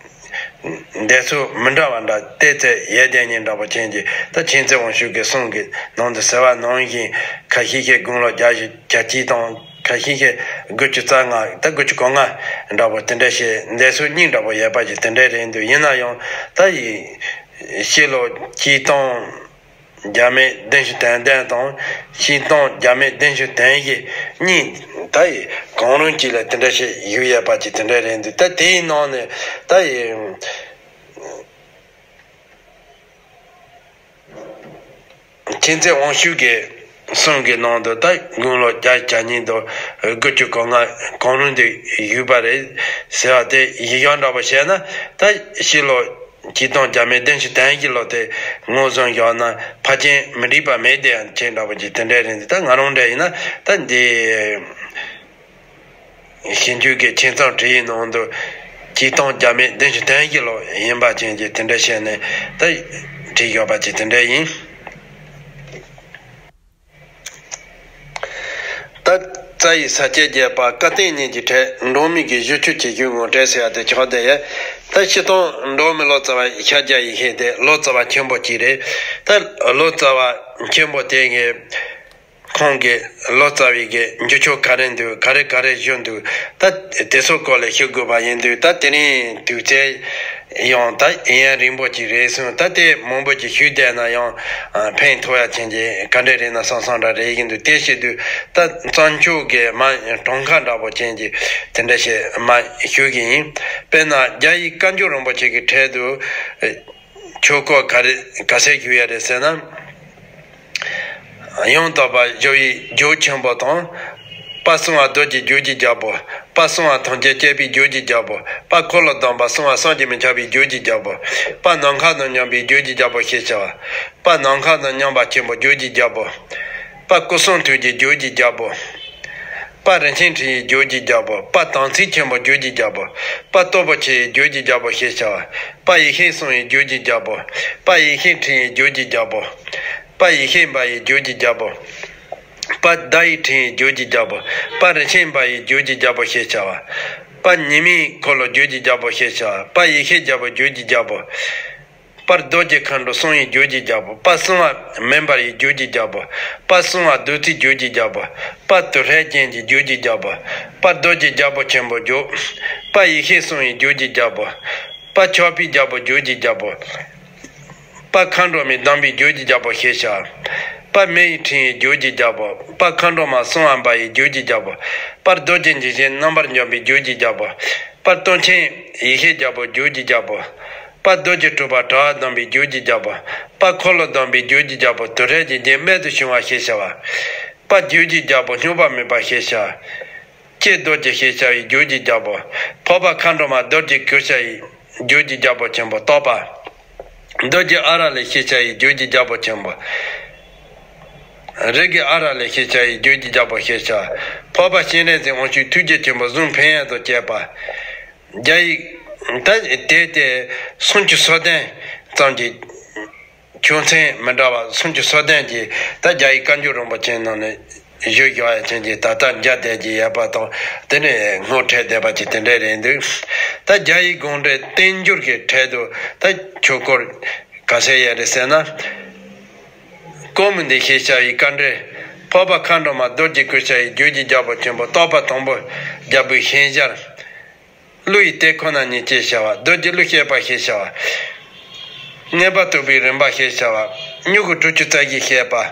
འདས་ཚུལ་མི་འདྲ་བ་འདྲ་བལྟས་ཚེ་ཡེ་བདེན་ཉིད་འདྲ་པོ་ཅན་གྱི་ད་མཁྱེན་བརྩེ་དབང་ཕྱུག་གི་གསུང་གི་ནང་དུ་ཟེར་བ་ནང་བཞིན་ཁ་ཤས་ཤིག་དགུང་ལོ་བརྒྱད་ཅུ་གྱ་གཅིག་དང་ཁ་ཤས་ཤིག་དགུ་བཅུ་རྩ་ལྔ་ད་དགུ་བཅུ་གོ་ལྔ་འདྲ་པོ་དེ་འདྲ་ཞིག་འདས་ཚུལ་གཉིས་འདྲ་པོ་ཡོད་པ་ཅིག་དེ་འདྲ་རེད་འདུག་ཡིན་ན་ཡང་ད་ཡི་ཕྱི་ལོ་གཅིག་སྟོང་། བརྒྱ་མེད་བདུན་ཅུ་དོན་བདུན་དང་། ཕྱི་སྟོང་བརྒྱ་མེད་བདུན་ཅུ་དོན་བཞི་གཉིས་ད་ཡི་གང་རུང་གཅིག་ལ་དེ་འདྲ་ཞིག་ཡོད་ཡོད་པ་ཅིག་དེ་འདྲ་རེད་འདུག་ད་དེའི་ནང་ནས་ད་ཡི་མཁྱེན་བརྩེ་དབང་ཕྱུག་གི་གསུང་གི་ནང་དུ་ད་དགུང་ལོ་བརྒྱད་ཅུ་གྱ་གཉིས་དང་དགུ་བཅུ་གོ་ལྔ་གང་རུང་དུ་ཡོད་པ་རེད་ཟེར་བ་དེ་གཞི་བཞག་འདྲ་པོ་བྱས་ན་ད་ཕྱི་ལོ། གཅིག་སྟོང་བརྒྱ་མེད་བདུན་ཅུ་དོན་བཞི་ལོ་དེ་ངོས་བཟུང་བཞག་ན་ཕལ་ཆེར་མི་འགྲིག་པ་མེད་དེ་ཡང་ཅན་འདྲ་པོ་ཅིག་དེ་འདྲ་རེད་འདུག་ད་ང་རང་འདྲ་ཡིན་ན་ད་འདི་ཞིབ་འཇུག་གི་ཆེད་རྩོམ་བྲིས་ཡིག་ནང་དུ་གཅིག་སྟོང་བརྒྱ་མེད་བདུན་ཅུ་དོན་བཞི་ལོ་ཡིན་པ་ཅན་གྱི་དེ་འདྲ་བཤད་ནས་ད་བྲིས་ཡོད་པ་ཅིག་དེ་འདྲ་ཡིན། ད་རྩ་བའི་ས་སྐྱ་བརྒྱད་པ་བཀའ་བསྟན་གཉིས་ཀྱི་གྲས་འབྲོག་མི་གི་གཞི་ཆགས་ཀྱི་གཞུང་ངོ་སྤྲད་ཟེར་ཡ་དེ་ཆགས་བསྡད་ཡོད། ད་སྤྱིར་བཏང་འབྲོག་མི་ལོ་ཙཱ་བ་ཤཱཀྱ་ཡེ་ཤེས་དེ་ལོ་ཙཱ་བ་ཆེན་པོ་གཅིག་རེད། ད་ལོ་ཙཱ་བ་ཆེན་པོ་དེ་གི་ཁོང་གི་ལོ་ཙཱ་བའི་གི་འགྱུར་ཕྱོགས་ག་རེ་འདུག་ག་རེ་ག་རེ་བཞུགས་འདུག་ད་དེ་ཚོ་སྐོར་ལ་ཞུ་དགོས་པ་ཡིན་དུས་ད་དེ་རིང་དུས་ཚོད་ཡང་ད་ཡུན་རིང་པོ་ཅིག་རེད་སོང་། ད་དེ་མང་པོ་ཅིག་ཞུས་བསྡད་ན་ཡང་ཕན་ཐོགས་ཡ་ཅན་གྱི་ག་འདྲ་རེད་ན་བསམ་བསམ་འདྲ་རེད་ཡིན་འདུག་དེ་བྱེད་དུས་ད་རྩོམ་ཆོས་ཀྱི་མ་གྲངས་ཀ་འདྲ་པོ་ཅན་གྱི་དེ་འདྲ་ཞིག་མ་ཞུ་གི་ཡིན། དཔེར་ན་རྒྱ་ཡི་བཀའ་འགྱུར་རིན་པོ་ཆེ་གི་གྲས་དུ་ཆོས་སྐོར་ག་རེ་ག་ཚད་ཞུ་ཡ་རེད་ཟེར་ན། ཡང་དག་པར་སྦྱོར་བའི་རྒྱུ་ཆེན་པོ་དང་། པ་གསང་བ་རྡོ་རྗེ་རྒྱུད་ཀྱི་རྒྱལ་པོ། པ་གསང་བ་ཐམས་ཅད་བསྐྱེད་པའི་རྒྱུད་ཀྱི་རྒྱལ་པོ། པ་འཁོར་ལོ་སྡོམ་པ་གསང་བ་བསམ་གྱིས་མི་ཁྱབ་པའི་རྒྱུད་ཀྱི་རྒྱལ་པོ། པ་ནམ་མཁའ་དང་མཉམ་པའི་རྒྱུད་ཀྱི་རྒྱལ་པོ་ཞེས་བྱ་བ། པ་ནམ་མཁའ་དང་མཉམ་པ་ཆེན་པོ་རྒྱུད་ཀྱི་རྒྱལ་པོ། པ་སྐུ་གསུང་ཐུགས་ཀྱི་རྒྱུད་ཀྱི་རྒྱལ་པོ། པ་རིན་ཆེན་ཕྲེང་བའི་རྒྱུད་ཀྱི་རྒྱལ་པོ། པ་དམ་ཚིག་ཆེན་པོ་རྒྱུད་ཀྱི་རྒྱལ་པོ། པ་སྟོབས་པོ་ཆེའི་རྒྱུད་ཀྱི་རྒྱལ་པོ་ཞེས་བྱ་བ། པ་ཡེ་ཤེས་གསང་བའི་རྒྱུད་ཀྱི་རྒྱལ་པོ། པ་ཡེ་ཤེས་ཕྲེང་བའི་རྒྱུད་ཀྱི་རྒྱལ་པོ། པ་ཡེ་ཤེས་འབར་བའི་རྒྱུད་ཀྱི་རྒྱལ་པོ། པ་ཟླ་ཡི་ཕྲེང་བའི་རྒྱུད་ཀྱི་རྒྱལ་པོ། པ་རིན་ཆེན་འབར་བའི་རྒྱུད་ཀྱི་རྒྱལ་པོ་ཞེས་བྱ་བ། པ་ཉི་མའི་འཁོར་ལོ་རྒྱུད་ཀྱི་རྒྱལ་པོ་ཞེས་བྱ་བ། པ་ཡེ་ཤེས་རྒྱལ་པོ་རྒྱུད་ཀྱི་རྒྱལ་པོ། པ་རྡོ་རྗེ་མཁའ་འགྲོ་གསང་བའི་རྒྱུད་ཀྱི་རྒྱལ་པོ། པ་གསང་བ་མེ་འབར་བའི་རྒྱུད་ཀྱི་རྒྱལ་པོ། པ་གསང་བ་བདུད་རྩིའི་རྒྱུད་ཀྱི་རྒྱལ་པོ། པ་དུར་ཁྲོད་ཅན་གྱི་རྒྱུད་ཀྱི་རྒྱལ་པོ། པ་རྡོ་རྗེ་རྒྱལ་པོ་ཆེན་པོ་རྒྱུད། པ་ཡེ་ཤེས་གསང་བའི་རྒྱུད་ཀྱི་རྒྱལ་པོ། པ་ཆགས་པའི་རྒྱལ་པོ་རྒྱུད་ཀྱི་རྒྱལ་པོ། པ་མཁའ་འགྲོ་མའི་སྡོམ་པའི་རྒྱུད་ཀྱི་རྒྱལ་པོ་ཞེས་བྱ། པ་མེ་ཡི་ཕྲེང་བའི་རྒྱུད་ཀྱི་རྒྱལ་པོ། པ་མཁའ་འགྲོ་མ་གསང་བ་འབར་བའི་རྒྱུད་ཀྱི་རྒྱལ་པོ། པ་རྡོ་རྗེ་འཇིགས་བྱེད་རྣམ་པར་འཇོམས་པའི་རྒྱུད་ཀྱི་རྒྱལ་པོ། པ་སྟོབས་ཆེན་ཡེ་ཤེས་རྒྱལ་པོ་རྒྱུད་ཀྱི་རྒྱལ་པོ། པ་རྡོ་རྗེ་གྲུབ་པ་དྲྭ་བ་བསྡམས་པའི་རྒྱུད་ཀྱི་རྒྱལ་པོ། པ་འཁོར་ལོ་སྡོམ་པའི་རྒྱུད་ཀྱི་རྒྱལ་པོ་དུར་ཁྲོད་ཀྱི་རྒྱལ་རྨད་དུ་བྱུང་བ་ཞེས་བྱ་བ། པ་རྒྱུད་ཀྱི་རྒྱལ་པོ་སྙོམས་པར་མེད་པ་ཞེས་བྱ། ཀྱེ་རྡོ་རྗེ་ཞེས་བྱ་བའི་རྒྱུད་ཀྱི་རྒྱལ་པོ། འཕགས་པ་མཁའ་འགྲོ་མ་རྡོ་རྗེ་གུར་ཞ་ཡི་རྒྱུད་ཀྱི་རྒྱལ་པོ་ཆེན་པོ་སྟོབས་པ། རྡོ་རྗེ་ཨ་ར་ལས་ཞེས་བྱ་བའི་རྒྱུད་ཀྱི་རྒྱལ་པོ་ཆེན་པོ། རིགས་ཀྱི་ཨ་ར་ལས་ཞེས་བྱ་བའི་རྒྱུད་ཀྱི་རྒྱལ་པོ་ཞེས་བྱ། འཕགས་པ་སྤྱན་རས་གཟིགས་དབང་ཕྱུག་ཐུགས་རྗེ་ཆེན་པོ་གཟུངས་ཕན་ཡོན་དང་བཅས་པ། རྒྱ་ཡིག་ད་དེ་དེ་སུམ་ཅུ་སོ་བདུན་ཙམ་གྱི་ཆོས་ཚན་མི་འདྲ་བ་སུམ་ཅུ་སོ་བདུན་གྱི་ད་རྒྱ་ཡིག་བཀའ་འགྱུར་རིན་པོ་ཆེའི་ནང་ནས་བཞུགས་ཡོད་ཡ་ཅན་གྱི་ད་ལྟ་མཇལ་བསྡད་ཀྱི་ཡོད་པ་དང་དེ་ནས་ངོ་འཕྲད་བསྡད་པ་ཅིག་དེ་འདྲ་རེད་འདུག་ད་རྒྱ་ཡིག་དགོངས་འགྲེལ་བསྟན་འགྱུར་གྱི་གྲས་དུ་ད་ཆོས་སྐོར་ག་ཚད་ཡོད་རེད་ཟེར་ན། ཀོ་མུ་ནི་ཞེས་བྱ་བའི་བཀའ་འགྲེལ། འཕགས་པ་མཁའ་འགྲོ་མ་རྡོ་རྗེ་གུར་ཞ་ཡི་རྒྱུད་ཀྱི་རྒྱལ་པོ་ཆེན་པོ་སྟོབས་པ་དང་པོ་རྒྱལ་པོའི་ཞལ་ཤར། ཀླུ་ཡི་གཏེར་ཁོ་ན་ཉིད་ཅེས་བྱ་བ། རྡོ་རྗེ་ཀླུ་གཤེགས་པ་ཞེས་བྱ་བ། མངོན་པར་རྟོགས་པའི་རིམ་པ་ཞེས་བྱ་བ། མྱུ་གུ་དྲུག་ཅུ་རྩ་བཞི་བཤད་པ།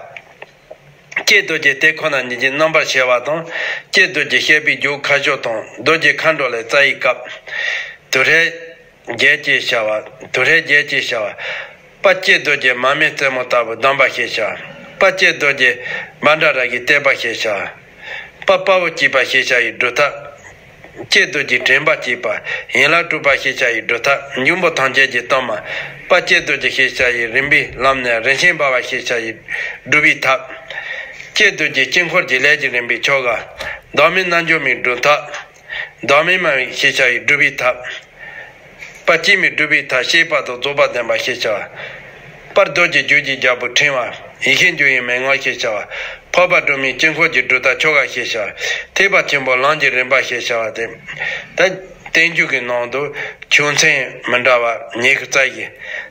ཀྱེ་རྡོ་རྗེ་གཏེར་ཁོ་ན་ཉིད་ཀྱི་རྣམ་པར་ཕྱེ་བ་དང་། ཀྱེ་རྡོ་རྗེ་བཤད་པའི་རྒྱུད་ཁ་ཕྱོགས་དང་རྡོ་རྗེ་མཁའ་འགྲོ་ལ་རྩ་བའི་སྐབས། དུར་ཁྲོད་བརྒྱད་ཅེས་བྱ་བ། དུར་ཁྲོད་བརྒྱད་ཅེས་བྱ་བ། པ་ཀྱེ་རྡོ་རྗེ་མར་མེ་རྩེ་མོ་ལྟ་བུ་བསྡམས་པ་ཞེས་བྱ། པ་ཀྱེ་རྡོ་རྗེ་བཛྲ་ར་གའི་བརྟེན་པ་ཞེས་བྱ། དཔལ་དཔའ་བོ་སྐྱེད་པ་ཞེས་བྱ་བའི་སྒྲུབ་ཐབས། ཀྱེ་རྡོ་རྗེ་དྲན་པ་བསྐྱེད་པ། ཡན་ལག་གྲོལ་བ་ཞེས་བྱ་བའི་སྒྲུབ་ཐབས། འབྱུང་པོ་ཐམས་ཅད་ཀྱི་གཏོར་མ། དཔལ་ཀྱེ་རྡོ་རྗེ་ཞེས་བྱ་བའི་རིམ་པའི་ལམ་ནས་རིན་ཆེན་འབར་བ་ཞེས་བྱ་བའི་སྒྲུབ་པའི་ཐབས། ཀྱེ་རྡོ་རྗེ་དཀྱིལ་འཁོར་གྱི་ལས་ཀྱི་རིམ་པའི་ཆོ་ག། བདག་མེད་རྣལ་འབྱོར་མའི་སྒྲུབ་ཐབས། བདག་མེད་མ་ཞེས་བྱ་བའི་སྒྲུབ་པའི་ཐབས། དཔལ་སྤྱན་མའི་སྒྲུབ་པའི་ཐབས་བཤད་པ་དང་རྫོགས་པ་ལྡན་པ་ཞེས་བྱ་བ། དཔལ་རྡོ་རྗེ་རྒྱུད་ཀྱི་རྒྱལ་པོ་ཕྲེང་བ། ཡེ་ཤེས་འགྱུ་བའི་མན་ངག་ཞེས་བྱ་བ། འཕགས་པ་སྒྲོལ་མའི་དཀྱིལ་འཁོར་གྱི་སྒྲུབ་ཐབས་ཆོ་ག་ཞེས་བྱ་བ། ཐེག་པ་ཆེན་པོའི་ལམ་གྱི་རིམ་པ་ཞེས་བྱ་བ་སྟེ། ད་བསྟན་བཅོས་ཀྱི་ནང་དུ་ཆོས་ཚན་མི་འདྲ་བ་ཉི་ཤུ་རྩ་བཞི།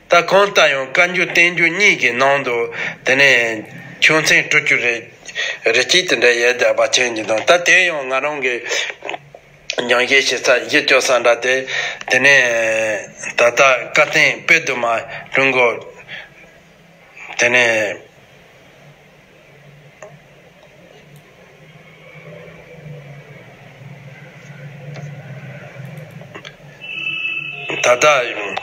ད་གང་ལྟར་ཡང་བཀའ་འགྱུར་བསྟན་འགྱུར་གཉིས་ཀྱི་ནང་དུ་དེ་ནས་ཆོས་ཚན་དྲུག་ཅུ་རེ་རེ་གཅིག་དེ་འདྲ་ཡོད་བསྡད་པ་མཁྱེན་གྱི་འདུག་ད་དེ་ཡང་ང་རང་གི་སྦྱང་བཤད་བྱེད་ས་གཞི་བཅོལ་ས་འདྲ་དེ། དེ་ནས་ད་ལྟ་བཀའ་བསྟན་དཔལ་དུ་མ་ཀྲུང་གོ། དེ་ནས་ད་ལྟ།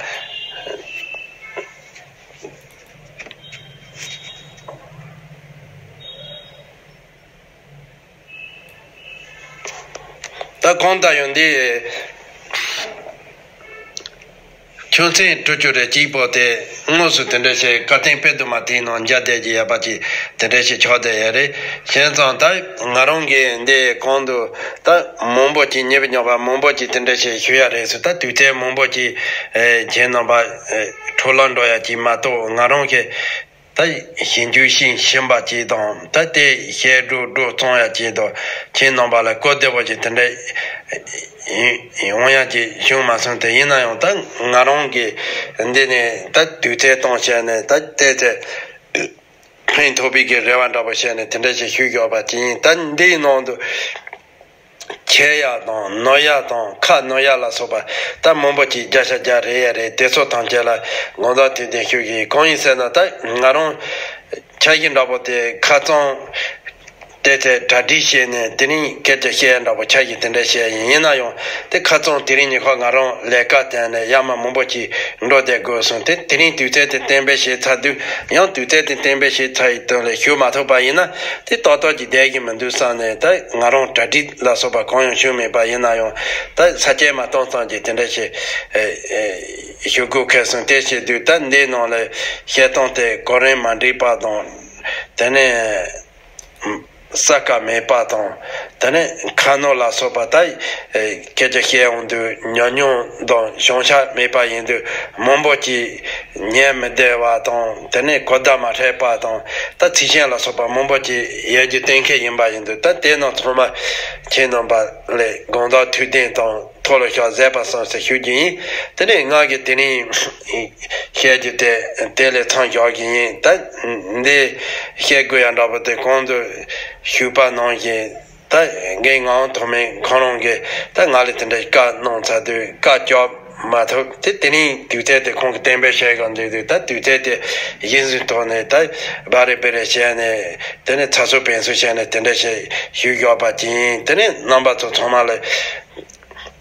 ད་གང་ལྟར་ཡང་འདི་ཆོས་ཚན་དྲུག་ཅུ་རེ་གཅིག་པོ་དེ་དངོས་སུ་དེ་འདྲ་ཞིག་བཀའ་བསྟན་དཔལ་དུ་མ་དེའི་ནང་འཇགས་བསྡད་ཀྱི་ཡོད་པ་ཅིག་དེ་འདྲ་ཞིག་ཆགས་བསྡད་ཡོད་རེད། བྱས་ཙང་ད་ང་རང་གིས་འདི་གོང་དུ་ད་མང་པོ་ཅིག་ཉེ་བའི་ཉོག་པ་མང་པོ་ཅིག་དེ་འདྲ་ཞིག་ཞུ་ཡ་རེད་ཟེར། ད་དུས་ཚོད་མང་པོ་ཅིག་ཨེ་ཁྱེད་རྣམ་པ་ཨེ་འཕྲོ་བརླག་འགྲོ་ཡ་ཅིག་མ་གཏོགས། ང་རང་གིས་ད་ཞིབ་འཇུག་ཤིང་ཤིང་པ་ཅིག་དང་། ད་དེ་བཤད་སྒྲུབ་སྒྲུབ་གཙང་ཡ་ཅིག་དང་། ཁྱེད་རྣམ་པ་ལ་གོ་བདེ་བོ་ཅིག་དེ་འདྲ་ཡོང་ཡ་ཅིག་བྱུང་མ་སོང་། དེ་ཡིན་ན་ཡང་ད་ང་རང་གིས་འདི་ནས་ད་དུས་ཚོད་གཏོང་བྱས་ནས་ད་ལྟའི་ཚེ་ཕན་ཐོགས་པའི་གི་རེ་བ་འདྲ་པོ་བྱས་ནས་དེ་འདྲ་ཞིག་ཞུས་ཡོད་པ་ཅིག་ཡིན། ད་འདིའི་ནང་དུ་ཆད་ཡ་དང་ནོར་ཡ་དང་ཁ་ནོར་ཡ་ལ་སོགས་པ་ད་མང་པོ་ཅིག་བརྒྱ་ཆ་བརྒྱ་རེད་ཡ་རེད། དེ་ཚོ་ཐམས་ཅད་ལ་དགོངས་དག་ཐུགས་བདེན་ཞུ་གི་ཡིན། གང་ཡིན་ཟེར་ན་ད་ང་རང་འཆར་གཞི་འདྲ་པོ་དེ་ཁ་རྩང་དེ་ཚེ་གྲ་སྒྲིག་བྱས་ནས་དེ་རིང་སྐད་ཆ་བཤད་ཡ་འདྲ་པོ་འཆར་གཞི་དེ་འདྲ་བྱས་ཡིན། ཡིན་ན་ཡང་དེ་ཁ་རྩང་དེ་རིང་ཉིན་ཁ་ང་རང་ལས་ཀ་དེ་ནས་ཡར་མར་མང་པོ་ཅིག་འགྲོ་བསྡད་དགོས་སོང་། དེ་དེ་རིང་དུས་ཚོད་དེ་གཏན་འབེབས་བྱས་ཚར་དུས། ཡང་དུས་ཚོད་དེ་གཏན་འབེབས་བྱས་ཚར་ཡི་དོན་ལས་ཞུ་མ་ཐུབ་པ་ཡིན་ན་དེ་ཏག་ཏག་ཅིག་བསྡད་ཀྱི་མི་འདུག་བསམ་ནས། ད་ང་རང་གྲ་སྒྲིག་ལ་སོགས་པ་གང་ཡང་བྱུང་མེད་པ་ཡིན་ན་ཡང་། ད་ས་སྐྱེས་མ་གཏོང་ཙམ་གྱིས་དེ་འདྲ་ཞིག་ཨེ་ཨེ་ཞུ་དགོས་ཁེལ་སོང་། དེ་བྱེད་དུས་ད་འདིའི་ནང་ལ་བཤད་སྟངས་དེ་གོ་རིམ་མ་འགྲིག་པ་དང་། དེ་ནས་ས་ཀ་མེད་པ་དང་། དེ་ནས་ཁ་ནོར་ལ་སོགས་པ། ད་ཨེ་སྐད་ཆ་བཤད་ཡོང་དུས་ཉམས་མྱོང་དང་བྱང་ཆ་མེད་པ་ཡིན་དུས་མང་པོ་ཅིག་ཉན་མི་བདེ་བ་དང་། དེ་ནས་གོ་བརྡ་མ་འཕྲོད་པ་དང་། ད་ཚིག་ཤན་ལ་སོགས་པ་མང་པོ་ཅིག་ཡོད་རྒྱུ་གཏན་འཁེལ་ཡིན་པ་ཡིན་དུས། ད་དེ་རྣམས་ཚང་མ་ཁྱེད་རྣམ་པ་ལ་དགོངས་དག་ཐུགས་བདེན་དང་མཐོལ་ལོ་བཤགས་མཛད་པ་སོང་ཟེར་ཞུ་རྒྱུ་ཡིན། དེ་ནས་ང་གིས་དེ་རིང་བཤད་རྒྱུ་དེ་དེ་ལས་མཚམས་བཞག་གི་ཡིན། ད་འདི་བཤད་དགོས་ཡ་འདྲ་པོ་དེ་གོང་དུ་ཞུས་པ་ནང་བཞིན། ད་རྒན་ངག་དབང་ཐོགས་མེད་ཁོང་རང་གིས་ད་ང་ལ་དེ་འདྲ་བཀའ་གནང་ཚར་དུས་བཀའ་བཅག་མ་ཐུབ། དེ་དེ་རིང་དུས་ཚོད་དེ་ཁོང་གིས་གཏན་འབེབས་བྱས་ག་འདུག་དུས། ད་དུས་ཚོད་དེ་གཞི་འཛིན་ཐོག་ནས་ད་སྦ་རེ་སྦེ་རེ་བྱས་ནས། དེ་ནས་ཚ་སུ་བེན་སུ་བྱས་ནས་དེ་འདྲ་བྱས་ཞུས་ཡོད་པ་ཅིག་ཡིན། དེ་ནས་རྣམ་པ་ཚོ་ཚང་མ་ལ་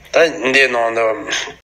ད་འདི་ནང་དུ།